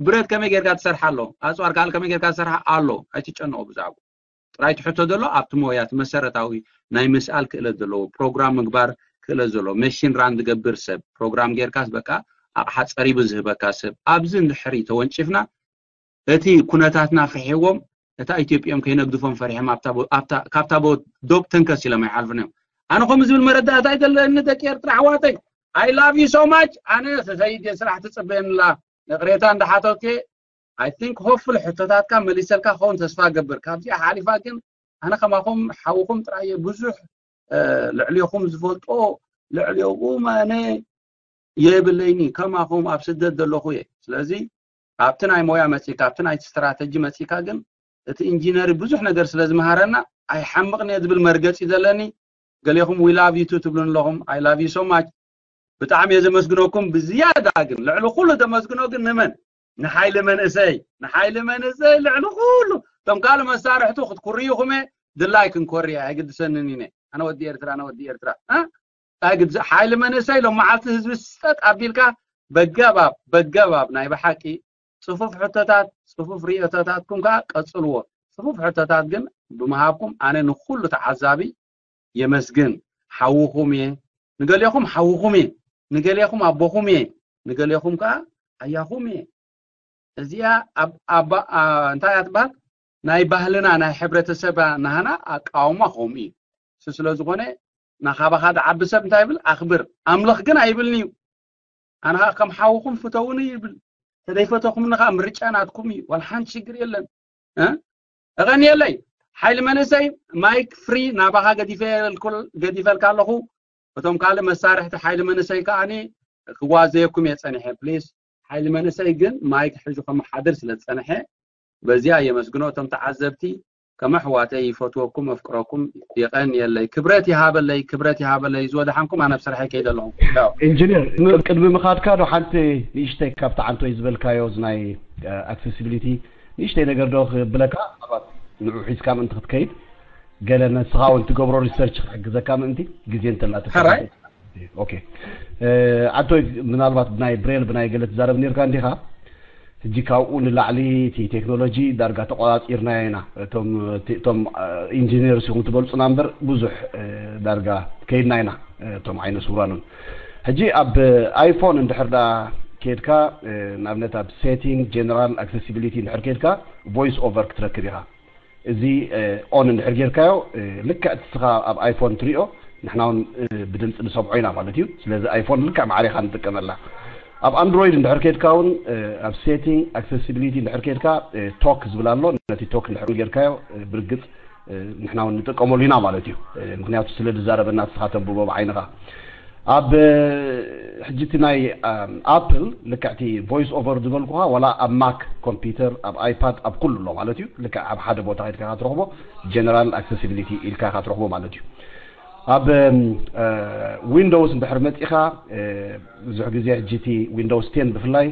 ብረት ከመይ ጌርካ ትሰርሓ ኣሎ፣ ኣፅዋር ካልእ ከመይ ጌርካ ትሰርሓ ኣሎ። ኣይትጨነቑ ብዛዕባ ጥራይ ትሕቶ ዘሎ ኣብቲ ሞያ እቲ መሰረታዊ ናይ ምስኣል ክእለት ዘለዎ ፕሮግራም ምግባር ክእለት ዘለዎ መሽን ራን ዝገብር ሰብ ፕሮግራም ጌርካስ በቃ ኣቕሓ ፀሪቡ ዝህበካ ሰብ ኣብዚ እንድሕሪ ተወንጭፍና እቲ ኩነታትና ፍሒዎም እታ ኢትዮጵዮም ከይነግድፎም ፈሪሖም ኣብታ ቦ-፣ ኣብታ፣ ካብታ ቦ-፣ ዶብ ተንከስ ኢሎም ኣይሓልፉን እዮም። ኣነ ከምኡ ዝብል መረዳእታ ኣይደለኒ ደቂ ኤርትራ ኣሕዋተይ። I love you so much። ኣነ ሰሰይድ ስራሕ ትፅበየንላ ይቕሬታ እንዳሓተትኩ I think hopefully ሕቶታትካ መሊሰልካ ክኸውን ተስፋ ገብር። ካብዚኣ ሓሊፋ ግን ኣነ ከማኹም ሓውኹም ጥራይ እየ። ብዙሕ እ፣ ልዕሌኹም ዝፈልጦ ልዕሌኹም ኣነ የብለይኒ። ከማኹም ኣብ ስደት ዘለኹ እየ። ስለዚ ኣብቲ ናይ ሞያ መፂካ ኣብቲ ናይ ስትራተጂ መፂካ ግን እቲ ኢንጂነሪ ብዙሕ ነገር ስለ ዝመሃረና ኣይሓምቕን እየ ዝብል መርገፂ ዘለኒ። ገሌኹም we love you too ትብሉን ኣለኹም። I love you so much። ብጣዕሚ እየ ዘመስግነኩም። ብዝያዳ ግን ልዕሊ ኩሉ ዘመስግኖ ግን ንመን? ንሓይሊ መንእሰይ፣ ንሓይሊ መንእሰይ ልዕሊ ኩሉ። እቶም ካልእ መሳርሕቱ ክትኩርይኹም እየ፣ ድላይ ክንኮሪ እየ፣ ኣይግድሰንን ኢነ። ኣነ ወዲ ኤርትራ፣ ኣነ ወዲ ኤርትራ። እ? ኣይግድሰ-፣ ሓይሊ መንእሰይ ሎም መዓልቲ ህዝቢ ስጠጥ ኣቢልካ በገባብ፣ በገባብ ናይ ብሓቂ ጽፉፍ ሕቶታት፣ ጽፉፍ ርእቶታትኩም ከኣ ቀጽልዎ። ጽፉፍ ሕቶታት ግን ብምሃብኩም ኣነ ንኹሉ ተዓዛቢ የመስግን። ሓውኹም እየ። ንገሌኹም ሓውኹም እየ። ንገሌኹም ኣቦኹም እየ። ንገሌኹም ከኣ ኣያኹም እየ። እዚኣ ኣብ፣ ኣብ፣ ኣ፣ እንታይ እያ ትበሃል? ናይ ባህልና፣ ናይ ሕብረተሰብ ናህና ኣቃውማ ከምኡ እዩ። እሱ ስለ ዝኾነ ናኻባኻ ዝዓቢ ሰብ እንታይ ይብል? ኣኽብር። ኣምልኽ ግን ኣይብልን እዩ። ኣነ ኸዓ ከም ሓውኹም ፍተውኒ ይብል። ተደይፈተኹምኒ ኸዓ ምርጫ ናትኩም እዩ። ዋላ ሓንቲ ሽግር የለን። እ? እቐንየለይ። ሓይሊ መንእሰይ ማይክ ፍሪ ናባኻ ገዲፈ-፣ ገዲፈልካ ኣለኹ። እቶም ካልእ መሳርሕቲ ሓይሊ መንእሰይ ከዓኒ ክዋዘየኩም እየ ጸኒሐ። ፕሊስ ሓይሊ መንእሰይ ግን ማይክ ሕዙ ከመሓድር ስለ ዝጸንሐ በዚኣ የመስግኖ። እቶም ተዓዘብቲ ከም ኣሕዋተይ ይፈትወኩም፣ ኣፍቅረኩም። የቐንየለይ። ክብረት ይሃበለይ፣ ክብረት ይሃበለይ። ዝወደሓንኩም ኣነ ኣብ ስርሐይ ከይደ ኣለኹ። ያው። ኢንጂነር፣ ም-፣ ቅድሚ ምኻድካ ዶ ሓንቲ ንእሽተይ ካብቲ ዓንቶይ ዝበልካዮ እዚ ናይ፣ እ፣ ኣክሰሲቢሊቲ ንእሽተይ ነገር ዶ ክብለካ? ምናልባት ንዑ ሒዝካ ምእንቲ ክትከይድ ገለ ንስኻ እውን ትገብሮ ሪሰርች ክሕግዘካ ምእንቲ ግዜ እንተላትካ። ሕራይ። ኦኬ። እ፣ ዓንቶይ ምናልባት ብናይ ብሬል ብናይ ገለ ትዛረብ ነርካ እንዲኻ። ሕጂ ካብኡ ንላዕሊ እቲ ቴክኖሎጂ ዳርጋ ተቆጻጺርናዮ ኢና። እቶም፣ እቶም፣ እ፣ ኢንጂነርስ ኢኹም ትበልጹና እምበር ብዙሕ፣ እ፣ ዳርጋ ከይድና ኢና፣ እ፣ እቶም ዓይነ ስውራን እውን። ሕጂ ኣብ ኣይፎን እንድሕር ደኣ ከይድካ፣ እ፣ ንኣብነት ኣብ ሴቲንግ ጀነራል ኣክሰሲቢሊቲ እንድሕር ከይድካ ቮይስ ኦቨር ክትረክብ ኢኻ። እዚ on እንድሕር ጌርካዮ ልክዕ እቲ ስኻ ኣብ iPhone ትሪኦ ንሕና እውን ብድምፂ ንሰምዖ ኢና ማለት እዩ። ስለዚ iPhone ልክዕ ማዕሪኻ ንጥቀመላ። ኣብ Android እንድሕር ኬድካ እውን ኣብ setting accessibility እንድሕር ኬድካ talk ዝብል ኣሎ። ነቲ talk እንድሕር ጌርካዮ ብርግፅ ንሕና እውን ንጥቀመሉ ኢና ማለት እዩ። ምክንያቱ ስለ ዝዛረበና ንስኻ ተንብቦ ብዓይንኻ። ኣብ ሕጂ እቲ ናይ Apple ልክዕ እቲ voice over ዝበልኩኻ ዋላ ኣብ Mac ኮምፒውተር ኣብ iPad ኣብ ኩሉ ኣሎ ማለት እዩ። ልክዕ ኣብ ሓደ ቦታ ከድካ ኢኻ ትረኽቦ። General accessibility ኢልካ ኢኻ ትረኽቦ ማለት እዩ። ኣብ Windows እንድሕር መፂኻ ብዙሕ ግዜ ሕጂ እቲ Windows ten ብፍላይ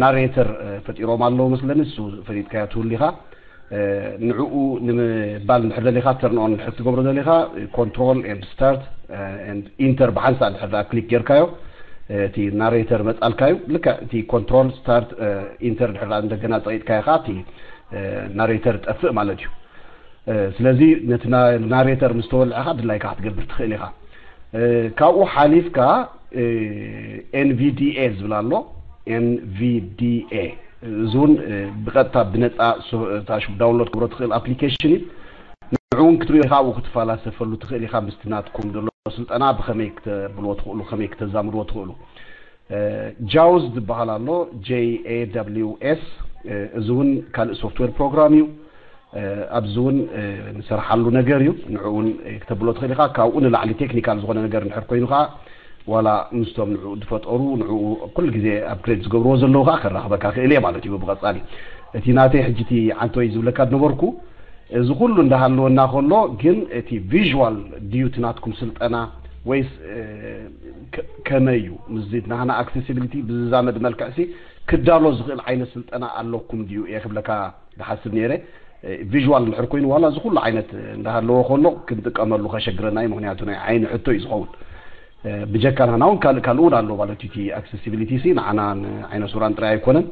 ናሬተር ፈጢሮም ኣለዉ መስለኒ። እሱ ፈሊጥካዮ ትህሉ ኢኻ። ንዕኡ ንምባል እንድሕር ደሊኻ turn on እንድሕር ትገብሮ ደሊኻ control and start and enter ብሓንሳ እንድሕር ክሊክ ጌርካዮ እቲ ናሬተር መፃልካ እዩ። ልክዕ እቲ control start enter እንድሕር እንደገና ፀቂጥካዮ ከዓ እቲ ናሬተር ጠፍእ ማለት እዩ። ስለዚ ነቲ ናሬተር ምስ ተወልዐኻ ድላይካ ክትገብር ትኽእል ኢኻ። ካብኡ ሓሊፍካ NVDA ዝብል ኣሎ። NVDA እዚ እውን ብቐጥታ ብነፃ ዳውንሎድ ክብሮ ትኽእል ኣፕሊኬሽን እዩ። ንዕኡ እውን ክትሪኦ ኢኻ፣ ኣብኡ ክትፈላሰፈሉ ትኽእል ኢኻ። ምስቲ ናትኩም ዘሎ ስልጠና ብኸመይ ክተብልዎ ትኽእሉ፣ ከመይ ክተዛምድዎ ትኽእሉ። JAWS ዝበሃል ኣሎ። JAWS እዚ እውን ካልእ ሶፍትዌር ፕሮግራም እዩ። ኣብዚ እውን ንሰርሓሉ ነገር እዩ። ንዕኡ እውን ክተብሎ ትኽእል ኢኻ። ካብኡ ንላዕሊ ቴክኒካል ዝኾነ ነገር እንድሕር ኮይኑ ከዓ ዋላ ምስቶም ንዕኡ ዝፈጠሩ ንዕኡ ኩሉ ግዜ ኣፕግሬድ ዝገብርዎ ዘለዉ ከዓ ከራኽበካ ክእል እየ ማለት እዩ። ብቐፃሊ እቲ ናተይ ሕጂ እቲ ዓንቶይ ዝብለካ ዝነበርኩ እዚ ኩሉ እንዳሃለወና ከሎ ግን እቲ ቪዥዋል ድዩ እቲ ናትኩም ስልጠና ወይስ ከመይ እዩ? ምስዚ ናህና ኣክሴሲቢሊቲ ብዝዛመድ መልክዕሲ ክዳሎ ዝኽእል ዓይነት ስልጠና ኣለኩም ድዩ እየ ክብለካ ዝሓስብ ነይረ። ቪዥዋል እንድሕር ኮይኑ ዋላ እዚ ኩሉ ዓይነት እንዳሃለዎ ከሎ ክንጥቀመሉ ከሸግረና እዩ። ምክንያቱ ናይ ዓይኒ ሕቶ እዩ ዝኸውን። ብጀካ ናህና እውን ካልእ ካልእ እውን ኣሎ ማለት እዩ። እቲ ኣክሴሲቢሊቲ ሲ ንዓና ንዓይነ ሱራን ጥራይ ኣይኮነን።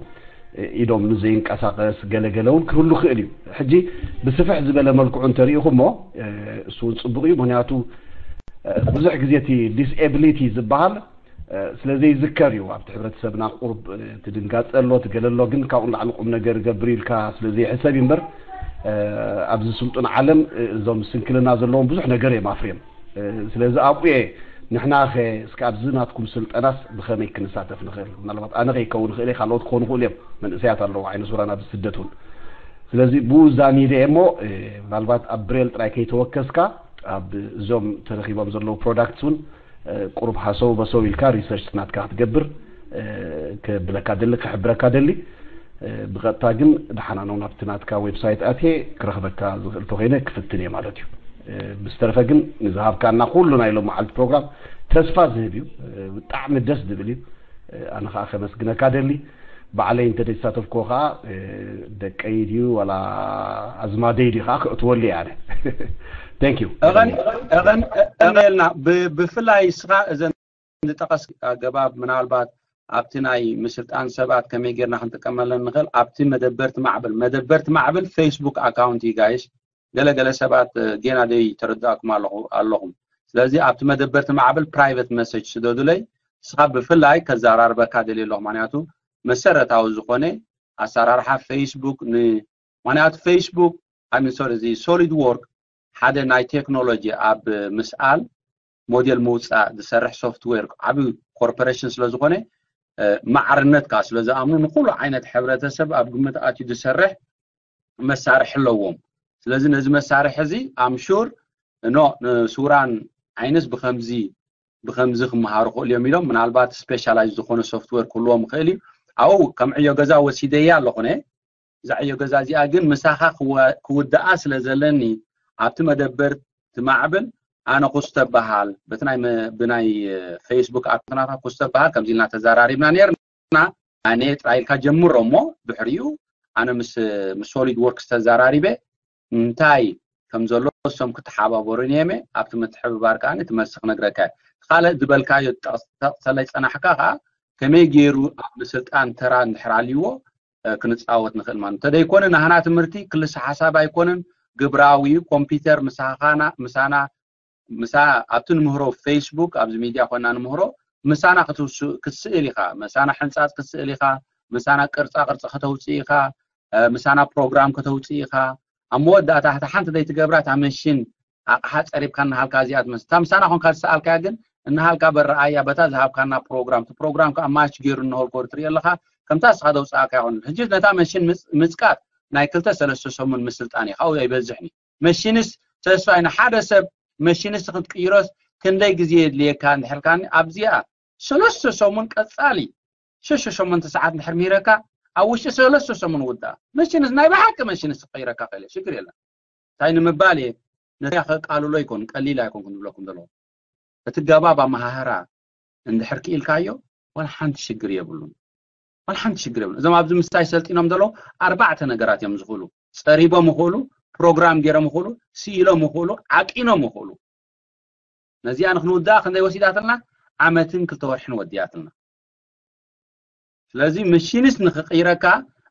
ኢዶም ንዘይንቀሳቀስ ገለገለ እውን ክህሉ ክእል እዩ። ሕጂ ብስፍሕ ዝበለ መልክዑ እንተሪኢኹሞ እሱ እውን ፅቡቅ እዩ። ምክንያቱ ብዙሕ ግዜ እቲ ዲስኤቢሊቲ ዝበሃል ስለ ዘይዝከር እዩ። ኣብቲ ሕብረተሰብና ቁሩብ እቲ ድንጋፀ ኣሎ፣ እቲ ገለ ኣሎ፣ ግን ካብኡ ንላዕሊ ቁም ነገር ይገብር ኢልካ ስለ ዘይሕሰብ እዩ እምበር ኣብዚ ስልጡን ዓለም እዞም ስንክልና ዘለዎም ብዙሕ ነገር እዮም ኣፍርዮም። ስለዚ ኣብኡ እየ ንሕና ኸ እስኪ ኣብዚ ናትኩም ስልጠናስ ብኸመይ ክንሳተፍ ንኽእል? ምናልባት ኣነ ከይከውን ይኽእል እየ፣ ካልኦት ክኾኑ ይኽእሉ እዮም፣ መንእሰያት ኣለዉ ዓይነ ሱራን ኣብዚ ስደት እውን። ስለዚ ብኡ ዛሚደ እየ እሞ ምናልባት ኣብ ብሬል ጥራይ ከይተወከስካ ኣብ እዞም ተረኺቦም ዘለዉ ፕሮዳክትስ እውን ቁሩብ ሃሰው በሰው ኢልካ ሪሰርች ናትካ ክትገብር ክብለካ ደሊ፣ ክሕብረካ ደሊ። ብቐጥታ ግን ደሓና ነው ናብቲ ናትካ ዌብሳይት ኣትየ ክረኽበካ ዝኽእል ተኾይነ ክፍትን እየ ማለት እዩ። ብዝተረፈ ግን ንዝሃብካና ኩሉ ናይ ሎም መዓልቲ ፕሮግራም ተስፋ ዝህብ እዩ። ብጣዕሚ ደስ ዝብል እዩ። ኣነ ከዓ ከመስግነካ ደሊ። ባዕለይ እንተ ዘይተሳተፍኩዎ ከዓ ደቀይ ድዩ ዋላ ኣዝማደይ ድዩ ከዓ ክእትወሉ እየ ኣነ። Thank you። እቐን እቐን እቐን እልና ብ- ብፍላይ እስኻ እዘን ዝጠቐስ ኣገባብ ምናልባት ኣብቲ ናይ ምስልጣን ሰባት ከመይ ጌርና ክንጥቀመለን ንኽእል ኣብቲ መደበርቲ ማዕብል መደበርቲ ማዕብል ፌስቡክ ኣካውንት እዩ ጋይስ። ገለ ገለ ሰባት ጌና ደይ ተረዳእኩም ኣለኹ ኣለኹም። ስለዚ ኣብቲ መደበርቲ ማዕብል ፕራይቨት መሰጅ ስደዱለይ። እስኻ ብፍላይ ከዘራርበካ ደልየ ኣለኹ። ምክንያቱ መሰረታዊ ዝኾነ ኣሰራርሓ ፌስቡክ ን ምክንያቱ ፌስቡክ ኣይ ሚን ሶሪ እዚ ሶሊድ ወርክ ሓደ ናይ ቴክኖሎጂ ኣብ ምስኣል ሞዴል ምውፃእ ዝሰርሕ ሶፍትዌር ዓብዪ ኮርፖሬሽን ስለ ዝኾነ ማዕርነት ከዓ ስለ ዝኣምኑ ንኩሉ ዓይነት ሕብረተሰብ ኣብ ግምት ኣትዩ ዝሰርሕ መሳርሒ ኣለዎም። ስለዚ ነዚ መሳርሒ እዚ ኣምሹር እኖ ንስውራን ዓይንስ ብከምዚ ብከምዚ ክመሃሩ ክእሉ እዮም ኢሎም ምናልባት ስፔሻላይዝ ዝኾነ ሶፍትዌር ክህልዎም ይኽእል እዩ። ኣብኡ ከም ዕዮ ገዛ ወሲደያ ኣለኹነ እዛ ዕዮ ገዛ እዚኣ ግን ምሳኻ ክውድኣ ስለ ዘለኒ ኣብቲ መደበር ትማዕብል ኣነ ኩስተ በሃል በቲ ናይ ብናይ ፌስቡክ ኣካውንት ናትካ ኩስተ በሃል ከምዚ ኢልና ተዘራሪብና ነርና። ኣነ ጥራይ ኢልካ ጀምሮ እሞ ድሕሪኡ ኣነ ምስ ምስ ሶሊድ ወርክስ ተዘራሪበ እንታይ ከም ዘሎ እሶም ክተሓባበሩን እየመ ኣብቲ ምትሕብባር ከዓ እቲ መልሲ ክነግረካ እየ። ካልእ ዝበልካዮ ጠቕሰለይ ፀናሕካ ከዓ ከመይ ገይሩ ኣብ ምስልጣን ተራ እንድሕር ኣልይዎ ክንፃወት ንኽእል ማለት እንተደይኮነ ናህና ትምህርቲ ክልሰ ሓሳብ ኣይኮነን ግብራዊ እዩ። ኮምፒውተር ምሳኻና ምሳና ምሳ ኣብቲ ንምህሮ ፌስቡክ ኣብዚ ሚድያ ኮና ንምህሮ ምሳና ክትስእል ኢኻ፣ ምሳና ሕንፃፅ ክትስእል ኢኻ፣ ምሳና ቅርፃ ቅርፂ ከተውፅእ ኢኻ፣ ምሳና ፕሮግራም ከተውፅእ ኢኻ። ኣብ መወዳእታ እታ ሓንቲ ዘይትገብራ እታ መሽን ኣቕሓ ጸሪብካ እናሃልካ እዚኣ ትመስል። እታ ምሳና ኮንካ ዝሰኣልካያ ግን እናሃልካ በረኣያ በታ ዝሃብካና ፕሮግራም። እቲ ፕሮግራም ከዓ ማች ገይሩ እናሆልኮ ትርኢ ኣለኻ። ከምታ ንስኻ ዘውፅኣካ ይኹን። ሕጂ ነታ መሽን ምጽ-፣ ምጽቃጥ ናይ ክልተ ሰለስተ ሰሙን ምስልጣን እዩ። ካብኡ ኣይበዝሕን እዩ። መሽንስ ተስፋይ ንሓደ ሰብ መሽንስ ክትቅይሮስ ክንደይ ግዜ የድልየካ እንድሕር ኢልካኒ ኣብዚኣ ሰለስተ ሰሙን ቀጻሊ ሸሽተ ሸሞንተ ሰዓት እንድሕር ምሂረካ ኣብ ውሽጢ ሰለስተ ሰሙን ውዳእ። መሽንስ ናይ ብሓቂ መሽንስ ክቀይረካ ክእል እየ፣ ሽግር የለን። እንታይ ንምባል እየ ነዚኣ ከቃልሎ ኣይኮን ቀሊል ኣይኮንኩን ዝብለኩም ዘለኹ። እቲ ገባብ ኣመሃህራ እንድሕር ክኢልካዮ ዋላ ሓንቲ ሽግር የብሉን። ዋላ ሓንቲ ሽግር የብሉን። እዞም ኣብዚ ምሳይ ሰልጢኖም ዘለዉ ኣርባዕተ ነገራት እዮም ዝኽእሉ። ጸሪቦም ይኽእሉ፣ ፕሮግራም ገይሮም ይኽእሉ፣ ስኢሎም ይኽእሉ፣ ዓቂኖም ይኽእሉ። ነዚኣ ንክንውድኣ ክንደይ ወሲዳትልና? ዓመትን ክልተ ወርሕን ወዲኣትልና። ስለዚ መሽንስ ንክቅይረካ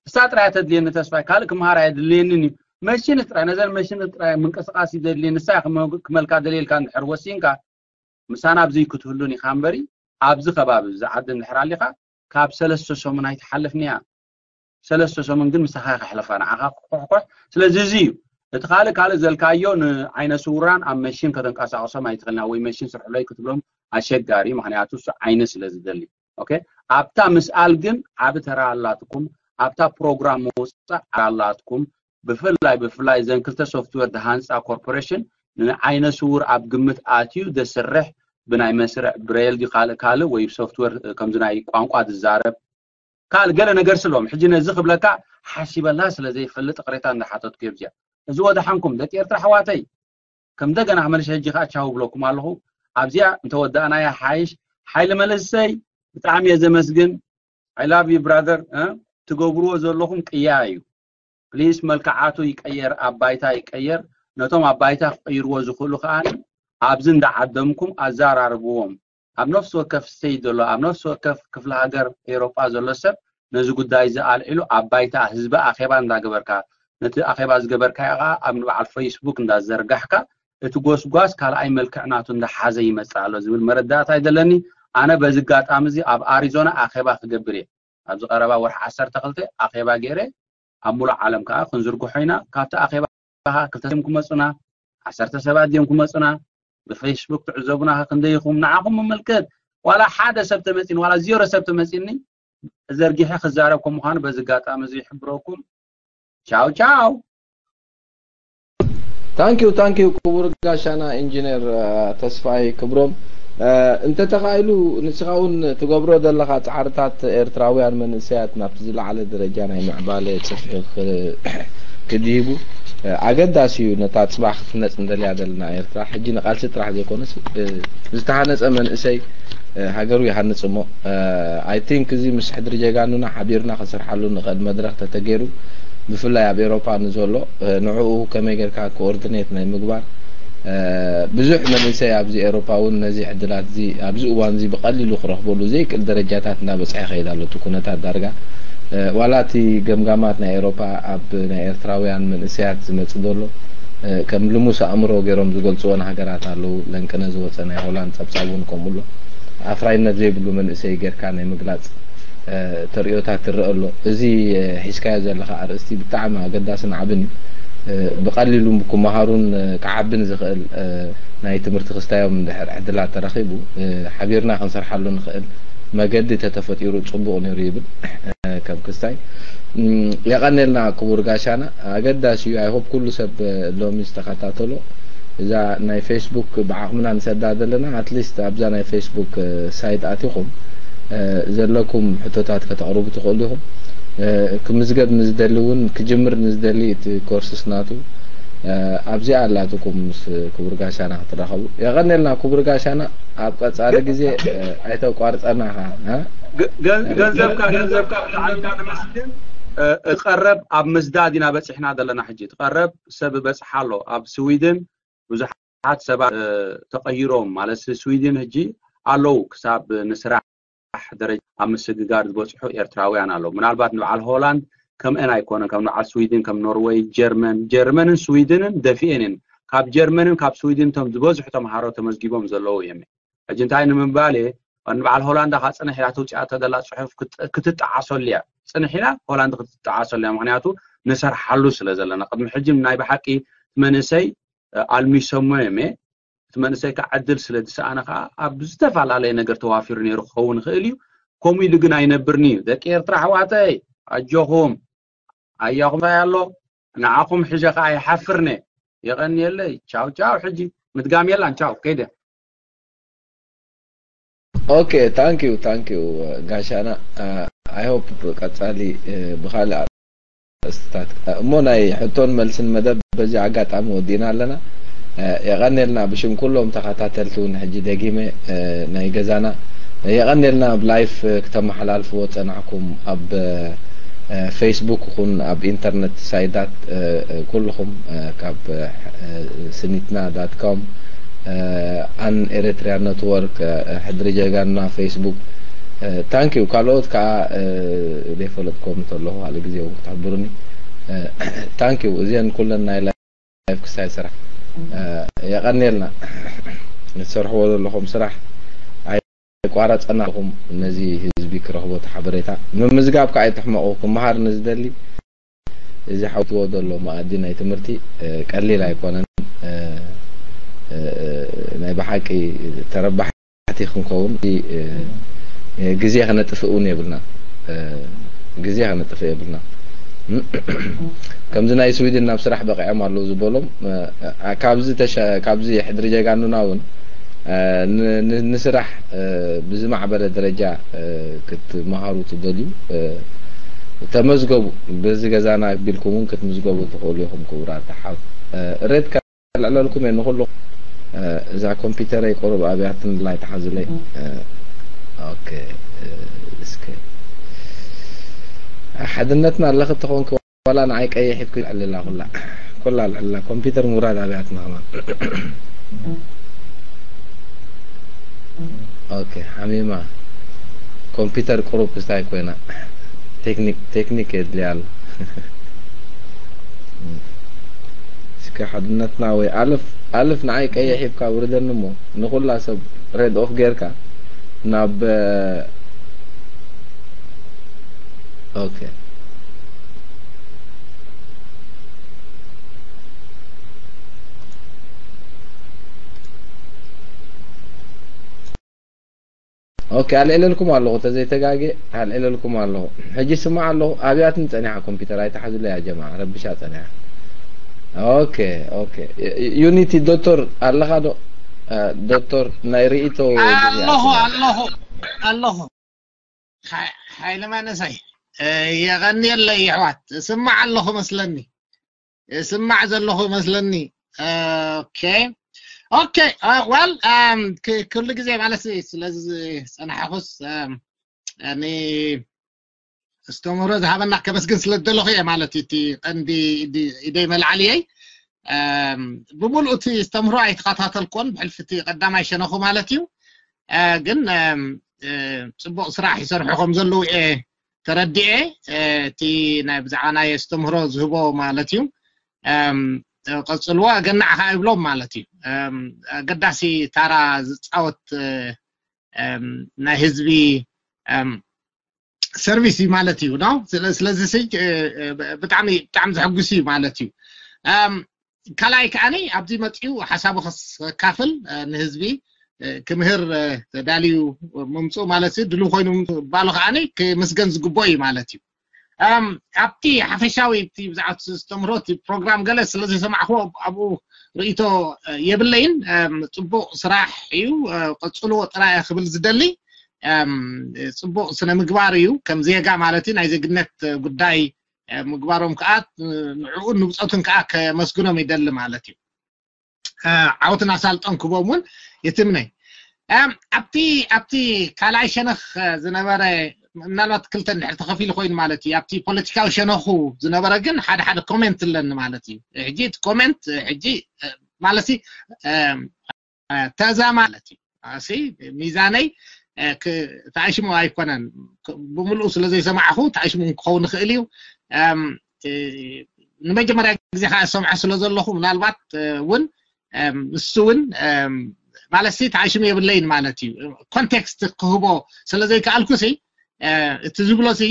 እሳ ጥራይ ተድልየኒ ተስፋይ ካልእ ክምሃር ኣየድልየንን እዩ። መሽንስ ጥራይ ነዘን መሽን ጥራይ ምንቅስቃስ እዩ ዘድልየኒ ንሳ እያ ክመ-፣ ክመልካ ደልየልካ እንድሕር ወሲንካ ምሳና ኣብዚ ክትህሉን ኢኻ እምበሪ ኣብዚ ከባቢ እዚ ዓዲ እንድሕር ኣሊኻ ካብ ሰለስተ ሰሙን ኣይትሓልፍን እያ። ሰለስተ ሰሙን ግን ምሳኻ ከሕልፋ ንዓኻ ክኩሕኩሕ። ስለዚ እዚ እዩ እቲ ካልእ ካልእ ዘልካዮ ንዓይነ ስውራን ኣብ መሽን ከተንቀሳቕሶም ኣይትኽእልና ወይ መሽን ስርሕለይ ክትብሎም ኣሸጋሪ፣ ምክንያቱ እሱ ዓይኒ ስለ ዝደሊ። ኦኬ፣ ኣብታ ምስኣል ግን ዓቢ ተራ ኣላትኩም፣ ኣብታ ፕሮግራም ምውፃእ ዓቢ ኣላትኩም። ብፍላይ ብፍላይ እዘን ክልተ ሶፍትዌር ዝሃንፃ ኮርፖሬሽን ንዓይነ ስውር ኣብ ግምት ኣትዩ ዘስርሕ ብናይ መስርዕ ብሬል ድዩ ካልእ ካልእ ወይ ሶፍትዌር ከምዚ ናይ ቋንቋ ዝዛረብ ካልእ ገለ ነገር ስለዎም ሕጂ ነዚ ክብለካ ሓሲበላ ስለ ዘይፈልጥ ቅሬታ እንዳሓተትኩ እየ። እዚኣ እዚ ወደሓንኩም ደቂ ኤርትራ ኣሕዋተይ ከም እንደገና ክመልሽ ሕጂ ከዓ ቻው ብለኩም ኣለኹ። ኣብዚኣ እንተወዳእናያ ሓይሽ ሓይሊ መልሰይ ብጣዕሚ እየ ዘመስግን። I love you brother። ትገብርዎ ዘለኹም ቅያ እዩ። ፕሊስ መልክዓቱ ይቀየር፣ ኣብ ባይታ ይቀየር። ነቶም ኣብ ባይታ ክቀይርዎ ዝኽእሉ ከዓ ኣብዚ እንዳዓደምኩም ኣዘራርብዎም። ኣብ ነፍሲ ወከፍ ስተይት ዘሎ ኣብ ነፍሲ ወከፍ ክፍለ ሃገር ኤሮጳ ዘሎ ሰብ ነዚ ጉዳይ እዚ ኣልዒሉ ኣብ ባይታ ህዝቢ ኣኼባ እንዳገበርካ ነቲ ኣኼባ ዝገበርካዮ ከዓ ኣብ ንበዓል ፌስቡክ እንዳዘርጋሕካ እቲ ጎስጓስ ካልኣይ መልክዕ ናቱ እንዳሓዘ ይመጽእ ኣሎ ዝብል መረዳእታ ይደለኒ። ኣነ በዚ ኣጋጣሚ እዚ ኣብ ኣሪዞና ኣኼባ ክገብር እየ። ኣብዚ ቀረባ ወርሒ ዓሰርተ ክልተ ኣኼባ ገይረ ኣብ ሙሉእ ዓለም ከዓ ክንዝርግሖ ኢና። ካብቲ ኣኼባ ከዓ ክልተ ድዮም ክመፁና፣ ዓሰርተ ሰባት ድዮም ክመፁና፣ ብፌስቡክ ትዕዘቡና ክንደይ ኢኹም? ንዓኹም ምምልከት ዋላ ሓደ ሰብ ተመፂኒ ዋላ ዜሮ ሰብ ተመፂኒ ዘርጊሐ ክዛረብ ከም ምዃኑ በዚ ኣጋጣሚ እዚ ይሕብረኩም። ቻው ቻው። ታንኪዩ ታንኪዩ ክቡር ጋሻና ኢንጂነር ተስፋይ ክብሮም፣ እንተተኻኢሉ ንስኻ እውን ትገብሮ ዘለኻ ፃዕርታት ኤርትራውያን መንእሰያት ናብቲ ዝለዓለ ደረጃ ናይ ምዕባለ ፅፍሒ ክድይቡ ኣገዳሲ እዩ። ነታ ፅባሕ ክትነፅ እንደልያ ዘለና ኤርትራ ሕጂ ንቃልሲ ጥራሕ ዘይኮነስ ዝተሃነፀ መንእሰይ ሃገሩ ይሃንፅ እሞ፣ I think እዚ ምስ ሕድሪ ጀጋኑና ሓቢርና ክንሰርሓሉ ንኽእል መድረኽ ተተገይሩ፣ ብፍላይ ኣብ ኤሮፓ ንዘሎ ንዕኡ ከመይ ጌርካ ኮኦርዲኔት ናይ ምግባር፣ ብዙሕ መንእሰይ ኣብዚ ኤሮፓ እውን ነዚ ዕድላት እዚ ኣብዚ እዋን እዚ ብቐሊሉ ክረኽበሉ ዘይክእል ደረጃታት እናበፅሐ ይኸይድ ኣሎ። እቲ ኩነታት ዳርጋ ዋላ እቲ ገምጋማት ናይ ኤሮፓ ኣብ ናይ ኤርትራውያን መንእሰያት ዝመፅእ ዘሎ ከም ልሙስ ኣእምሮ ገይሮም ዝገልፅዎ ሃገራት ኣለዉ። ለንቅነ ዝወፀ ናይ ሆላንድ ፀብፃብ እውን ከምኡ ኣሎ። ኣፍራይነት ዘይብሉ መንእሰይ ጌርካ ናይ ምግላፅ ተርእዮታት ትረአ ኣሎ። እዚ ሒዝካዮ ዘለኻ ኣርእስቲ ብጣዕሚ ኣገዳስን ዓብን እዩ። ብቐሊሉ ክመሃሩን ክዓብን ዝኽእል ናይ ትምህርቲ ክስታዮም እንድሕር ዕድላት ተረኺቡ ሓቢርና ክንሰርሓሉ ንኽእል መገዲ ተተፈጢሩ ፅቡቕ ነይሩ ይብል። ከም ክስታይ የቐኔልና ክቡር ጋሻና ኣገዳሲ እዩ። I hope ኩሉ ሰብ ሎሚ ዝተኸታተሎ እዛ ናይ ፌስቡክ ብዓቕምና ንሰዳ ዘለና ኣትሊስት ኣብዛ ናይ ፌስቡክ ሳይት ኣቲኹም ዘለኩም ሕቶታት ከተቕርቡ ትኽእሉ ኢኹም። ክምዝገብ ንዝደሊ እውን ክጅምር ንዝደሊ እቲ ኮርስስ ናቱ ኣብዚኣ ኣላትኩም ምስ ክቡር ጋሻና ክትራኸቡ። የቐኔልና ክቡር ጋሻና ኣብ ቀጻሊ ግዜ ኣይተቋርጸና ኻ። ገንዘብካ ገንዘብካ ብጣዕሚ ነመስግን። እቐረብ ኣብ ምስዳድ ኢና በፂሕና ዘለና ሕጂ ትቐረብ ሰብ በፅሓ ኣሎ ኣብ ስዊድን ብዙሓት ሰባት ተቐይሮም ማለት ስዊድን ሕጂ ኣለዉ ክሳብ ንስራሕ ደረጃ ኣብ ምስግጋር ዝበፅሑ ኤርትራውያን ኣለዉ። ምናልባት ንበዓል ሆላንድ ከምአን ኣይኮነን ከም ንበዓል ስዊድን ከም ኖርወይ ጀርመን ጀርመንን ስዊድንን ደፊኤን እየን። ካብ ጀርመንን ካብ ስዊድን እቶም ዝበዝሑ ተምሃሮ ተመዝጊቦም ዘለዉ እዮም። ሕጂ እንታይ ንምባል እየ ንበዓል ሆላንዳ ካ ፅንሕ ኢላ ተውፅኣቶ ዘላ ፅሑፍ ክትጠዓሰሉ እያ። ፅንሕ ኢላ ሆላንድ ክትጠዓሰሉ እያ። ምክንያቱ ንሰርሓሉ ስለ ዘለና። ቅድሚ ሕጂ ናይ ብሓቂ መንእሰይ ኣልሚሶሞ እዮም። እቲ መንእሰይ ከዓ ዕድል ስለ ዝሰኣነ ከዓ ኣብ ዝተፈላለየ ነገር ተዋፊሩ ነይሩ ክኸውን ይኽእል እዩ። ከምኡ ኢሉ ግን ኣይነብርን እዩ። ደቂ ኤርትራ ኣሕዋተይ፣ ኣጆኹም። ኣያኹም ኣሎ፣ ንዓኹም ሕጀ ከዓ ይሓፍርነ። የቐንየለይ። ቻው ቻው። ሕጂ ምድጋም የላን። ቻው፣ ከይደ። Okay, thank you, thank you, ጋሻና. I hope ቀጻሊ ብኻልእ ኣርእስትታት እሞ ናይ ሕቶን መልስን መደብ በዚ ኣጋጣሚ ወዲእና ኣለና። የቐንየልና። ብሽም ኩሎም ተኸታተልቲ እውን ሕጂ ደጊመ ናይ ገዛና የቐንየልና። ኣብ live ክተመሓላልፍዎ ጸናሕኩም ኣብ Facebook ይኹን ኣብ ኢንተርነት ሳይታት ኩልኹም ካብ ስኒትና dot com፣ ኣን ኤሪትሪያን ኔትወርክ፣ ሕድሪ ጀጋኑና፣ Facebook፣ thank you። ካልኦት ከዓ ዘይፈለጥኩም እንተለኹ ካልእ ግዜ እውን ክትሕብሩኒ። Thank you። እዚአን ኩለን ናይ live ክሳይ ስራሕ። የቐንየልና። እትሰርሕዎ ዘለኹም ስራሕ ኣይቋረጸና ኣለኹም። ነዚ ህዝቢ ክረኽቦ እቲ ሓበሬታ ምምዝጋብ ከዓ ኣይትሕመቑ። ክመሃር ንዝደሊ እዚ ሓውትዎ ዘሎ መኣዲ ናይ ትምህርቲ ቀሊል ኣይኮነን። ናይ ብሓቂ ተረባሕቲ ክንከውን ግዜ ከነጥፍእ እውን የብልና። ግዜ ከነጥፍእ የብልና። ከምዚ ናይ ስዊድን ናብ ስራሕ በቂዖም ኣለዉ ዝበሎም፣ ካብዚ ሕድሪ ጀጋኑና እውን ንስራሕ ብዝማዕበለ ደረጃ ክትመሃሩ ትደልዩ ተመዝገቡ። በዚ ገዛና ቢልኩም እውን ክትምዝገቡ ትኽእሉ ኢኹም። ክቡራት ኣሓት፣ ሬት ከልዕለልኩም እየ ንኹሉ። እዛ ኮምፒውተረይ ቁሩብ ኣብያትን ላይ ተሓዝለይ። ኦኬ፣ እስከ ሓድነትና ኣለኺ ትኾንኪ ዋላ ንዓይ ቀይሕ ኢልኩ ልዕልላ ኩላ ኩላ ልዕልላ ኮምፒውተር ምውራድ ኣብያትና ከማን። ኦኬ፣ ሓሚማ። ኮምፒውተር ቁሩብ ክስታይ ኮይና። ቴክኒክ ቴክኒክ የድልያ ኣሎ። እስከ ሓድነትና ወይ ኣልፍ ኣልፍ ንዓይ ቀይሕ ሂብካ ውርደኒ እሞ ንኹላ ሰብ ሬድ ኦፍ ጌርካ ናብ ኦኬ። ኦኬ፣ ኣልዒለልኩም ኣለኹ፣ ተዘይተጋጌ ኣልዒለልኩም ኣለኹ። ሕጂ ስማዕ ኣለኹ። ኣብያትን ጸኒሓ ኮምፒውተር ኣይተሓዝለ ያ ጀማዓ፣ ረብሻ ጸኒሓ። ኦኬ፣ ኦኬ። ዩኒቲ ዶክተር ኣለኻ ዶ? ዶክተር ናይ ርእይቶ ኣለኹ ኣለኹ ኣለኹ። ሓይለ ማነሳይ፣ የቐንየለይ ኣሕዋት። እስማዕ ኣለኹ መስለኒ። እስማዕ ዘለኹ መስለኒ። ኦኬ፣ ኦኬ። ዋል፣ ኩሉ ግዜ ማለት ስለዚ ዝጸናሕኹስ ኒ እስተምህሮ ዝሃበና ከመስግን ስለ ዝደለኹ እየ ማለት እዩ። እቲ ቀንዲ ኢደይ መልዓሊ እየይ። ብምሉእ እቲ እስተምህሮ ኣይተኸታተልኮን ብሕልፊ እቲ ቀዳማይ ሸነኹ ማለት እዩ። ግን ጽቡቕ ስራሕ ይሰርሑ ከም ዘለዉ እየ ተረዲኤ። እቲ ናይ ብዛዕባ ናይ እስተምህሮ ዝህቦ ማለት እዩ። ቀጽልዎ፣ ኣገናዕ ከዓ ይብሎም ማለት እዩ። ኣገዳሲ ታራ ዝጻወት ናይ ህዝቢ ሰርቪስ እዩ ማለት እዩ ነው። ስለዚ ብጣዕሚ ብጣዕሚ ዘሐጉስ እዩ ማለት እዩ። ካልኣይ ከዓኒ ኣብዚ መፅኡ ሓሳቡ ከካፍል ንህዝቢ ክምህር ተዳልዩ ምምፅኡ ማለት እዩ። ድልው ኮይኑ ምባሉ ከዓኒ ክምስገን ዝግቦ እዩ ማለት እዩ። ኣብቲ ሓፈሻዊ እቲ ብዛዕባ ዝተምህሮ እቲ ፕሮግራም ገለ ስለ ዘይሰማዕክዎ ኣብኡ ርእይቶ የብለይን። ፅቡቕ ስራሕ እዩ፣ ቀፅልዎ ጥራይ ክብል ዝደሊ። ፅቡቕ ስነ ምግባር እዩ፣ ከም ዜጋ ማለት እዩ። ናይ ዜግነት ጉዳይ ምግባሮም ከዓ ንዕኡን ንብፆቱን ከዓ ከመስግኖም ይደሊ ማለት እዩ። ዓወትን ኣሳልጦን ክቦም እውን ይትምነ። ኣብቲ ኣብቲ ካልኣይ ሸነኽ ዝነበረ ምናልባት ክልተ እንድሕር ተኸፊሉ ኮይኑ ማለት እዩ። ኣብቲ ፖለቲካዊ ሸነኹ ዝነበረ ግን ሓደ ሓደ ኮሜንት ኣለኒ ማለት እዩ። ሕጂ እቲ ኮሜንት ሕጂ ማለት ተዛ ማለት እዩ። ኣሲ ሚዛነይ ተኣሽሙ ኣይኮነን፣ ብምልኡ ስለ ዘይሰማዕኹ ተኣሽሙ ክኸውን ይኽእል እዩ። ንመጀመርያ ግዜ ከዓ ዝሰምዖ ስለ ዘለኹ ምናልባት እውን ንሱ እውን ማለት ሲ ተኣሽሙ የብለይን ማለት እዩ። ኮንቴክስት ክህቦ ስለ ዘይከኣልኩ ሲ እቲ ዝብሎ ሲ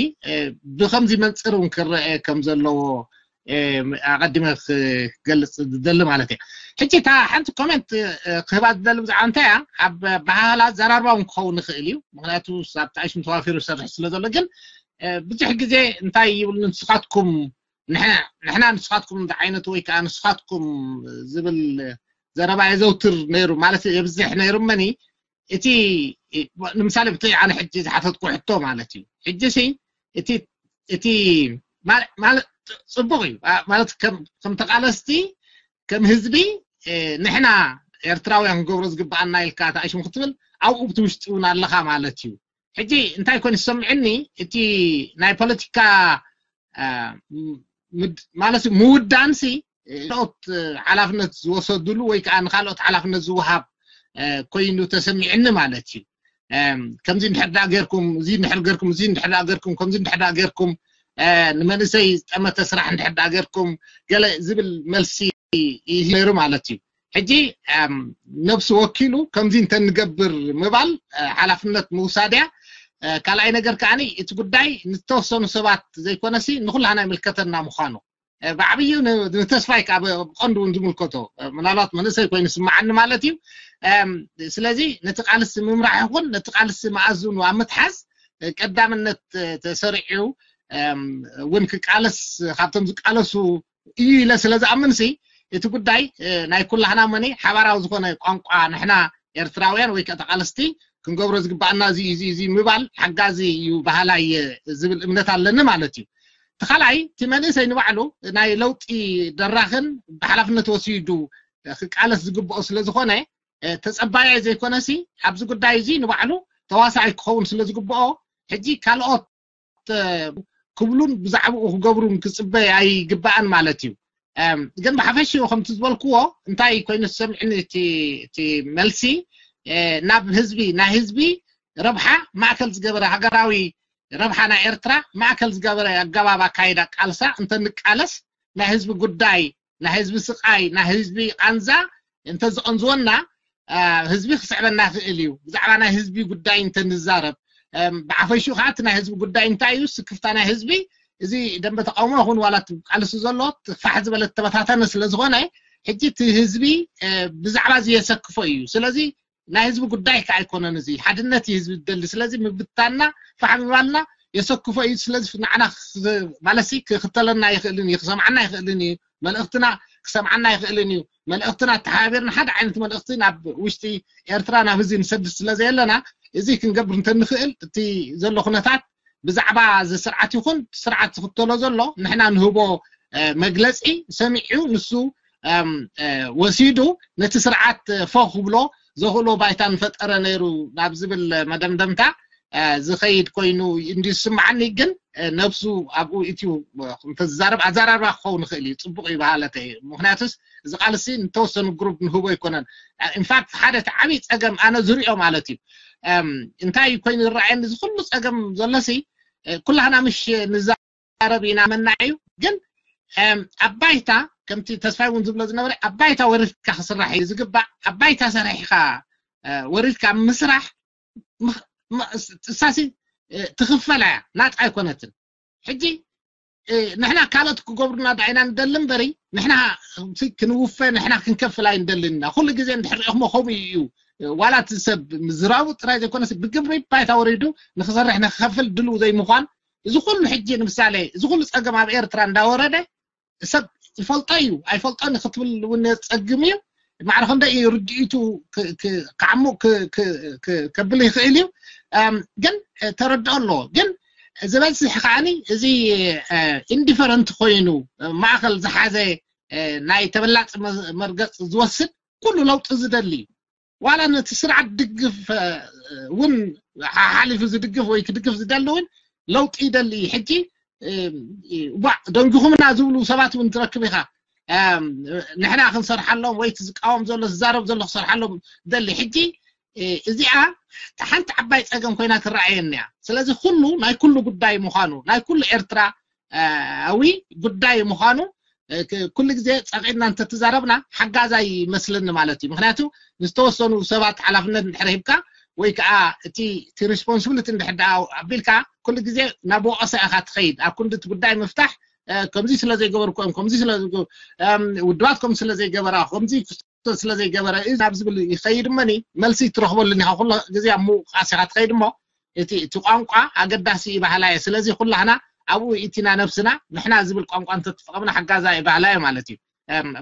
ብከምዚ መንፅር እውን ክረአ ከም ዘለዎ ኣቀዲመ ክገልፅ ዝደሊ ማለት እየ። ሕጂ እታ ሓንቲ ኮሜንት ክህባ ዝደሊ ብዛዕባ እንታይ እያ፣ ኣብ ባህላ ዘራርባ እውን ክኸውን ይኽእል እዩ። ምክንያቱ ኣብ ጣይሽም ተዋፊሩ ይሰርሕ ስለ ዘሎ። ግን ብዙሕ ግዜ እንታይ ይብሉ፣ ንስኻትኩም ንሕና ንስኻትኩም ዓይነት ወይ ከዓ ንስኻትኩም ዝብል ዘረባ የዘውትር ነይሩ ማለት የብዝሕ ነይሩ መኒ እቲ ንምሳሌ ብቲ ኣነ ሕጂ ዝሓተትኩ ሕቶ ማለት እዩ። ሕጂ ሲ እቲ እቲ ማለት ፅቡቅ እዩ ማለት ከም ተቃለስቲ ከም ህዝቢ ንሕና ኤርትራውያን ክንገብሮ ዝግበኣና ኢልካ ተኣሽሙ ክትብል ኣብኡ ብቲ ውሽጢ እውን ኣለኻ ማለት እዩ። ሕጂ እንታይ ኮን ዝሰምዕኒ እቲ ናይ ፖለቲካ ማለት ምውዳንሲ ካልኦት ሓላፍነት ዝወሰድሉ ወይ ከዓ ንካልኦት ሓላፍነት ዝወሃብ ኮይኑ ተሰሚዕኒ ማለት እዩ። ከምዚ እንድሕር ዳ ጌርኩም፣ እዚ እንድሕር ጌርኩም፣ እዚ እንድሕር ዳ ጌርኩም፣ ከምዚ እንድሕር ዳ ጌርኩም፣ ንመንእሰይ ዝጠመተ ስራሕ እንድሕር ዳ ጌርኩም ገለ ዝብል መልሲ ይህብ ነይሩ ማለት እዩ። ሕጂ ነብሲ ወኪሉ ከምዚ እንተንገብር ምባል ሓላፍነት ምውሳድ እያ። ካልኣይ ነገር ከዓኒ እቲ ጉዳይ ንተወሰኑ ሰባት ዘይኮነሲ ንኩላህና ይምልከተና ምዃኑ ብዓብዩ ንተስፋይ ከዓ ብቀንዱ እውን ዝምልከቶ ምናልባት መንእሰይ ኮይኑ ስምዓኒ ማለት እዩ። ስለዚ ነቲ ቃልሲ ምምራሕ ይኹን ነቲ ቃልሲ መኣዝኑ ኣብ ምትሓዝ ቀዳምነት ተሰሪዑ እውን ክቃለስ ካብቶም ዝቃለሱ እዩ ኢለ ስለ ዝኣምንሲ እቲ ጉዳይ ናይ ኩላህና መኒ ሓባራዊ ዝኾነ ቋንቋ ንሕና ኤርትራውያን ወይ ከዓ ተቃለስቲ ክንገብሮ ዝግባኣና እዚ እዚ እዚ ምባል ሓጋዚ እዩ በሃላይ ዝብል እምነት ኣለኒ ማለት እዩ። እቲ ካልኣይ እቲ መንእሰይ ንባዕሉ ናይ ለውጢ ደራኽን ብሓላፍነት ወሲዱ ክቃለስ ዝግብኦ ስለ ዝኾነ ተጸባያይ ዘይኮነሲ ኣብዚ ጉዳይ እዚ ንባዕሉ ተዋሳኣይ ክኸውን ስለ ዝግብኦ ሕጂ ካልኦት ክብሉን ብዛዕባኡ ክገብሩን ክጽበ ኣይግባኣን ማለት እዩ። ግን ብሓፈሽኡ ከምቲ ዝበልክዎ እንታይ ኮይኑ ዝሰምዕኒ እቲ መልሲ ናብ ህዝቢ ናይ ህዝቢ ረብሓ ማእከል ዝገበረ ሃገራዊ ረብሓ ናይ ኤርትራ ማእከል ዝገበረ ኣገባብ ኣካይዳ ቃልሳ እንተንቃለስ ናይ ህዝቢ ጉዳይ ናይ ህዝቢ ስቃይ ናይ ህዝቢ ቃንዛ እንተዝቐንዝወና ህዝቢ ክስዕበና ይኽእል እዩ። ብዛዕባ ናይ ህዝቢ ጉዳይ እንተንዛረብ ብዓፈሹ ከዓ እቲ ናይ ህዝቢ ጉዳይ እንታይ እዩ ስክፍታ ናይ ህዝቢ እዚ ደንበ ተቃውሞ ይኹን ዋላ ቃልሲ ዘሎ ፋሕ ዝበለ ተበታተነ ስለዝኾነ ሕጂ እቲ ህዝቢ ብዛዕባ እዚ የሰክፎ እዩ። ስለዚ ናይ ህዝቢ ጉዳይ ከዓ ኣይኮነን፣ እዚ ሓድነት እዩ ህዝቢ ዝደሊ። ስለዚ ምብትታንና ፋሕ ምባልና የሰክፎ እዩ። ስለዚ ንዓና ማለሲ ክክተለና ይኽእልን እዩ፣ ክሰምዓና ይኽእልን እዩ፣ መልእኽትና ክሰምዓና ይኽእልን እዩ። መልእኽትና ተሓባቢርና ሓደ ዓይነት መልእኽቲ ናብ ውሽጢ ኤርትራ ናብ ህዝቢ ንሰድድ ስለ ዘየለና እዚ ክንገብር እንተንኽእል እቲ ዘሎ ኩነታት ብዛዕባ እዚ ስርዓት ይኹን ስርዓት ዝኽተሎ ዘሎ ንሕና ንህቦ መግለፂ ሰሚዑ ንሱ ወሲዱ ነቲ ስርዓት ፎ ክብሎ ዘኽእሎ ባይታ ንፈጠረ ነይሩ ናብ ዝብል መደምደምታ ዝኸይድ ኮይኑ እንዲ ዝስምዓኒ ግን ነብሱ ኣብኡ ኢትዩ እንተዝዛረብ ኣዘራርባ ክኸውን ይኽእል እዩ። ፅቡቅ እዩ በሃለተ እዩ። ምክንያቱስ እዚ ቃልሲ ንተወሰኑ ግሩፕ ንህቦ ኣይኮነን። ኢንፋክት ሓደ እቲ ዓብዪ ፀገም ኣነ ዝሪኦ ማለት እዩ እንታይ ኮይኑ ዝረኣየኒ እዚ ኩሉ ፀገም ዘሎሲ ኩላህና ምሽ ንዛረብ ኢና መና እዩ ግን ኣብ ባይታ ከምቲ ተስፋይ እውን ዝብሎ ዝነበረ ኣብ ባይታ ወሪድካ ክስራሕ እዩ ዝግባእ። ኣብ ባይታ ሰሪሕካ ወሪድካ ምስራሕ እሳሲ ትኽፈላ እያ፣ ናፃ ኣይኮነትን። ሕጂ ንሕና ካልኦት ክገብሩና ዳኢና ንደሊ እምበሪ ንሕና ክንውፈ ንሕና ክንከፍል ኣይንደልን ኢና። ኩሉ ግዜ እንድሕር ሪእኹሞ ከምኡ እዩ። ዋላ እቲ ሰብ ምዝራቡ ጥራይ ዘይኮነስ ብግብሪ ባይታ ወሪዱ ንክሰርሕ ንክከፍል ድልው ዘይምዃን እዚ ኩሉ ሕጂ ንምሳሌ እዚ ኩሉ ፀገም ኣብ ኤርትራ እንዳወረደ ሰብ ይፈልጦ እዩ ኣይፈልጦን ክትብል እውን የፀግም እዩ። ማዕረ ክንደይ እዩ ርድኢቱ ክዓሙቕ ከብል ይኽእል እዩ። ግን ተረድኦ ኣለዎ። ግን ዝበዝሕ ከዓኒ እዚ ኢንዲፈረንት ኮይኑ ማእኸል ዝሓዘ ናይ ተበላፂ መርገፂ ዝወስድ ኩሉ ለውጢ ዝደሊ እዩ። ዋላ ነቲ ስርዓት ድግፍ እውን ሓሓሊፉ ዝድግፍ ወይ ክድግፍ ዝደሊ እውን ለውጢ ይደሊ። ሕጂ ዋ ደንጊኹምና ዝብሉ ሰባት እውን ትረክብ ኢኻ። ንሕና ክንሰርሓሎም ወይ ዝቃወም ዘሎ ዝዛረብ ዘሎ ክሰርሓሎም ደሊ። ሕጂ እዚኣ ሓንቲ ዓባይ ፀገም ኮይና ትረኣየኒ እያ። ስለዚ ኩሉ ናይ ኩሉ ጉዳይ ምዃኑ ናይ ኩሉ ኤርትራ ኣዊ ጉዳይ ምዃኑ ኩሉ ግዜ ፀቂጥና እንተተዛረብና ሓጋዛይ ይመስለኒ ማለት እዩ። ምክንያቱ ንዝተወሰኑ ሰባት ሓላፍነት እንድሕር ሂብካ ወይ ከዓ እቲ ሪስፖንስብሊቲ እንድሕር ኣቢልካ ኩሉ ግዜ ናብ ወቀሳ ኢካ ትኸይድ። ኣብ ክንዲ እቲ ጉዳይ ምፍታሕ ከምዚ ስለ ዘይገበርኩ እዮም፣ ከምዚ ስለ ውድባት ከም ስለ ዘይገበራ፣ ከምዚ ክስቶ ስለ ዘይገበረ እዩ ናብ ዝብል ይኸይድ እመኒ። መልሲ ትረኽበሉን ኢኻ፣ ኩሉ ግዜ ኣብ ምውቃስ ኢኻ ትኸይድ እሞ እቲ እቲ ቋንቋ ኣገዳሲ እዩ ባህላ እየ። ስለዚ ኩላህና ኣብኡ ኢቲና ነብስና ንሕና ዝብል ቋንቋ እንተትጥቀምና ሓጋዛ እዩ ባህላ እየ ማለት እዩ።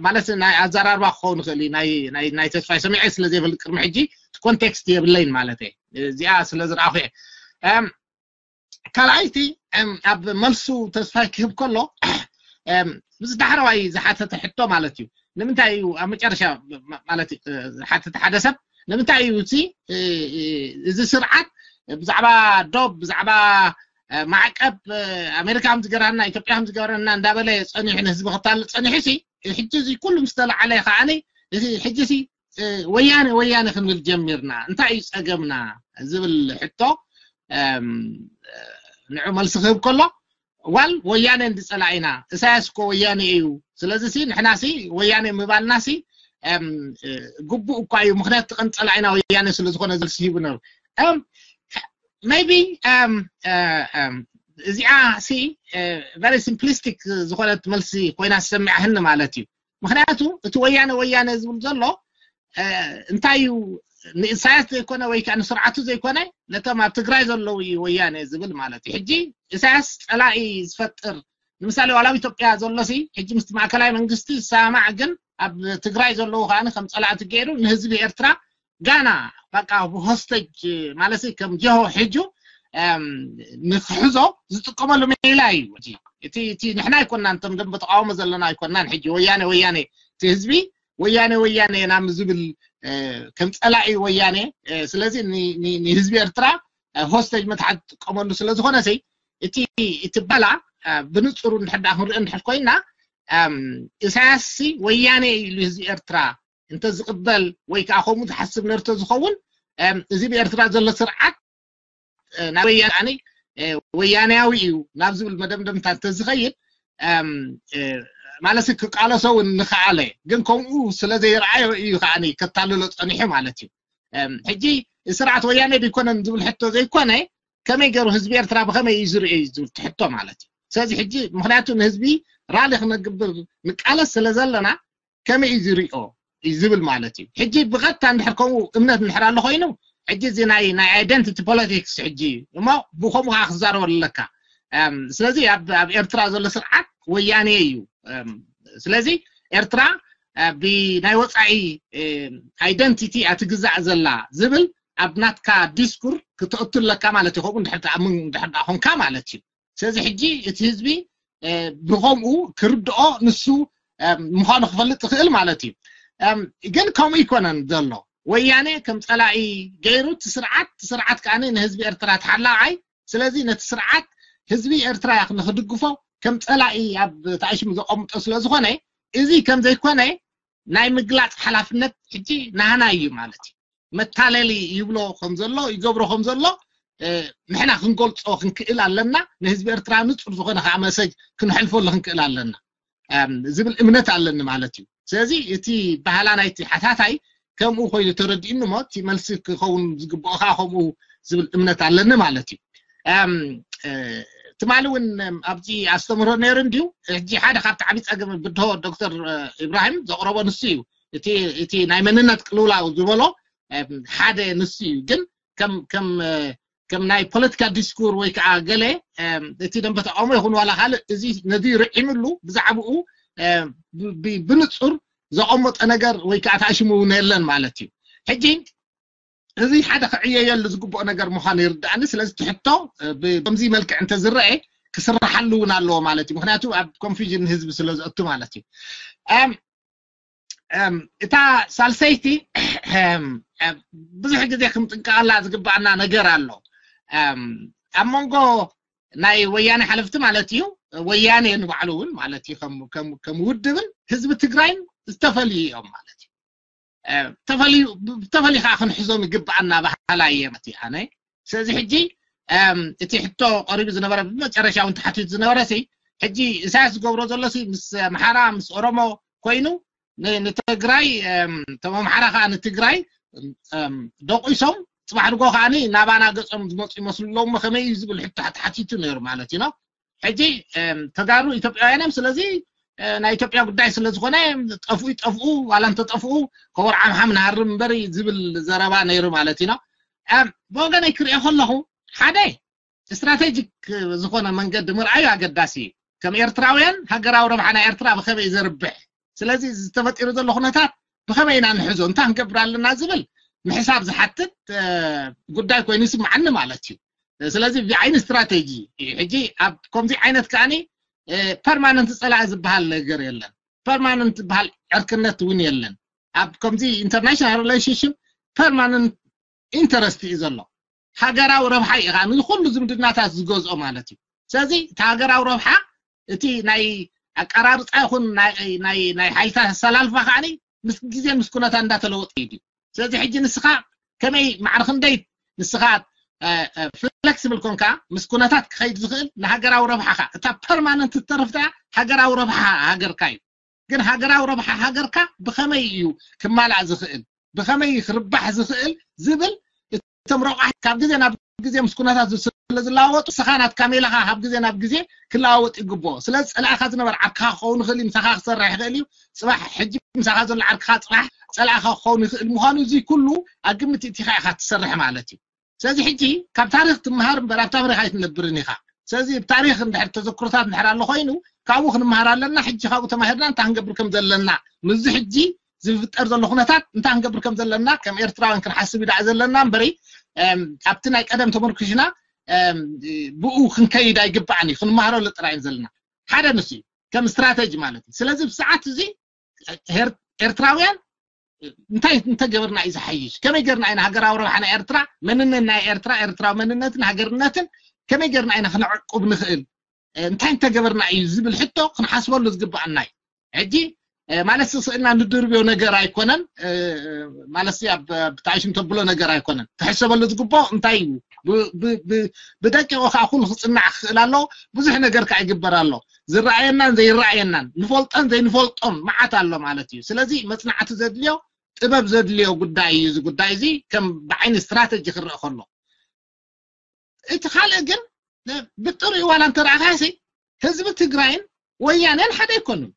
ማለት ናይ ኣዘራርባ ክኸውን ይኽእል እዩ። ናይ ተስፋይ ሰሚዐ ስለ ዘይፈልጥ ቅድሚ ሕጂ ኮንቴክስት የብለይን ማለት እየ። እዚኣ ስለ ዝረኣኹ እየ። ካልኣይቲ ኣብ መልሱ ተስፋይ ክህብ ከሎ ምስ ዳሕረዋይ ዝሓተተ ሕቶ ማለት እዩ። ንምንታይ እዩ ኣብ መጨረሻ ማለት ዝሓተተ ሓደ ሰብ ንምንታይ እዩ እቲ እዚ ስርዓት ብዛዕባ ዶብ ብዛዕባ ማዕቀብ ኣሜሪካ ከም ዝገረና ኢትዮጵያ ከም ዝገበረና እንዳበለ ፀኒሑ ንህዝቢ ክታልል ፀኒሑ ሲ ሕጂ እዚ ኩሉ ምስ ተለዓለ ከዓኒ እዚ ሕጂ ሲ ወያነ ወያነ ክንብል ጀሚርና እንታይ እዩ ፀገምና ዝብል ሕቶ ንዑ መልሲ ክህብ ከሎ ዋል ወያነ እንዲ ፀላኢና እሳያስ እኮ ወያነ እዩ። ስለዚ ሲ ንሕና ሲ ወያነ ምባልና ሲ ግቡእ እኳ እዩ። ምክንያቱ ቀን ፀላኢና ወያነ ስለ ዝኾነ ዝልሲ ሂቡ ነሩ maybe እዚኣ ሲ very simplistic ዝኾነት መልሲ ኮይና ዝሰሚዓህኒ ማለት እዩ። ምክንያቱ እቲ ወያነ ወያነ ዝብል ዘሎ እንታይ እዩ ንኢሳያስ ዘይኮነ ወይ ከዓ ንስርዓቱ ዘይኮነ ነቶም ኣብ ትግራይ ዘለዉ እዩ ወያነ ዝብል ማለት እዩ። ሕጂ ኢሳያስ ፀላኢ ዝፈጥር ንምሳሌ ዋላ ኣብ ኢትዮጵያ ዘሎ ሲ ሕጂ ምስቲ ማእከላይ መንግስቲ ዝሰማማዕ ግን ኣብ ትግራይ ዘለዉ ከዓ ከም ፀላእቲ ገይሩ ንህዝቢ ኤርትራ ጋና በቃ ሆስተጅ ማለት ከም ጀሆ ሕጁ ንክሕዞ ዝጥቀመሉ ሜላ እዩ። እቲ እቲ ንሕና ኣይኮናን እቶም ደንበ ተቃውሞ ዘለና ኣይኮናን። ሕጂ ወያነ ወያነ እቲ ህዝቢ ወያነ ወያነ ናብ ዝብል ከም ፀላኢ ወያነ ስለዚ ንህዝቢ ኤርትራ ሆስተጅ መትሓት ዝጥቀመሉ ስለ ዝኾነ ሲ እቲ እቲ ባላ ብንፁሩ እንድሕር ዳ ክንሪኦ እንድሕር ኮይና ኢሳያስ ሲ ወያነ ኢሉ ህዝቢ ኤርትራ እንተ ዝቕበል ወይ ከዓ ከምኡ ዝሓስብ ነርቶ ዝኸውን እዚ ብኤርትራ ዘሎ ስርዓት ናይ ወያነ ወያናያዊ እዩ ናብ ዝብል መደምደምታ እንተዝኸይድ ማለት ክቃለሶ እውን ንክኣለ ግን ከምኡ ስለ ዘይረኣዮ እዩ ከዓ ከታልሎ ፀኒሑ ማለት እዩ። ሕጂ ስርዓት ወያነ ዶይኮነን ዝብል ሕቶ ዘይኮነ ከመይ ገይሩ ህዝቢ ኤርትራ ብኸመይ እዩ ዝርእዮ እዩ ዝብል ትሕቶ ማለት እዩ። ስለዚ ሕጂ ምክንያቱ ንህዝቢ ራሊ ክነግብር ንቃለስ ስለ ዘለና ከመይ እዩ ዝሪኦ እዩ ዝብል ማለት እዩ። ሕጂ ብቐጥታ እንድሕር ከምኡ እምነት እንድሕር ኣሎ ኮይኑ ሕጂ እዚ ናይ ናይ identity politics ሕጂ እዩ እሞ ብከምኡ ከዓ ክዛረበሉ ኣለካ። ስለዚ ኣብ ኤርትራ ዘሎ ስርዓት ወያኔ እዩ። ስለዚ ኤርትራ ብናይ ወፃኢ identity እያ ትግዛእ ዘላ ዝብል ኣብ ናትካ ዲስኩር ክተእቱ ኣለካ ማለት እዩ። ከምኡ እንድሕር ትኣምን እንድሕር ደኣ ኮንካ ማለት እዩ። ስለዚ ሕጂ እቲ ህዝቢ ብኸምኡ ክርድኦ ንሱ ምዃኑ ክፈልጥ ይኽእል ማለት እዩ። ግን ከምኡ ይኮነን ዘሎ ወያኔ ከም ፀላኢ ገይሩ እቲ ስርዓት እቲ ስርዓት ከዓ ንህዝቢ ኤርትራ ተሓላቃይ ስለዚ ነቲ ስርዓት ህዝቢ ኤርትራ ንክድግፎ ከም ፀላኢ ኣብ ተኣሽሙ ዘቐምጦ ስለ ዝኾነ እዚ ከም ዘይኮነ ናይ ምግላፅ ሓላፍነት ሕጂ ናህና እዩ ማለት እዩ። መታለሊ ይብሎ ከም ዘሎ ይገብሮ ከም ዘሎ ንሕና ክንገልፆ ክንክእል ኣለና። ንህዝቢ ኤርትራ ንፁር ዝኾነ ከዓ መሰጅ ክንሕልፈሉ ክንክእል ኣለና ዝብል እምነት ኣለኒ ማለት እዩ። ስለዚ እቲ ባህላ ናይቲ ሓታታይ ከምኡ ኮይኑ ተረዲኡኒ እሞ እቲ መልሲ ክኸውን ዝግብኦ ከዓ ከምኡ ዝብል እምነት ኣለኒ ማለት እዩ። ትማሊ እውን ኣብዚ ኣስተምህሮ ነይሩ እንድዩ። ሕጂ ሓደ ካብቲ ዓብዪ ፀገም ብድሆ ዶክተር ኢብራሂም ዘቕረቦ ንሱ እዩ። እቲ ናይ መንነት ቅልውላው ዝበሎ ሓደ ንሱ እዩ። ግን ከም ከም ከም ናይ ፖለቲካ ዲስኩር ወይ ከዓ ገለ እቲ ደንበ ተቃውሞ ይኹን ዋላ ካልእ እዚ ነዚ ርዒምሉ ብዛዕባኡ ብንፁር ዘቐመጠ ነገር ወይ ከዓ ተኣሽሙ እውን የለን ማለት እዩ። ሕጂ እዚ ሓደ ክዕየየሉ ዝግብኦ ነገር ምዃኑ ይርዳእኒ። ስለዚ ትሕቶ ብከምዚ መልክዕ እንተዝረአ ክስራሓሉ እውን ኣለዎ ማለት እዩ። ምክንያቱ ኣብ ኮንፊዥን ህዝቢ ስለ ዘእቱ ማለት እዩ። እታ ሳልሰይቲ ብዙሕ ግዜ ክንጥንቀቐላ ዝግባኣና ነገር ኣሎ። ኣብ መንጎ ናይ ወያነ ሓለፍቲ ማለት እዩ። ወያነ ንባዕሉ እውን ማለት እዩ ከም ውድብን ህዝቢ ትግራይን ዝተፈልዩ እዮም ማለት እዩ። ተፈልዩ ከዓ ክንሕዞም ይግባኣና ባህላ እየ ማለት እዩ ኣነ። ስለዚ ሕጂ እቲ ሕቶ ቀሪቡ ዝነበረ ብመጨረሻ እውን ተሓቲቱ ዝነበረ ሲ ሕጂ ኢሳያስ ዝገብሮ ዘሎ ሲ ምስ ኣምሓራ ምስ ኦሮሞ ኮይኑ ንትግራይ እቶም ኣምሓራ ከዓ ንትግራይ ደቂሶም ፅባሕ ድጎ ከዓ ናባና ገፆም ዝመፁ ይመስሉ ኣለዉ እሞ ከመይ እዩ ዝብል ሕቶ ተሓቲቱ ነይሩ ማለት እዩ። ሕጂ ተጋሩ ኢትዮጵያውያን እዮም። ስለዚ ናይ ኢትዮጵያ ጉዳይ ስለዝኾነ ጠፍኡ ይጠፍኡ፣ ዋላ እንተጠፍኡ ከወር ዓምሓም ንሃርም እምበሪ ዝብል ዘረባ ነይሩ ማለት እዩ። ብወገነይ ክሪኦ ከለኹ ሓደ ስትራቴጂክ ዝኾነ መንገዲ ምርኣዩ ኣገዳሲ እዩ። ከም ኤርትራውያን ሃገራዊ ረብሓ ናይ ኤርትራ ብኸመይ ዘርብሕ፣ ስለዚ ዝተፈጢሩ ዘሎ ኩነታት ብኸመይ ኢና ንሕዞ፣ እንታይ ክንገብር ኣለና ዝብል ምሕሳብ ዝሓትት ጉዳይ ኮይኑ ይስምዓኒ ማለት እዩ። ስለዚ ብዓይኒ ስትራቴጂ እዩ። ሕጂ ኣብ ከምዚ ዓይነት ከዓኒ ፐርማነንት ፀላኢ ዝበሃል ነገር የለን። ፐርማነንት ዝበሃል ዕርክነት እውን የለን። ኣብ ከምዚ ኢንተርናሽናል ሪሌሽንሽፕ ፐርማነንት ኢንተረስት እዩ ዘሎ። ሃገራዊ ረብሓ እዩ ከዓ ንኩሉ ዝምድናታት ዝገዝኦ ማለት እዩ። ስለዚ እቲ ሃገራዊ ረብሓ እቲ ናይ ኣቀራርፃ ይኹን ናይ ሓይልታት ኣሰላልፋ ከዓ ምስ ግዜን ምስ ኩነታት እንዳተለወጠ እዩ። ስለዚ ሕጂ ንስኻ ከመይ ማዕረ ክንደይ ንስኻ ፍለክስብል ኮንካ ምስ ኩነታት ክኸይድ ዝኽእል ንሃገራዊ ረብሓኻ፣ እታ ፐርማነንት እተረፍታ ሃገራዊ ረብሓ ሃገርካ እዩ። ግን ሃገራዊ ረብሓ ሃገርካ ብኸመይ እዩ ክማላእ ዝኽእል፣ ብኸመይ ክርባሕ ዝኽእል ዝብል እቶም ረቋሕ ካብ ግዜ ናብ ግዜ ምስ ኩነታት ስለ ዝለዋወጡ ንስኻ ናትካ ሜላኻ ካብ ግዜ ናብ ግዜ ክለዋወጥ ይግብኦ። ስለዚ ፀላእኻ ዝነበር ዓርክኻ ክኸውን ይኽእል እዩ፣ ምሳኻ ክሰርሕ ይኽእል እዩ። ፅባሕ ሕጂ ምሳኻ ዘሎ ዓርክኻ ፅባሕ ፀላእኻ ክኸውን ይኽእል ምዃኑ እዚ ኩሉ ኣብ ግምት እቲኻ ኢኻ ትሰርሕ ማለት እዩ። ስለዚ ሕጂ ካብ ታሪክ ትምሃር እምበር ኣብ ታሪክ ኣይትነብርን ኢኻ። ስለዚ ብታሪክ እንድሕር ተዘክሮታት እንድሕር ኣሎ ኮይኑ ካብኡ ክንምሃር ኣለና። ሕጂ ካብኡ ተማሂርና እንታይ ክንገብር ከም ዘለና ምስዚ ሕጂ ዝፍጠር ዘሎ ኩነታት እንታይ ክንገብር ከም ዘለና ከም ኤርትራውያን ክንሓስብ ይዳዕ ዘለና እምበሪ ኣብቲ ናይ ቀደም ተመርኩሽና ብኡ ክንከይድ ኣይግባዕን እዩ። ክንመሃረሉ ጥራይ ዘለና ሓደ ንሱ እዩ ከም ስትራተጂ ማለት እዩ። ስለዚ ብሰዓት እዚ ኤርትራውያን እንታይ እንተገበርና እዩ ዝሓይሽ፣ ከመይ ገርና ኢና ሃገራዊ ረብሓ ናይ ኤርትራ፣ መንነት ናይ ኤርትራ፣ ኤርትራዊ መንነትን ሃገርነትን ከመይ ገርና ኢና ክነዕቁብ ንኽእል፣ እንታይ እንተገበርና እዩ ዝብል ሕቶ ክንሓስበሉ ዝግባኣና እዩ። ሕጂ ማለት ስእልና ንድርብዮ ነገር ኣይኮነን። ማለት ኣብ ብጣዕሽም ተብሎ ነገር ኣይኮነን፣ ክሕሰበሉ ዝግብኦ እንታይ እዩ። ብደቂቑ ከዓ ኩሉ ክፅናዕ ክኽእል ኣሎ። ብዙሕ ነገር ከዓ ይግበር ኣሎ። ዝረኣየናን ዘይረኣየናን ንፈልጦን ዘይንፈልጦን መዓት ኣሎ ማለት እዩ። ስለዚ መፅናዕቲ ዘድልዮ ጥበብ ዘድልዮ ጉዳይ እዩ። እዚ ጉዳይ እዚ ከም ብዓይኒ ስትራተጂ ክረአ ከሎ እቲ ካልእ ግን ብጥሪኡ ዋላ እንተረኣኻሲ ህዝቢ ትግራይን ወያኔን ሓደ ኣይኮኑን።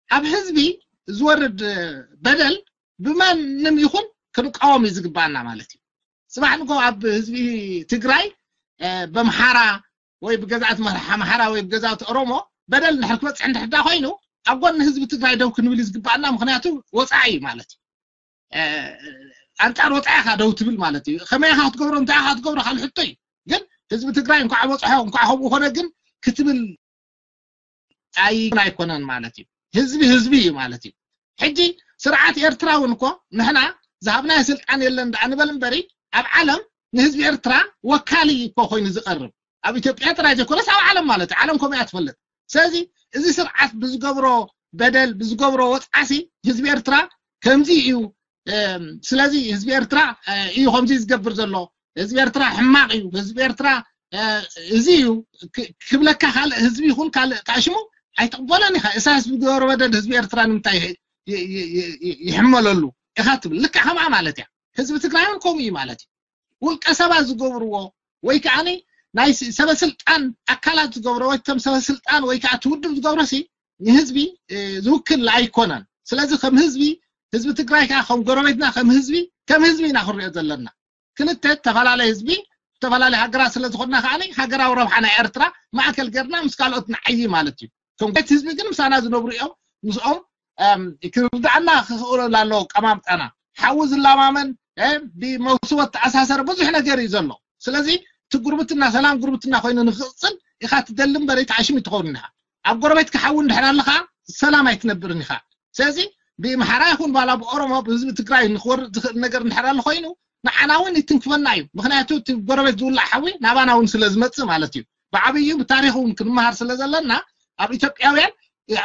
ኣብ ህዝቢ ዝወርድ በደል ብማንም ይኹን ክንቃወም እዩ ዝግባኣና ማለት እዩ። ፅባሕ ንጎ ኣብ ህዝቢ ትግራይ በምሓራ ወይ ብገዛእቲ ኣምሓራ ወይ ብገዛእቲ ኦሮሞ በደል እንድሕር ክበፅሕ እንድሕር ዳ ኮይኑ ኣብ ጎኒ ህዝቢ ትግራይ ደው ክንብል እዩ ዝግባኣና። ምክንያቱ ወፃኢ እዩ ማለት እዩ። ኣንፃር ወፃኢ ኢኻ ደው ትብል ማለት እዩ። ከመይ ኢኻ ክትገብሮ እንታይ ኢኻ ክትገብሮ ካልእ ሕቶ እዩ። ግን ህዝቢ ትግራይ እንኳዕ በፅሖ እንኳዕ ከምኡ ኮነ ግን ክትብል ኣይኮነን ማለት እዩ። ህዝቢ ህዝቢ እዩ ማለት እዩ። ሕጂ ስርዓት ኤርትራ እውን እኮ ንሕና ዝሃብናዮ ስልጣን የለን ደኣ ንበል እምበሪ ኣብ ዓለም ንህዝቢ ኤርትራ ወካሊ እኮ ኮይኑ ዝቐርብ ኣብ ኢትዮጵያ ጥራይ ዘይኮነስ ኣብ ዓለም ማለት እዩ። ዓለም ከምኡ እያ ትፈልጥ። ስለዚ እዚ ስርዓት ብዝገብሮ በደል ብዝገብሮ ወፅዓሲ ህዝቢ ኤርትራ ከምዚ እዩ። ስለዚ ህዝቢ ኤርትራ እዩ ከምዚ ዝገብር ዘሎ። ህዝቢ ኤርትራ ሕማቕ እዩ፣ ህዝቢ ኤርትራ እዚ እዩ ክብለካ ካልእ ህዝቢ ይኹን ካልእ ታሽሙ ኣይትቕበሎን ኢኻ። እሳያስ ዝገበሮ በደል ህዝቢ ኤርትራ ንምንታይ ይሕመለሉ ኢኻ ትብል። ልክዕ ከምኣ ማለት እያ። ህዝቢ ትግራይ እውን ከምኡ እዩ ማለት እዩ። ውልቀ ሰባት ዝገብርዎ ወይ ከዓ ናይ ሰበስልጣን ኣካላት ዝገብሮ ወይ ቶም ሰበስልጣን ወይ ከዓ ትውድብ ዝገብሮ ሲ ንህዝቢ ዝውክል ኣይኮነን። ስለዚ ከም ህዝቢ ህዝቢ ትግራይ ከዓ ከም ጎረቤትና ከም ህዝቢ ከም ህዝቢ ኢና ክንሪኦ ዘለና። ክልተ ዝተፈላለየ ህዝቢ ዝተፈላለየ ሃገራት ስለ ዝኾንና ከዓ ሃገራዊ ረብሓ ናይ ኤርትራ ማእከል ገርና ምስ ካልኦት ንዓይ ማለት እዩ። ከም ጎረቤት ህዝቢ ግን ምሳና ዝነብሩ እዮም። ምስኦም ክርድኣና ክኽእለሉ ኣለዎ። ቀማምጣና ሓዊ ዝላማመን ብመውስቦ ተኣሳሰረ ብዙሕ ነገር እዩ ዘሎ። ስለዚ እቲ ጉርብትና ሰላም ጉርብትና ኮይኑ ንክቕፅል ኢኻ ትደሊ እምበር ተዓሽም ትኸውን ኢኻ። ኣብ ጎረቤትካ ሓዊ እንድሕር ኣለኻ ሰላም ኣይትነብርን ኢኻ። ስለዚ ብኣምሓራ ይኹን ባላ ብኦሮሞ ብህዝቢ ትግራይ ንክወርድ ዝኽእል ነገር እንድሕር ኣሎ ኮይኑ ንዓና እውን ይትንክፈና እዩ። ምክንያቱ እቲ ጎረቤት ዝውላዕ ሓዊ ናባና እውን ስለ ዝመፅእ ማለት እዩ። ብዓብዩ ብታሪክ እውን ክንመሃር ስለ ዘለና ኣብ ኢትዮጵያውያን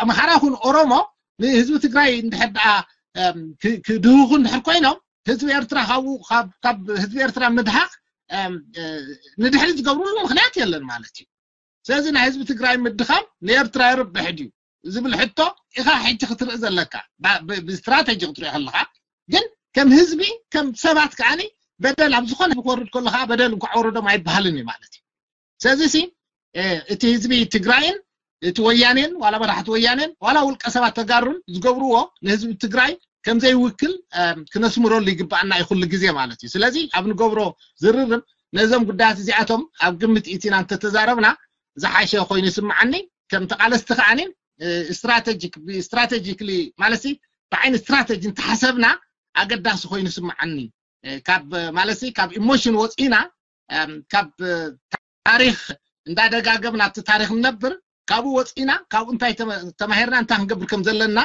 ኣምሓራ ይኹን ኦሮሞ ንህዝቢ ትግራይ እንድሕር ደኣ ክድህኹ እንድሕር ኮይኖም ህዝቢ ኤርትራ ካብኡ ካብ ህዝቢ ኤርትራ ምድሃኽ ንድሕሪ ዝገብርሉ ምክንያት የለን ማለት እዩ። ስለዚ ናይ ህዝቢ ትግራይ ምድኻም ንኤርትራ የርብሕ ድዩ ዝብል ሕቶ ኢኻ ሕጂ ክትርኢ ዘለካ። ብስትራተጂ ክትሪኦ ከለኻ ግን ከም ህዝቢ ከም ሰባት ከዓኒ በደል ኣብ ዝኾነ ክወርድ ከሎ ከዓ በደል እንኳዕ ወረዶም ኣይበሃልን እዩ ማለት እዩ። ስለዚ ሲ እቲ ህዝቢ ትግራይን እቲ ወያኔን ዋላ መራሕቲ ወያኔን ዋላ ውልቀ ሰባት ተጋሩን ዝገብርዎ ንህዝቢ ትግራይ ከምዘይውክል ክነስምረሉ ይግባኣና እዩ ኩሉ ግዜ ማለት እዩ። ስለዚ ኣብ ንገብሮ ዝርርብ ነዞም ጉዳያት እዚኣቶም ኣብ ግምት ኢቲና እንተተዛረብና ዝሓሸ ኮይኑ ይስምዓኒ። ከም ተቓለስቲ ከዓኒ ስትራቴጂክ ስትራቴጂክሊ ማለት ብዓይኒ ስትራቴጂ እንተሓሰብና ኣገዳሲ ኮይኑ ይስምዓኒ። ካብ ማለት ካብ ኢሞሽን ወፂና ካብ ታሪክ እንዳደጋገምና ኣብቲ ታሪክ ንነብር፣ ካብኡ ወፂና ካብኡ እንታይ ተማሂርና እንታይ ክንገብር ከም ዘለና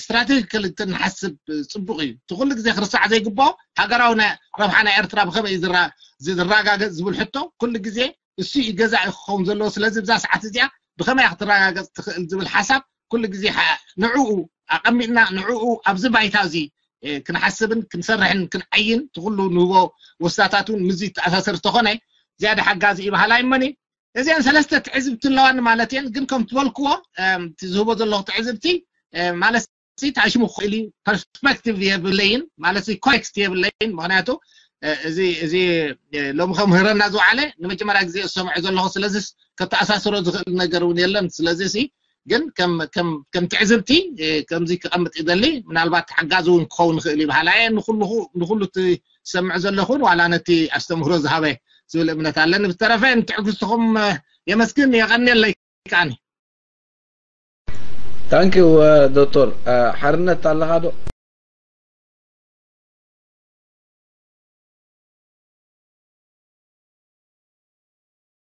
ስትራቴጂካሊ እንሓስብ ፅቡቅ እዩ። እቲ ኩሉ ግዜ ክርስዕ ዘይግባኦ ሃገራዊ ረብሓ ናይ ኤርትራ ብከመይ ዝረጋገፅ ዝብል ሕቶ ኩሉ ግዜ እሱ እዩ ገዛኢ ክኸውን ዘለዎ። ስለዚ ብዛ ሰዓት እዚኣ ብከመይ ክትረጋገፅ ትኽእል ዝብል ሓሳብ ኩሉ ግዜ ንዕኡ ኣቐሚጥና ንዕኡ ኣብዚ ባይታ እዚ ክንሓስብን ክንሰርሕን ክንዓይን እቲ ኩሉ ንህቦ ወስታታት እውን ምዚ ተኣሳሰር ዝተኾነ ዝያዳ ሓጋዚ እዩ በሃላይ እመኒ። እዚአን ሰለስተ ትዕዝብቲ ኣለዋኒ ማለት እየን። ግን ከም ትበልክዎ ዝህቦ ዘለኹ ትዕዝብቲ ማለት ታሽሙ ክእል ፐርስፔክቲቭ የብለይን ማለት ኮንቴክስት የብለይን። ምክንያቱ እዚ እዚ ሎሚ ከምህረና ዝውዓለ ንመጀመርያ ግዜ ዝሰምዖ ዘለኹ። ስለዚ ከተኣሳስሮ ዝኽእል ነገር እውን የለን። ስለዚ ግን ከም ትዕዝብቲ ከምዚ ክቐምጥ ይደሊ። ምናልባት ሓጋዚ እውን ክኸውን ይኽእል እዩ በሃላ እየ ንኩሉ እቲ ዝሰምዕ ዘለኹን ዋላ ነቲ ኣስተምህሮ ዝሃበ ዝብል እምነት ኣለኒ። ብዝተረፈ ንትዕግስትኹም የመስግን። የቐንየለይ። ከዓኒ ታንኪዩ ዶክተር ሓርነት ኣለኻ ዶ?